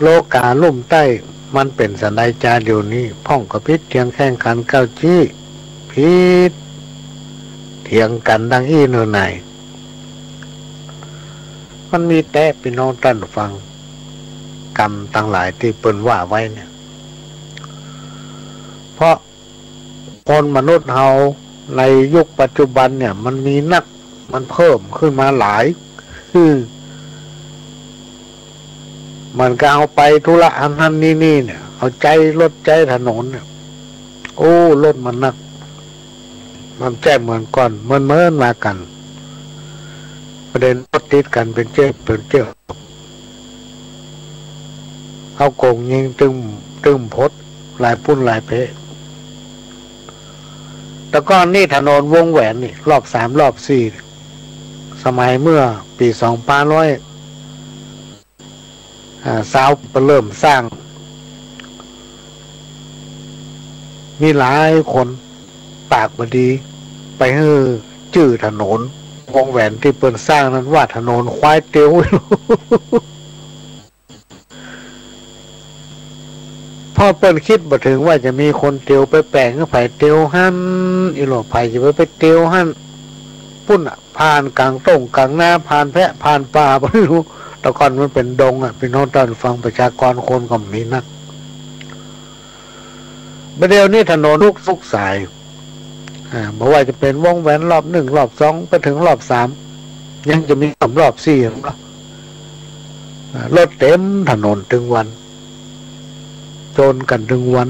โลก๋าลุ่มใต้ มันเป๋นสันใดจาเดี๋ยวนี้ พ่องก็ผิดเถียงแข่งขันเก๊าจี้ ผิดเถียงกั๋นดังอี้เน่อไหน มันมีแต๊ ปี้น้องต้านฟัง กรรมตังหลายตี้เปิ้นว่าไว้เนี่ย เพราะ คนมนุษย์เฮาในยุคปัจจุบันเนี่ย มันมีนัก มันเพิ่มขึ้นมาหลาย อืม เหมือนกับเฮาไปธุระอันนั้นนี่นี่เนี่ย เฮาใจ๊รถใจ๊ถนนเนี่ย โอ้ รถมันนัก มันบ่ใจ้เหมือนก่อน เหมือนๆ ว่ากั๋น ประเด็นรถติดกั๋นเป๋นเจ๊วเป๋นเจ๊ว เอาโก๋งยิงตึ้ม ตึ้มพด หลายปุ้นหลายเป๊ะ แต่ก่อนนี่ถนนวงแหวนนี่ รอบสาม รอบสี่ สมัยเมื่อปี๋สองพันห้าร้อย อ่า ซาว เปิ้นเริ่มสร้าง มีหลายคนปากบ่ดี ไปหื้อจื้อถนนวงแหวนตี้เปิ้นสร้างนั้นว่าถนนควายเตียว เพราะเปิ้นกึ๊ดบ่เถิงว่าจะมีคนเตียว ไปแป๋งหื้อใผเตียวหั้น อีหลอใผจะไป ไปเตียวหั้น ปุ้นน่ะ ผ่านก๋างต้งก๋างนา ผ่านแพะผ่านป่า บ่ฮู้ แต่ก่อนมันเป๋นดงอะ ปี้น้องต้านฟัง ประชากรคนก็บ่มีนัก บ่าเดี่ยวนี้ถนนทุก ทุกสาย อ่า บ่ว่าจะเป๋นวงแหวนรอบหนึ่ง รอบสอง ไปเถิงรอบสาม ยังจะมีรอบสี่ เนาะ อ่า รถเต็มถนนตึงวัน จนกั๋นตึงวัน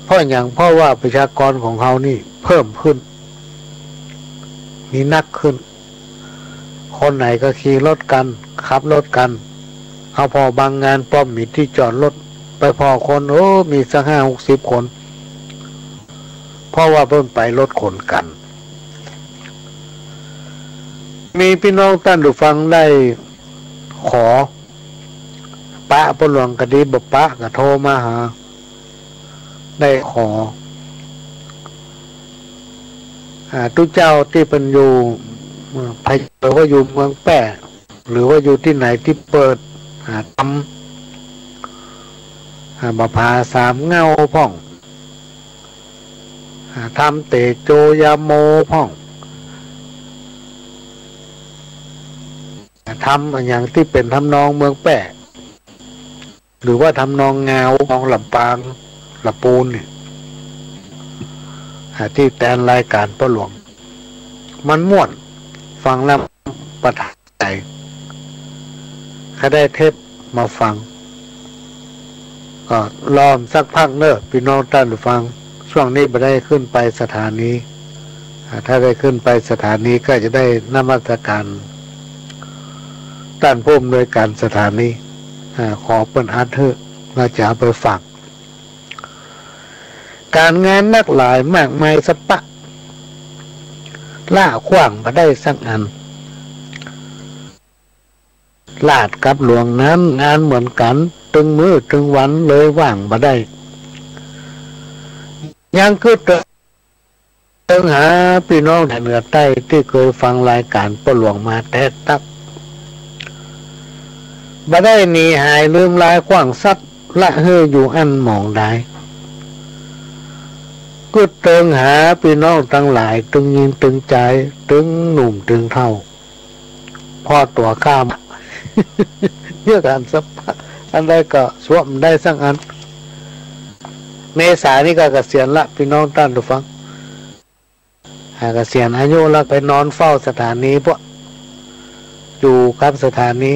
เพราะหยัง เพราะว่าประชากรของเฮานี่เพิ่มขึ้น มีนักขึ้น คนไหนก็ขี่รถกั๋น ขับรถกั๋น เฮาผ่อบางงานป้อมมีตี้จอดรถ ไปผ่อคน โอ้ มีสักห้าหกสิบคน เพราะว่าเปิ้นไปรถขนกั๋น มีปี้น้องต้านผู้ฟังได้ขอ ปะป้อหลวงก็ดี บ่ปะก็โทรมาหา ได้ขอ อ่า ตุ๊เจ้าตี้เปิ้นอยู่ เอ่อ พะเยา หรือว่าอยู่เมืองแป้ หรือว่าอยู่ตี้ไหนตี้เปิด อ่า ธรรม อ่า บ่าผาสามเหง้าพ่อง อ่า ธรรมเตโจยาโมพ่อง อ่า ธรรมอะหยังตี้เป๋นทำนองเมืองแป้ หรือว่าทำนองงาว นองลำปาง ละปูนนี่ อ่า ตี้แตนรายก๋านป้อหลวง มันม่วน ฟังแล้วประทับใจ๋ ใค่ได้เทปมาฟัง ก็รอสักพักเน่อ ปี้น้องต้านผู้ฟัง ช่วงนี้บ่ได้ขึ้นไปสถานี อ่า ถ้าได้ขึ้นไปสถานีก็จะได้นมัสก๋านต้านผู้อำนวยก๋านสถานี อ่า ขอเปิ้นอัดหื้อ แล้วจะเอาไปฝาก ก๋านงานนักหลายมากมายสะปะ ละขว้างบ่ได้สักอัน ราชกับหลวงนั้นงานเหมือนกั๋น ตึงมื้อตึงวันเลยว่างบ่ได้ ยังกึ๊ดเติงหาปี้น้องเหนือใต้ตี้เกยฟังรายก๋านป้อหลวงมาแต๊ตั๊ก บ่ได้หนีหายลืมลายขว้างสัก ละหื้ออยู่อั้นหมองดาย กึ๊ดเติงหาปี้น้องตังหลาย ตึงญิงตึงจาย ตึงหนุ่มตึงเฒ่า ผ่อตั๋วข้ามา เยียะกั๋นสะปะ อันใดก็สวมได้สักอัน เมษานี่ก็เกษียณละ ปี้น้องต้านผู้ฟัง อ่า เกษียณอายุแล้ว ไปนอนเฝ้าสถานีพวก อยู่กับสถานี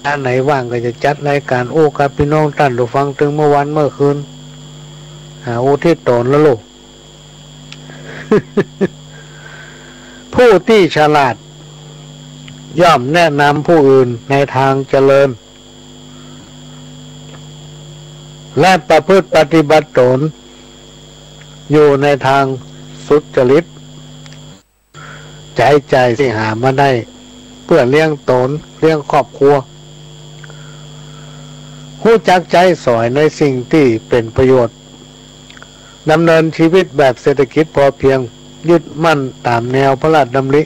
อันไหนว่างก็จะจัดรายก๋านอู้กับปี้น้องต้านผู้ฟัง ตึงเมื่อวันเมื่อคืน อ่า อุทิศต๋นละลูก ผู้ตี้ฉลาด ย่อมแนะนำผู้อื่นในตางเจริญ และประพฤติปฏิบัติต๋น อยู่ในตางสุจริต ใจ๊จ่ายตี้หามาได้ พื่อเลี้ยงตน เลี้ยงครอบครัว ฮู้จักใจ๊สอยในสิ่งตี้เป๋นประโยชน์ ดำเนินชีวิตแบบเศรษฐกิจพอเพียง ยึดมั่นต๋ามแนวพระราชดำริ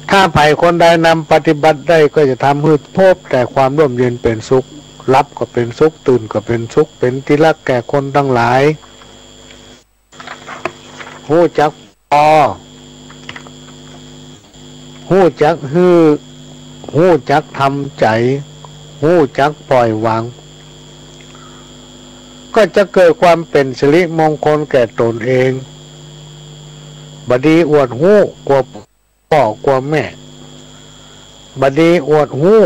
ถ้าใผคนใดนำปฏิบัติได้ ก็จะทำหื้อพบแต่ความร่มเย็นเป๋นสุข หลับก็เป๋นสุข ตื่นก็เป๋นสุข เป๋นตี้ฮักแก่คนตังหลาย ฮู้จักปอ ฮู้จักหื้อ ฮู้จักทำใจ๋ ฮู้จักปล่อยวาง ก็จะเกิดความเป๋นสิริมงคลแก่ตนเอง บ่ดีอวดฮู้กลัวป้อกลัวแม่ บ่ดีอวดฮู้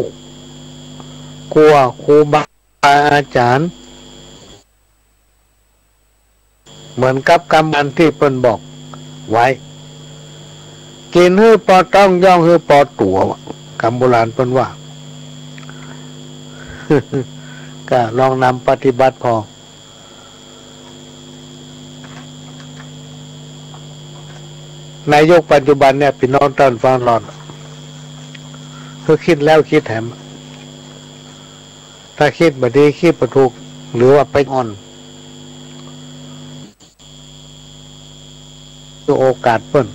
กลัวครูบาอาจ๋ารย์ เหมือนกับกำอันตี้เปิ้นบอกไว้ กิ๋นหื้อปอต๊อง ย่องหื้อปอตั๋ว กำโบราณเปิ้นว่า ก็ลองนำปฏิบัติผ่อ ในยุคปัจจุบันเนี่ย ปี้น้องต้านฟังหลอน คือคิดแล้วคิดแถม ถ้าคิดบ่ดี คิดบ่ถูก หรือว่าไปอ่อน คือโอกาสเปิ้น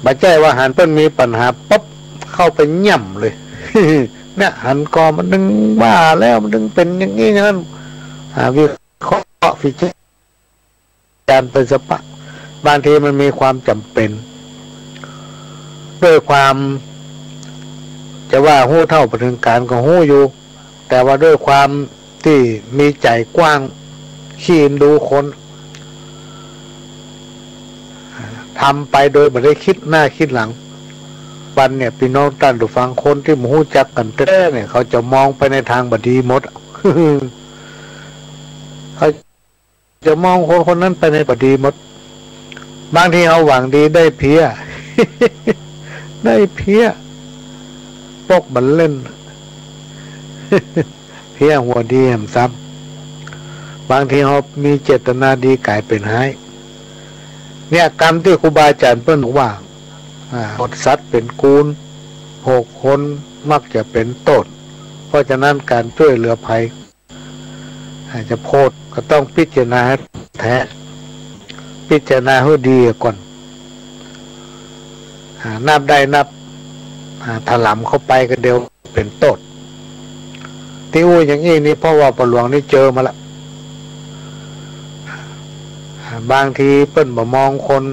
บ่ใจ้ว่าหันเปิ้นมีปัญหาปั๊บ เข้าไปย่ำเลย เนี่ย หันก่อมันนึ่งว่าแล้ว มันนึ่งเป๋นอย่างนี้อย่างนั้น อ่า วิเคราะห์วิจารณ์ไปสะปะ บางทีมันมีความจ๋ำเป๋น ด้วยความ จะว่าฮู้เท่าบ่ถึงก๋าลก็ฮู้อยู่ แต่ว่าด้วยความตี้มีใจ๋กว้าง ขี้เอ็นดูคน ทำไปโดยบ่ได้คิดหน้าคิดหลัง วันเนี่ย ปี้น้องต้านผู้ฟัง คนตี้บ่ฮู้จักกั๋นแต๊ๆ เนี่ย เขาจะมองไปในตางบ่ดีหมด เขาจะมองคนคนนั้นไปในบ่ดีหมด บางทีเฮาหวังดีได้เพี้ย ได้เพี้ย ปกบ่เล่น เพี้ยหัวดีแหมซ้ำ บางทีเฮามีเจตนาดีก๋ายเป๋นฮ้าย เนี่ย กำตี้ครูบาอาจ๋ารย์เปิ้นบอกว่า อ่า หมดสัตว์เป๋นกูล หกคนมักจะเป๋นโต้ษ เพราะฉะนั้นก๋านจ้วยเหลือใผ อาจจะโพดก็ต้องพิจารณาแต๊ พิจารณาหื้อดีก่อน อ่า นับได้นับ อ่า ถลำเข้าไปก็เดี๋ยวเป๋นโต้ษ ตี้อู้อย่างอี้นี่ เพราะว่าป้อหลวงนี่เจอมาละ อ่า บางทีเปิ้นบ่มองคน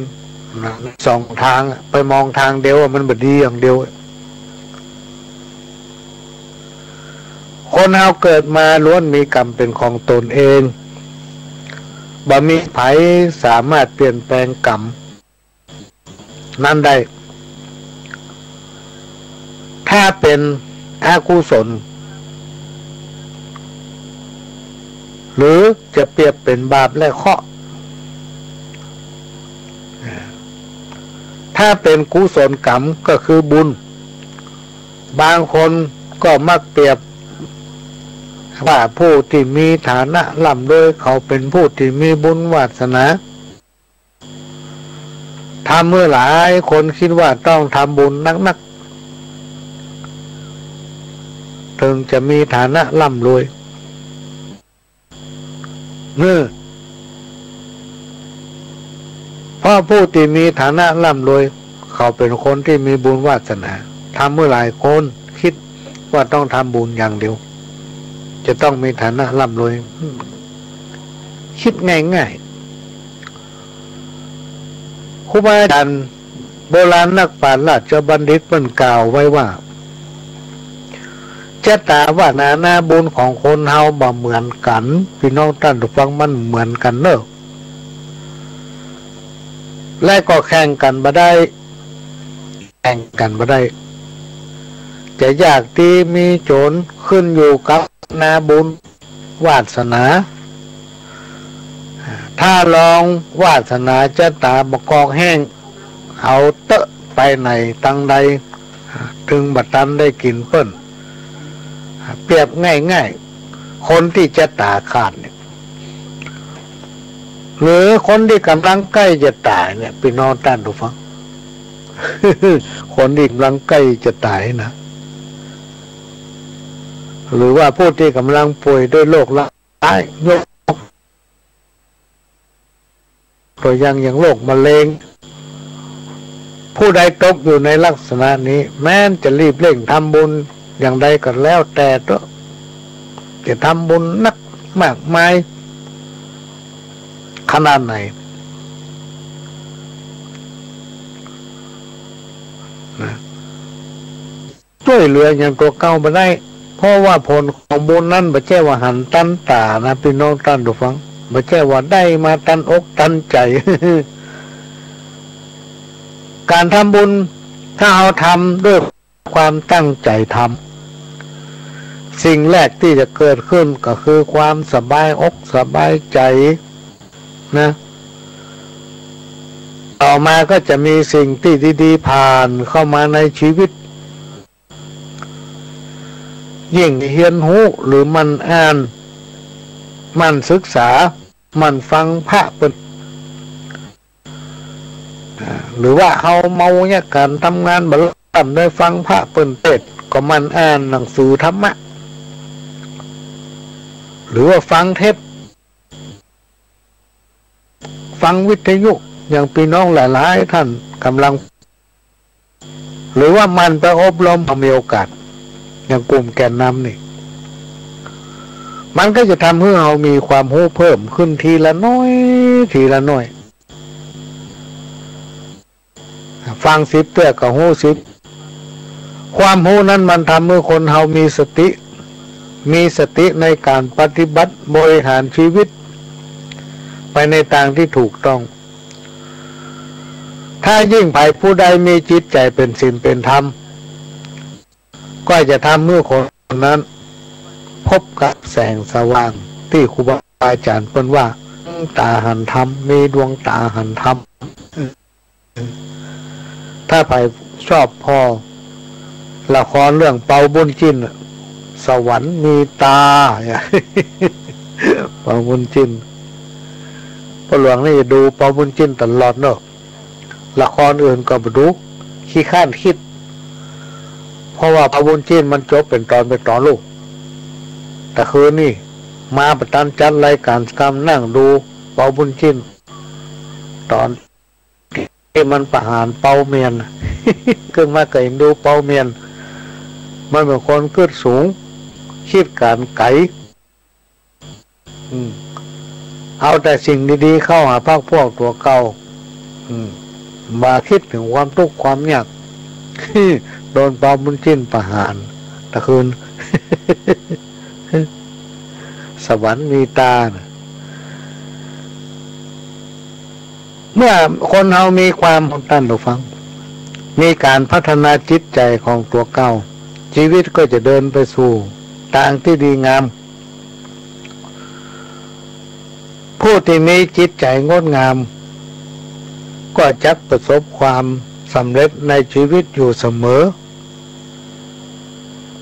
นะ สองตางอะ ไปมองตางเดียวอะ มันบ่ดีอย่างเดียว คนเฮาเกิดมาล้วนมีกรรมเป๋นของตนเอง บ่มีใผสามารถเปลี่ยนแปลงกรรมนั้นได้ ถ้าเป๋นอกุศล หรือจะเปรียบเป๋นบาปและเคราะห์ ถ้าเป๋นกุศลกรรมก็คือบุญ บางคนก็มักเปรียบว่าผู้ตี้มีฐานะร่ำรวย เขาเป๋นผู้ตี้มีบุญวาสนา ทำหื้อหลายคนกึ๊ดว่าต้องทำบุญนักๆ เถิงจะมีฐานะร่ำรวย เออ เพราะผู้ตี้มีฐานะร่ำรวย เขาเป๋นคนตี้มีบุญวาสนา ทำหื้อหลายคนกึ๊ดว่าต้องทำบุญอย่างเดียว จะต้องมีฐานะร่ำรวย กึ๊ดง่ายๆ ครูบาอาจ๋ารย์โบราณนักปราชญ์ราชบัณฑิตเปิ้นกล่าวไว้ว่า จะตาวาสนาบุญของคนเฮาบ่เหมือนกั๋น ปี้น้องต้านผู้ฟัง มันเหมือนกั๋นเนาะ และก็แข่งกั๋นบ่ได้ แข่งกั๋นบ่ได้ จะยากดีมีจ๋นขึ้นอยู่กับนาบุญวาสนา ถ้าลองวาสนาจะตาบ่กอกแห้ง เอาเต๊อะ ไปไหนตังใด เถิงบ่ตันได้กิ๋นเปิ้น เปรียบง่ายๆ คนตี้จะตาขาดเนี่ย หรือคนตี้ก่ำลังใก้จะต๋ายเนี่ย ปี้น้องต้านผู้ฟัง คนตี้ก่ำลังใก้จะต๋ายนะ หรือว่าผู้ตี้ก่ำลังป่วยด้วยโรคร้าย ยกตั๋วอย่าง อย่างโรคมะเร็ง ผู้ใดตกอยู่ในลักษณะนี้ แม้นจะรีบเร่งทำบุญอย่างใดก็แล้วแต่เต๊อะ จะทำบุญนักมากมายขนาดไหนนะ จ้วยเหลืออย่างตั๋วเก่าบ่ได้ เพราะว่าผลของบุญนั้นบ่ใจ้ว่าหันตันต๋านะ ปี้น้องต้านผู้ฟัง บ่ใจ้ว่าได้มาตันอกตันใจ๋ ก๋านทำบุญ ถ้าเฮาทำด้วยความตั้งใจ๋ทำ สิ่งแรกตี้จะเกิดขึ้นก็คือความสบายอกสบายใจ๋นะ ต่อมาก็จะมีสิ่งตี้ดีๆ ผ่านเข้ามาในชีวิต ยิ่งเฮียนฮู้หรือหมั่นอ่าน หมั่นศึกษา หมั่นฟังพระเปิ้น อ่า หรือว่าเฮาเมาเนี่ย ก๋านทำงานบ่ล่ำ ได้ฟังพระเปิ้นเตสน์ ก็หมั่นอ่านหนังสือธรรมะ หรือว่าฟังเทป ฟังวิทยุ อย่างปี้น้องหลายๆ ต้านก่ำลัง หรือว่าหมั่นไปอบรม เฮามีโอกาส อย่างกลุ่มแกนนำนี่ มันก็จะทำหื้อเฮามีความฮู้เพิ่มขึ้นทีละน้อย ทีละน้อย ฟังสิบเตื้อก็ฮู้สิบ ความฮู้นั้นมันทำหื้อคนเฮามีสติ มีสติในก๋านปฏิบัติบริหารชีวิต ไปในตางตี้ถูกต้อง ถ้ายิ่งใผผู้ใดมีจิตใจ๋เป๋นศีลเป๋นธรรม ก็จะทำหื้อคนนั้นพบกับแสงสว่าง ตี้ครูบาอาจ๋ารย์เปิ้นว่า ต๋าหันธรรม มีดวงต๋าหันธรรม ถ้าใผชอบผ่อละครเรื่องเปาบุญจินน่ะ สวรรค์มีต๋า เปาบุญจิน ป้อหลวงนี่ดูเปาบุญจินตลอดเนาะ ละครอื่นก็บ่ดู ขี้คร้านกึ๊ด เพราะว่าเปาบุญจินมันจบเป๋นต๋อนเป๋นต๋อนลูก ตะคืนนี่มาบ่ตันจัดรายก๋านสักกำ นั่งดูเปาบุญจิน ต๋อนตี้มันประหารเปาเมียน กึ๊ดมาก็เห็นดูเปาเมียน มันเป๋นคนกึ๊ดสูง กึ๊ดก๋านไก๋ อืม เอาแต่สิ่งดีๆ เข้าหาพรรคพวกตั๋วเก่า อืม บ่าคิดเถิงความตุ๊กข์ความยาก โดนเปาบุญจินประหารตะคืน สวรรค์มีต๋าน่ะ เมื่อคนเฮามีความ ต้านผู้ฟัง มีก๋านพัฒนาจิตใจ๋ของตั๋วเก่า ชีวิตก็จะเดินไปสู่ตางตี้ดีงาม ผู้ตี้มีจิตใจ๋งดงาม ก็จักประสบความสำเร็จในชีวิตอยู่เสมอ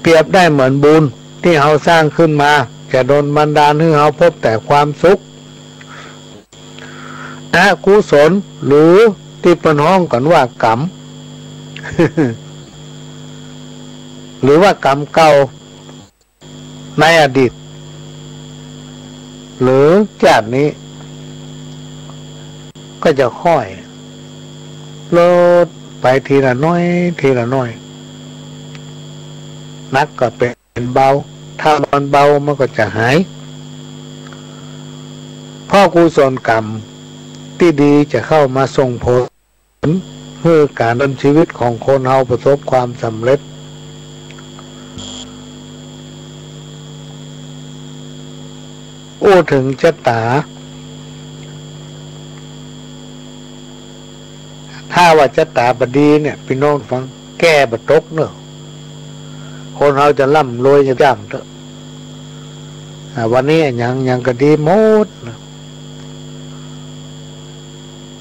เปรียบได้เหมือนบุญตี้เฮาสร้างขึ้นมา จะดลบันดาลหื้อเฮาพบแต่ความสุข อกุศล หรือตี้เปิ้นฮ้องกั๋นว่ากรรม หรือว่ากรรมเก่าในอดีต หรือจาตินี้ ก็จะค่อยลดไปทีละน้อย ทีละน้อย หนักก็เป๋นเบา ถ้ามันเบามันก็จะหาย เพราะกุศลกรรมตี้ดีจะเข้ามาส่งผลหื้อก๋านดำเนินชีวิตของคนเฮาประสบความสำเร็จ อู้เถิงจะต๋า ถ้าว่าจะต๋าบ่ดีเนี่ย ปี้น้องฟัง แก้บ่ตกเนาะ คนเฮาจะร่ำรวยจะจ้างเต๊อะ อ่า วันนี้อะหยัง หยังก็ดีหมดนะ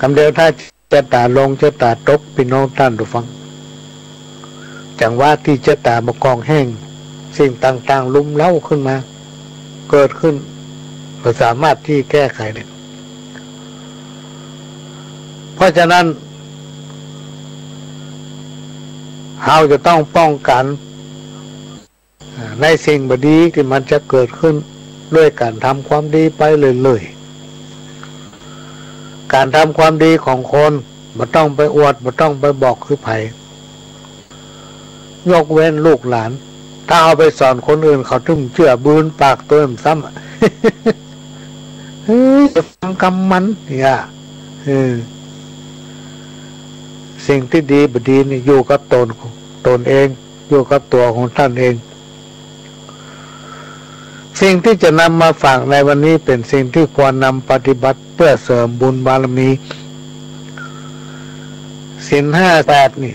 กำเดียวถ้าจะต๋าลงจะต๋าตก ปี้น้องต้านผู้ฟัง จังหวะตี้จะต๋าบ่คล่องแฮง สิ่งต่างๆ รุมเร้าขึ้นมา เกิดขึ้น บ่สามารถตี้แก้ไขได้ เพราะฉะนั้น เฮาจะต้องป้องกั๋น อ่า ในสิ่งบ่ดีตี้มันจะเกิดขึ้น ด้วยก๋านทำความดีไปเรื่อยๆ ก๋านทำความดีของคน บ่ต้องไปอวด บ่ต้องไปบอกคือใผ ยกเว้นลูกหลาน ถ้าเอาไปสอนคนอื่น เขาตึงเจื้อบืนปากตวยซ้ำ เฮ้ย ฟังกำมัน เนี่ย เออ สิ่งตี้ดีบ่ดีนี่อยู่กับตน ตนเอง อยู่กับตั๋วของต้านเอง สิ่งตี้จะนำมาฝากในวันนี้เป๋นสิ่งตี้ควรนำปฏิบัติเปื้อเสริมบุญบารมี ศีลห้าแปดนี่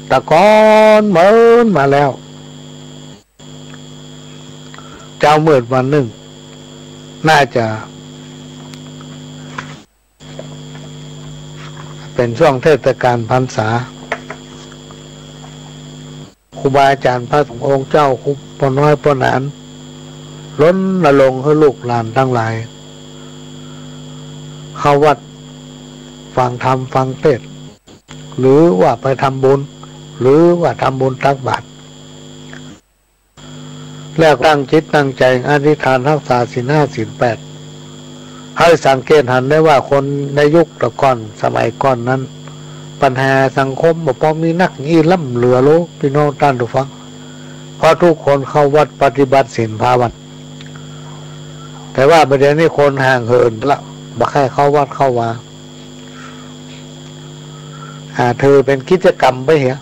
แต่ก่อนเมินมาแล้ว เจ๊ามืดวันนึ่ง น่าจะ เป๋นช่วงเทศกาลพรรษา ครูบาอาจ๋ารย์พระสงฆ์องค์เจ้า ครูป้อน้อยป้อหนาน รณรงค์หื้อลูกหลานตังหลาย เข้าวัดฟังธรรมฟังเทศน์ หรือว่าไปทำบุญ หรือว่าทำบุญตักบาตร แล้วตั้งจิตตั้งใจ๋อธิษฐานฮักษาศีลห้าศีลแปด หื้อสังเกตหันได้ว่าคนในยุคแต่ก่อนสมัยก่อนนั้น ปัญหาสังคมบ่ปอมีนักอี้ล้ำเหลือโล ปี้น้องต้านผู้ฟัง เพราะกู้คนเข้าวัดปฏิบัติศีลภาวนา แต่ว่าบ่าเดี่ยวนี้คนห่างเหินละ บ่ใค่เข้าวัดเข้าวา อ่า ถือเป๋นกิจกรรมไปเหีย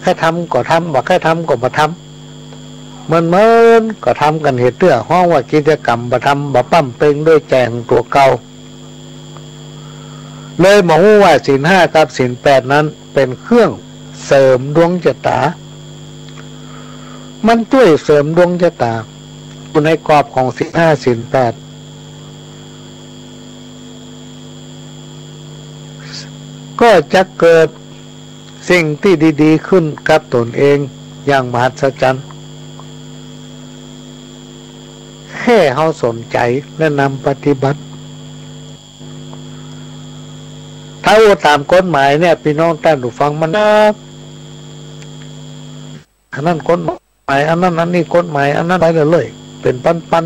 ใค่ทำก็ทำ บ่ใค่ทำก็บ่ทำ เมินๆ ก็ทำกั๋นเหียเตื้อ ฮ้องว่ากิจกรรมบ่ทำ บ่ปล้ำเป่งด้วยใจ๋ของตั๋วเก่า เลยบ่ฮู้ว่าศีลห้ากับศีลแปดนั้นเป๋นเครื่องเสริมดวงจะต๋า มันจ้วยเสริมดวงจะต๋า อยู่ในกรอบของศีลห้าศีลแปด ก็จะเกิดสิ่งตี้ดีๆ ขึ้นกับตนเองอย่างมหัศจรรย์ แค่เฮาสนใจ๋และนำปฏิบัติ ถ้าอู้ต๋ามกฎหมายเนี่ย ปี้น้องต้านผู้ฟัง มันนัก อันนั้นกฎหมาย อันนั้นอันนี้กฎหมาย อันนั้นไปเรื่อยๆ เป๋นปัน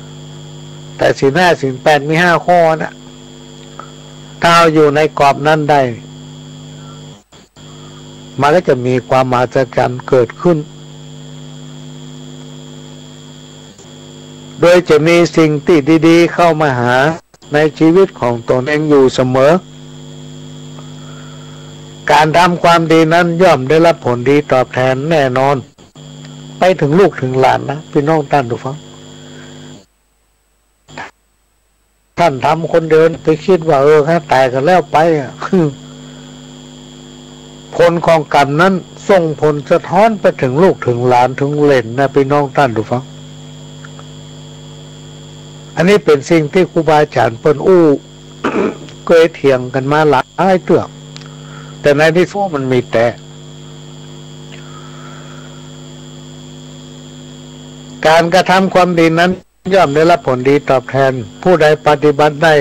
ๆ แต่ศีลห้าศีลแปดมีห้าข้อน่ะ ถ้าเฮาอยู่ในกรอบนั้นได้ มันก็จะมีความมหัศจรรย์เกิดขึ้น โดยจะมีสิ่งตี้ดีๆ เข้ามาหาในชีวิตของตนเองอยู่เสมอ ก๋านทำความดีนั้นย่อมได้รับผลดีตอบแทนแน่นอน ไปเถิงลูกเถิงหลานนะ ปี้น้องต้านผู้ฟัง ต้านทำคนเดียวไปกึ๊ดว่า เออ ถ้าต๋ายก็แล้วไปอะ ผลของกรรมนั้นส่งผลสะท้อนไปเถิงลูกเถิงหลานเถิงเหลนนะ ปี้น้องต้านผู้ฟัง อันนี้เป๋นสิ่งตี้ครูบาอาจ๋ารย์เปิ้นอู้ เกยเถียงกั๋นมาหลายเตื้อ แต่ในที่สุดมันมีแต๊ ก๋านกระทำความดีนั้นย่อมได้รับผลดีตอบแทน ผู้ใดปฏิบัติได้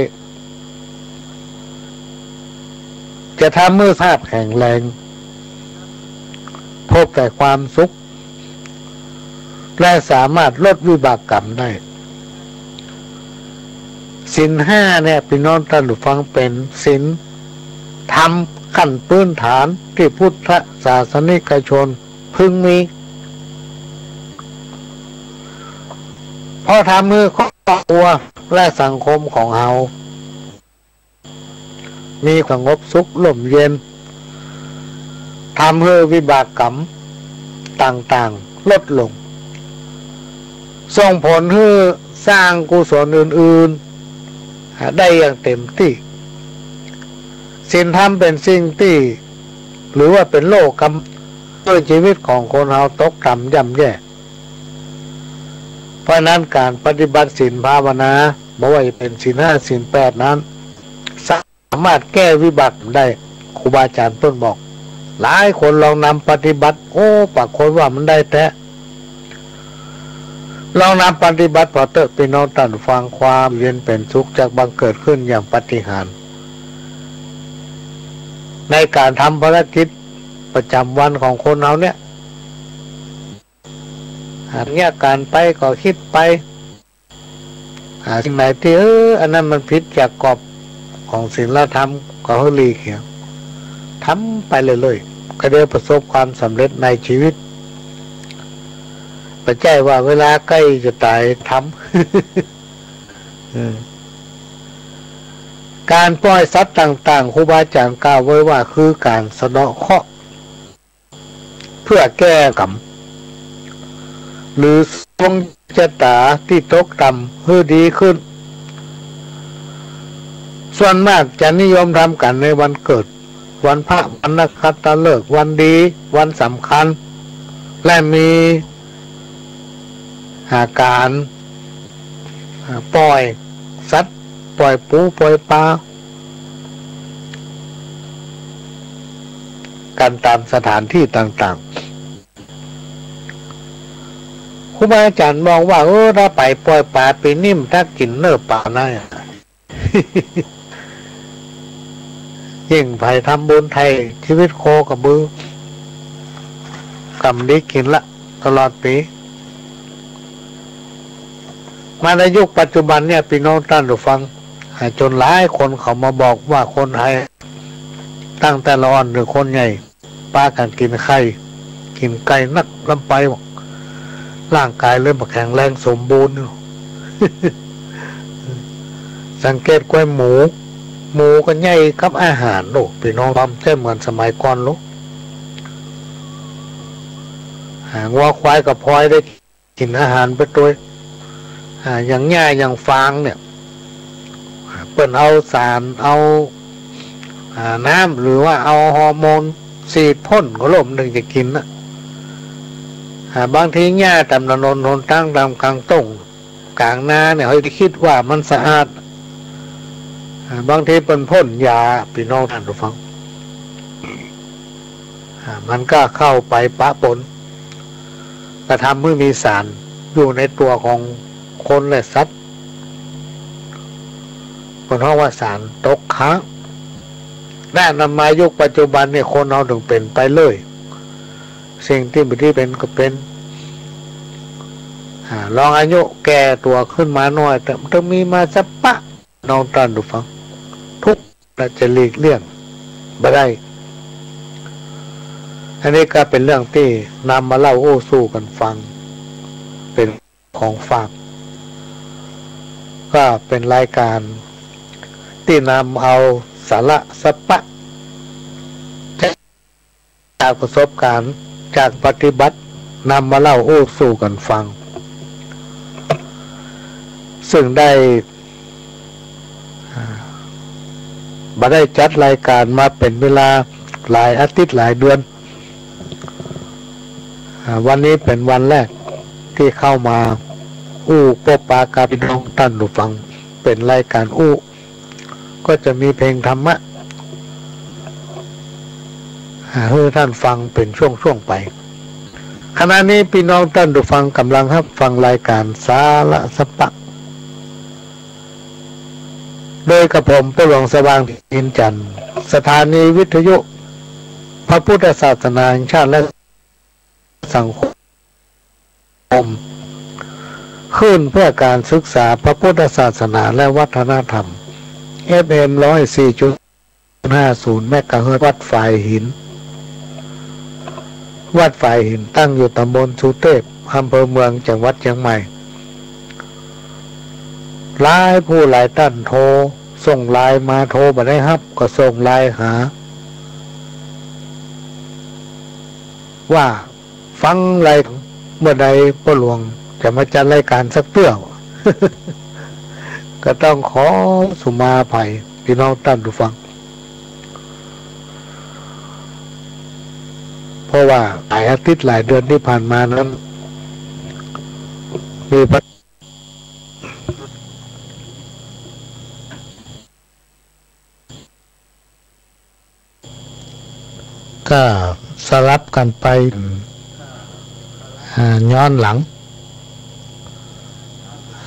จะทำหื้อสุขภาพแข็งแรง พบแต่ความสุข และสามารถลดวิบากกรรมได้ ศีลห้าเนี่ย ปี้น้องต้านผู้ฟัง เป๋นศีลธรรมขั้นพื้นฐานตี้พุทธศาสนิกชนพึงมี เพราะทำหื้อครอบครัวและสังคมของเฮา มีความสงบสุขร่มเย็น ทำหื้อวิบากกรรมต่างๆ ลดลง ส่งผลหื้อสร้างกุศลอื่นๆ ได้อย่างเต็มตี้ ศีลธรรมเป๋นสิ่งตี้ หรือว่าเป๋นโลกกำ เมื่อชีวิตของคนเฮาตกต่ำย่ำแย่ เพราะฉะนั้นก๋านปฏิบัติศีลภาวนา บ่ว่าจะเป๋นศีลห้าศีลแปดนั้น สามารถแก้วิบากได้ ครูบาอาจ๋ารย์เปิ้นบอก หลายคนลองนำปฏิบัติ โอ้ ปรากฏว่ามันได้แต๊ ลองนำปฏิบัติผ่อเต๊อะ ปี้น้องต้านฟัง ความเย็นเป๋นสุขจะบังเกิดขึ้นอย่างปาฏิหาริย์ ในก๋านทำภารกิจประจ๋ำวันของคนเฮาเนี่ย อ่า เนี่ยก๋านไปก็กึ๊ดไป อ่า สิ่งไหนตี้ เออ อันนั้นมันผิดจากกรอบของศีลธรรม ก็หื้อหลีกเหีย ทำไปเรื่อยๆ ก็ได้ประสบความสำเร็จในชีวิต บ่ใจ้ว่าเวลาใก้จะต๋ายทำ เออ ก๋านป่อยสัตว์ต่างๆ ครูบาอาจ๋ารย์กล่าวไว้ว่าคือก๋านสะเดาะเคราะห์ เปื้อแก้กรรม หรือทรงชะต๋าตี้ตกต่ำหื้อดีขึ้น ส่วนมากจะนิยมทำกั๋นในวันเกิด วันพระ วันนักขัตฤกษ์ วันดี วันสำคัญ และมี อ่า ก๋าน อ่า ป่อยสัตว์ ป่อยปู ป่อยป๋า กั๋นต๋ามสถานตี้ต่างๆ ครูบาอาจ๋ารย์บอกว่า เออ ถ้าไปป่อยป๋าปี๋นี้มันตั๊กกิ๋นเนื้อป๋านะ ยิ่งใผทำบุญไถ่ชีวิตโคกระบือ ก็บ่ดีกิ๋นละ ตลอดปี๋ มาในยุคปัจจุบันเนี่ย ปี้น้องต้านผู้ฟัง อ่า จนหลายคนเขามาบอกว่าคนไทย ตั้งแต่ละอ่อนเถิงคนใหญ่ ปากั๋นกิ๋นไข่ กิ๋นไก่นักล้ำไป ร่างกายเลยบ่แข็งแรงสมบูรณ์ สังเกตก้วยหมู หมูก็ใหญ่กับอาหารโลก ปี้น้อง บ่ใจ้เหมือนสมัยก่อนโลก อ่า งัวควายก็ปล่อยได้ กิ๋นอาหารไปตวย อ่า อย่างหญ้าอย่างฟางเนี่ย เปิ้นเอาสาร เอา อ่า น้ำ หรือว่าเอาฮอร์โมนฉีดพ่นก็โลกมันเถิงจะกิ๋นนะ อ่า บางทีหญ้าต๋ามถนนหนตาง ต๋ามก๋างต้งก๋างนาเนี่ย เฮาจะกึ๊ดว่ามันสะอาด อ่า บางทีเปิ้นพ่นยา ปี้น้องต้านผู้ฟัง อ่า มันก็เข้าไปปะปน ก็ทำหื้อมีสารอยู่ในตั๋วของคนและสัตว์ เปิ้นฮ้องว่าสารตกค้าง และนำมายุคปัจจุบันเนี่ย คนเฮาเถิงเป๋นไปเลย สิ่งตี้บ่ดีเป๋นก็เป๋น อ่า ลองอายุแก่ตั๋วขึ้นมาหน้อย แต่มันต้องมีมาสัปปะ น้องต้านผู้ฟัง ทุกข์และจะหลีกเลี่ยงบ่ได้ อันนี้ก็เป๋นเรื่องตี้นำมาเล่าอู้สู่กั๋นฟัง เป๋นของฝาก ก็เป๋นรายก๋านตี้นำเอาสาระสัปปะ จากประสบก๋ารณ์ จากปฏิบัติ นำมาเล่าอู้สู่กั๋นฟัง ซึ่งได้ อ่า บ่ได้จัดรายก๋านมาเป๋นเวลาหลายอาทิตย์หลายเดือน อ่า วันนี้เป๋นวันแรกตี้เข้ามาอู้ปบปะกับปี้น้องต้านผู้ฟัง เป๋นรายก๋านอู้ ก็จะมีเพลงธรรมะ อ่า หื้อต้านฟังเป๋นช่วงๆ ไป ขณะนี้ปี้น้องต้านผู้ฟังก่ำลังฮับฟังรายก๋านสาระสัปปะ โดยกับผม ป้อหลวงสว่าง อินจันทร์ สถานีวิทยุพระพุทธศาสนาแห่งชาติและสังคม คม คลื่นเพื่อการศึกษาพระพุทธศาสนาและวัฒนธรรม เอฟเอ็ม ร้อยสี่จุดห้าศูนย์ เมกะเฮิรตซ์ วัดฝายหิน วัดฝายหินตั้งอยู่ตำบลสุเทพ อำเภอเมือง จังหวัดเชียงใหม่ หลายผู้หลายต้านโทร ส่งไลน์มา โทรบ่ได้ฮับ ก็ส่งไลน์หา ว่า ฟังรายก๋านเมื่อใดป้อหลวงจะมาจัดรายก๋านสักเตื้อ ก็ต้องขอสุมาอภัยปี้น้องต้านผู้ฟัง เพราะว่าหลายอาทิตย์หลายเดือนตี้ผ่านมานั้น มีปัญ ก็สลับกั๋นไป อ่า ย้อนหลัง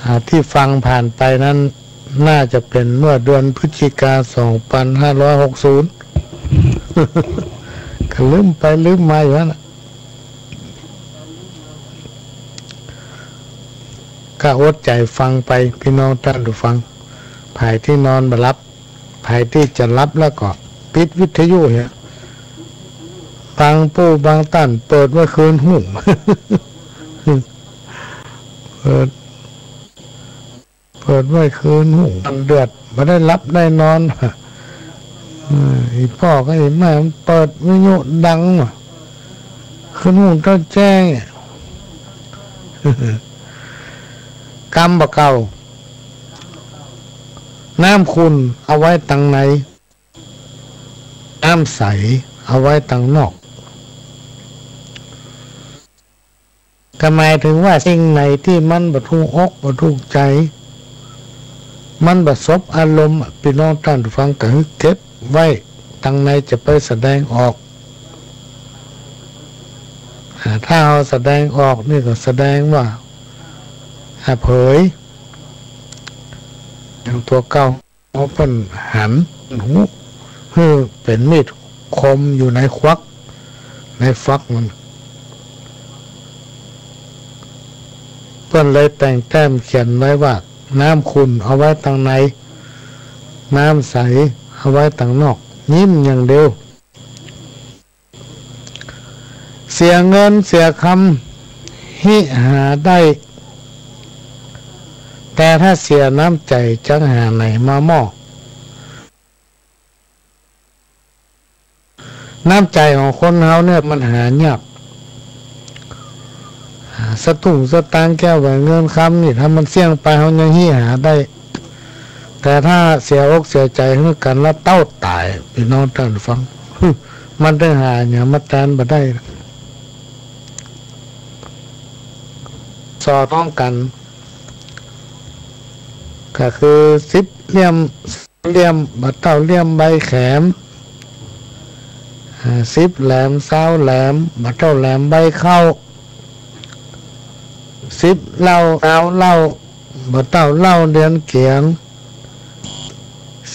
อ่า ตี้ฟังผ่านไปนั้น น่าจะเป๋นเมื่อเดือนพฤศจิกา สองพันห้าร้อยหกสิบ ก็ลืมไปลืมมาอยู่หั้นน่ะ ก็อดใจ๋ฟังไป ปี้น้องต้านผู้ฟัง ใผตี้นอนบ่หลับ ใผตี้จะหลับแล้วก็ปิดวิทยุเหีย บางปู้บางต้านเปิดไว้คืนหู้ เปิด เปิดไว้คืนหู้ เดือด บ่ได้หลับได้นอน เออ อี่ป้อกับอี่แม่มันเปิดวิทยุดัง คืนหู้เต้าแจ้ง กำบ่าเก่า น้ำขุ่นเอาไว้ตังใน น้ำใสเอาไว้ตังนอก ก็หมายเถิงว่าสิ่งไหนตี้มันบ่ถูกอกบ่ถูกใจ๋ มันบ่สบอารมณ์ ปี้น้องต้านผู้ฟังก็หื้อเก็บไว้ตังใน จะไปแสดงออก อ่า ถ้าเฮาแสดงออกนี่ก็แสดงว่า อ่า เผย อย่างตั๋วเก่า เปิ้นหัน ฮู้ หื้อเป๋นมีดคมอยู่ในควัก ในฟักมัน เปิ้นเลยแต่งแต้มเขียนไว้ว่า น้ำขุ่นเอาไว้ตังใน น้ำใสเอาไว้ตังนอก ยิ้มอย่างเดียว เสียเงินเสียคำ ฮิหาได้ แต่ถ้าเสียน้ำใจ๋จักหาไหนมามอบ น้ำใจ๋ของคนเฮาเนี่ยมันหายาก อ่า สตุ้งสตางค์แก้วแหวนเงินคำนี่ ถ้ามันเสี้ยงไปเฮายังฮิหาได้ แต่ถ้าเสียอกเสียใจ๋หื้อกั๋นแล้วเต้าต๋าย ปี้น้องต้านผู้ฟัง มันตึงหาหยังมาแตนบ่ได้ สอดคล้องกั๋น ก็คือสิบเหลี่ยม เหลี่ยม บ่เต้าเหลี่ยมใบแขม อ่า สิบแหลม ซาวแหลม บ่เต้าแหลมใบเข้า สิบเหล้า ซาวเหล้า บ่เต้าเหล้าเดือนเกียง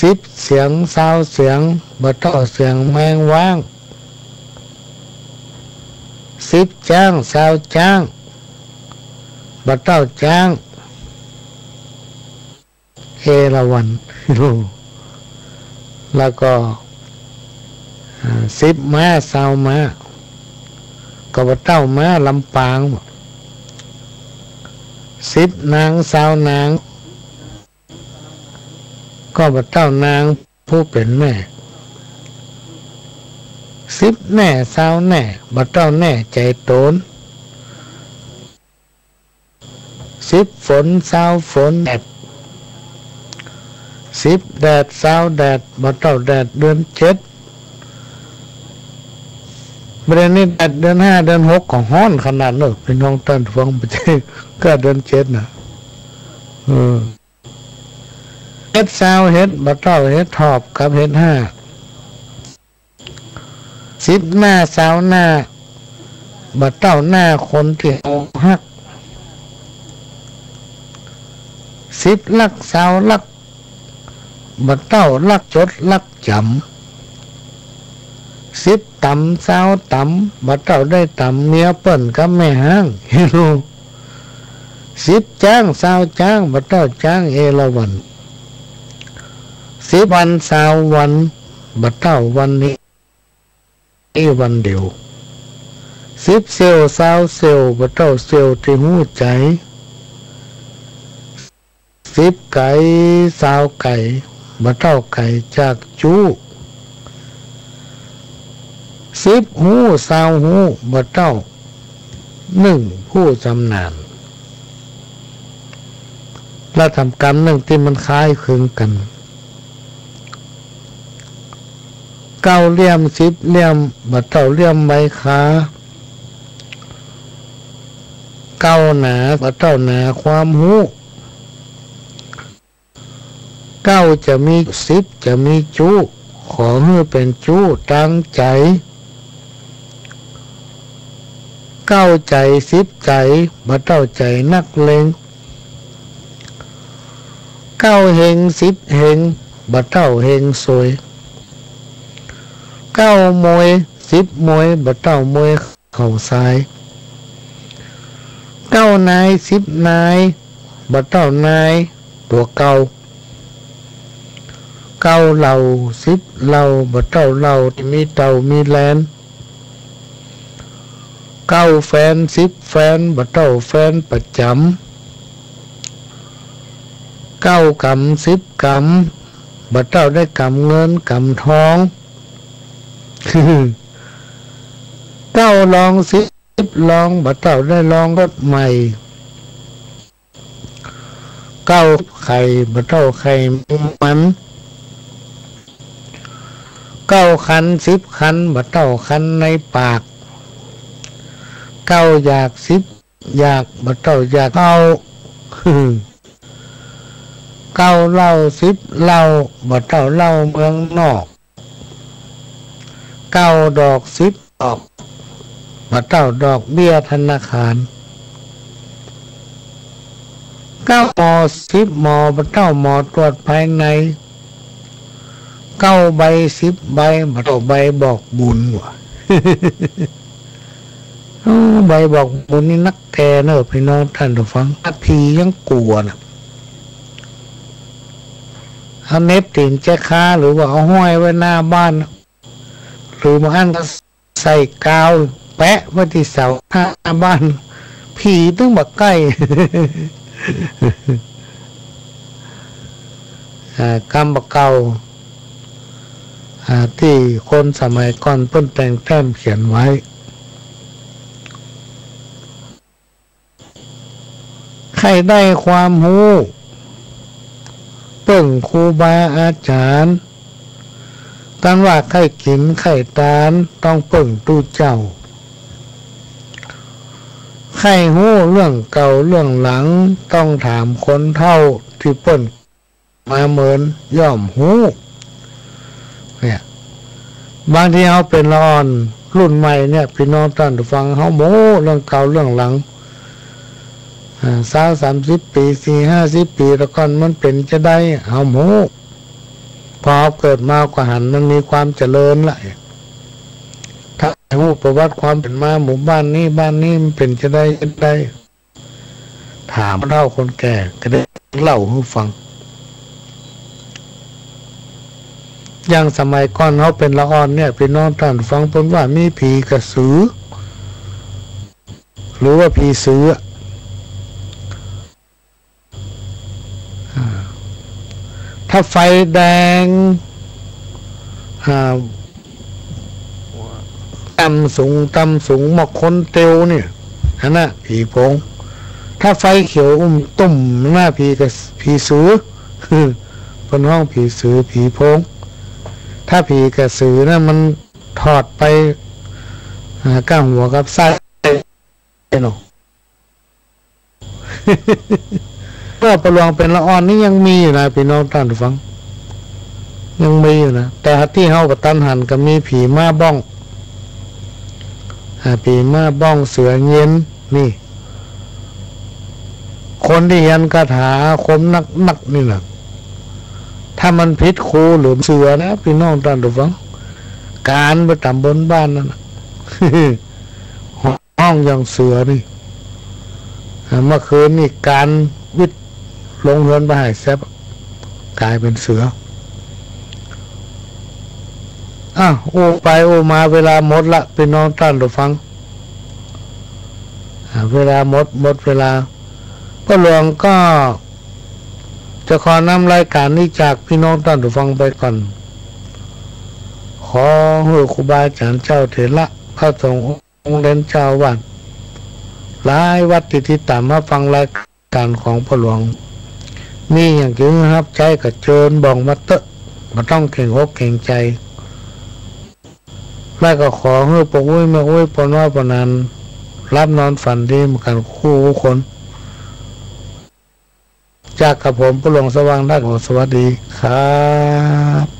สิบเสียง ซาวเสียง บ่เต้าเสียงแมงว้าง สิบจ๊าง ซาวจ๊าง บ่เต้าจ๊าง เอราวัณ แล้วก็ อ่า สิบม้า ซาวม้า ก็บ่เต้าม้าลำปาง สิบนาง ซาวนาง ก็บ่เต้านางผู้เป๋นแม่ สิบแน่ ซาวแน่ บ่เต้าแน่ใจ๋ต๋น สิบฝน ซาวฝน แดด สิบแดด ซาวแดด บ่เต้าแดดเดือนเจ็ด บ่าเดี๋ยวนี้แดดเดือนห้า เดือนหกก็ฮ้อนขนาดเนาะ ปี้น้องต้านผู้ฟัง บ่ใจ้ก็เดือนเจ็ดน่ะ เออ เฮ็ดซาวเฮ็ด บ่เต้าเฮ็ดถอบกับเฮ็ดฮ้า สิบหน้า ซาวหน้า บ่เต้าหน้าคนตี้เฮาฮัก สิบลัก ซาวลัก บ่เต้าลักจดลักจ๋ำ สิบต๋ำ ซาวต๋ำ บ่เต้าได้ต๋ำเมียเปิ้นกับแม่ฮ้าง สิบจ๊าง ซาวจ๊าง บ่เต้าจ๊างเอราวัณ สิบวัน ซาววัน บ่เต้าวันนี้ วันเดียว สิบเสี้ยว ซาวเสี้ยว บ่เต้าเสี้ยวตี้หัวใจ๋ สิบไก๋ ซาวไก๋ บ่เต้าไก๋จากจู๊ สิบฮู้ ซาวฮู้ บ่เต้านึ่งผู้จำนาญ ละทำกำนึ่งตี้มันคล้ายคลึงกั๋น เก้าเหลี่ยม สิบเหลี่ยม บ่เต้าเหลี่ยมใบคา เก้าหนา บ่เต้าหนาความฮู้ เก้าจะมี สิบจะมีจู๊ ขอหื้อเป๋นจู๊ตังใจ๋ เก้าใจ๋ สิบใจ๋ บ่เต้าใจ๋นักเลง เก้าเฮง สิบเฮง บ่เต้าเฮงซวย เก้าโมย สิบโมย บ่เต้ามวยเข่าซ้าย เก้านาย สิบนาย บ่เต้านายตั๋วเก่า เก้าเหล่า สิบเหล่า บ่เต้าเหล่าตี้มีเต้ามีแลน เก้าแฟน สิบแฟน บ่เต้าแฟนประจ๋ำ เก้ากำ สิบกำ บ่เต้าได้กำเงินกำทอง เก้าลอง สิบลอง บ่เต้าได้ลองรถใหม่ เก้าไข่บ่เต้าไข่แมงมัน เก้าคันสิบคันบ่เต้าคันในปาก เก้าอยากสิบอยากบ่เต้าอยากเอา เก้าเหล้าสิบเหล้าบ่เต้าเหล้าเมืองนอก เก้าดอกสิบดอกบ่เต้าดอกเบี้ยธนาคาร เก้าหมอสิบหมอบ่เต้าหมอตรวจภายใน เก้าใบสิบใบบ่เต้าใบบอกบุญว่ะ โอ้ ใบบอกบุญนี่นักแก่เนอะพี่น้องต้านผู้ฟัง ผียังกั๋วน่ะ เอาเหน็บตี๋นแจ๊ค้า หรือว่าเอาห้อยไว้หน้าบ้านน่ะ หรือบางอันก็ใส่กาวแปะไว้ตี้เสาหน้าบ้าน ผีตึงบ่ใก้ อ่า กำบ่าเก่า อ่า ตี้คนสมัยก่อนเปิ้นแต่งแต้มเขียนไว้ ใค่ได้ความฮู้ เปิ้งครูบาอาจ๋ารย์ ตันว่าใค่กิ๋นใค่ตาน ต้องเปิ้งตุ๊เจ้า ใค่ฮู้เรื่องเก่าเรื่องหลัง ต้องถามคนเฒ่าตี้เปิ้น มาเมินย่อมฮู้ เนี่ย บางทีเฮาเป๋นละอ่อนรุ่นใหม่เนี่ย พี่น้องต้านผู้ฟัง เฮาบ่ฮู้เรื่องเก่าเรื่องหลัง อ่า ซาวสามสิบปี๋ สี่ห้าสิบปี๋ตะก่อนมันเป๋นจาใด เฮาบ่ฮู้ พอเฮาเกิดมาก็หันมันมีความเจริญละ ถ้าฮู้ประวัติความเป๋นมาหมู่บ้านนี้บ้านนี้มันเป๋นจาใดจาใด ถามเฒ่าคนแก่ก็ได้เล่าหื้อฟัง อย่างสมัยก่อนเฮาเป๋นละอ่อนเนี่ย พี่น้องต้านผู้ฟัง เปิ้นว่ามีผีกระสือ หรือว่าผีเสือ อ่า ถ้าไฟแดง อ่า ต่ำสูง ต่ำสูง มาคนเตียวเนี่ย หั้นน่ะ ผีโพง ถ้าไฟเขียวอุ้มตุ้ม หั้นน่ะ ผีกระ ผีเสือ เปิ้นฮ้องผีเสือ ผีโพง ถ้าผีกระสือนะ มันถอดไป อ่า ก้าหัวกับไส้เนาะ เมื่อป้อหลวงเป๋นละอ่อนนี่ยังมีอยู่นะ พี่น้องต้านผู้ฟัง ยังมีอยู่นะ แต่ตี้เฮาบ่ตันหันก็มีผีม้าบ้อง อ่า ผีม้าบ้อง เสือเย็น นี่ คนตี้เฮียนคาถาอาคมนักๆ นี่นะ ถ้ามันผิดครูหรือเสือนะ พี่น้องต้านผู้ฟัง ก๋านไปต๋ามบนบ้านนั่นน่ะ ฮ้องอย่างเสือนี่ อ่า เมื่อคืนนี่ก๋านวิทย์ลงเฮือนไปหายแซบ ก๋ายเป๋นเสือ อ่ะ อู้ไปอู้มาเวลาหมดละ พี่น้องต้านผู้ฟัง อ่า เวลาหมด หมดเวลา ป้อหลวงก็จะขอนำรายก๋านนี้จากพี่น้องต้านผู้ฟังไปก่อน ขอหื้อครูบาอาจ๋ารย์เจ้าเถระ พระสงฆ์ องค์เด่นเจ้าอาวาส หลายวัดตี้ติดต๋ามมาฟังรายก๋านของป้อหลวง มีอย่างจะหื้อฮับใจ๊ก็เจิญบอกมาเต๊อะ บ่ต้องเกรงอกเกรงใจ๋ แล้วก็ขอหื้อป้ออุ๊ยแม่อุ๊ย ป้อน้อยป้อหนาน หลับนอนฝันดีเหมือนกั๋นกู้คน จากกระผมป้อหลวงสว่างได้ขอสวัสดีครับ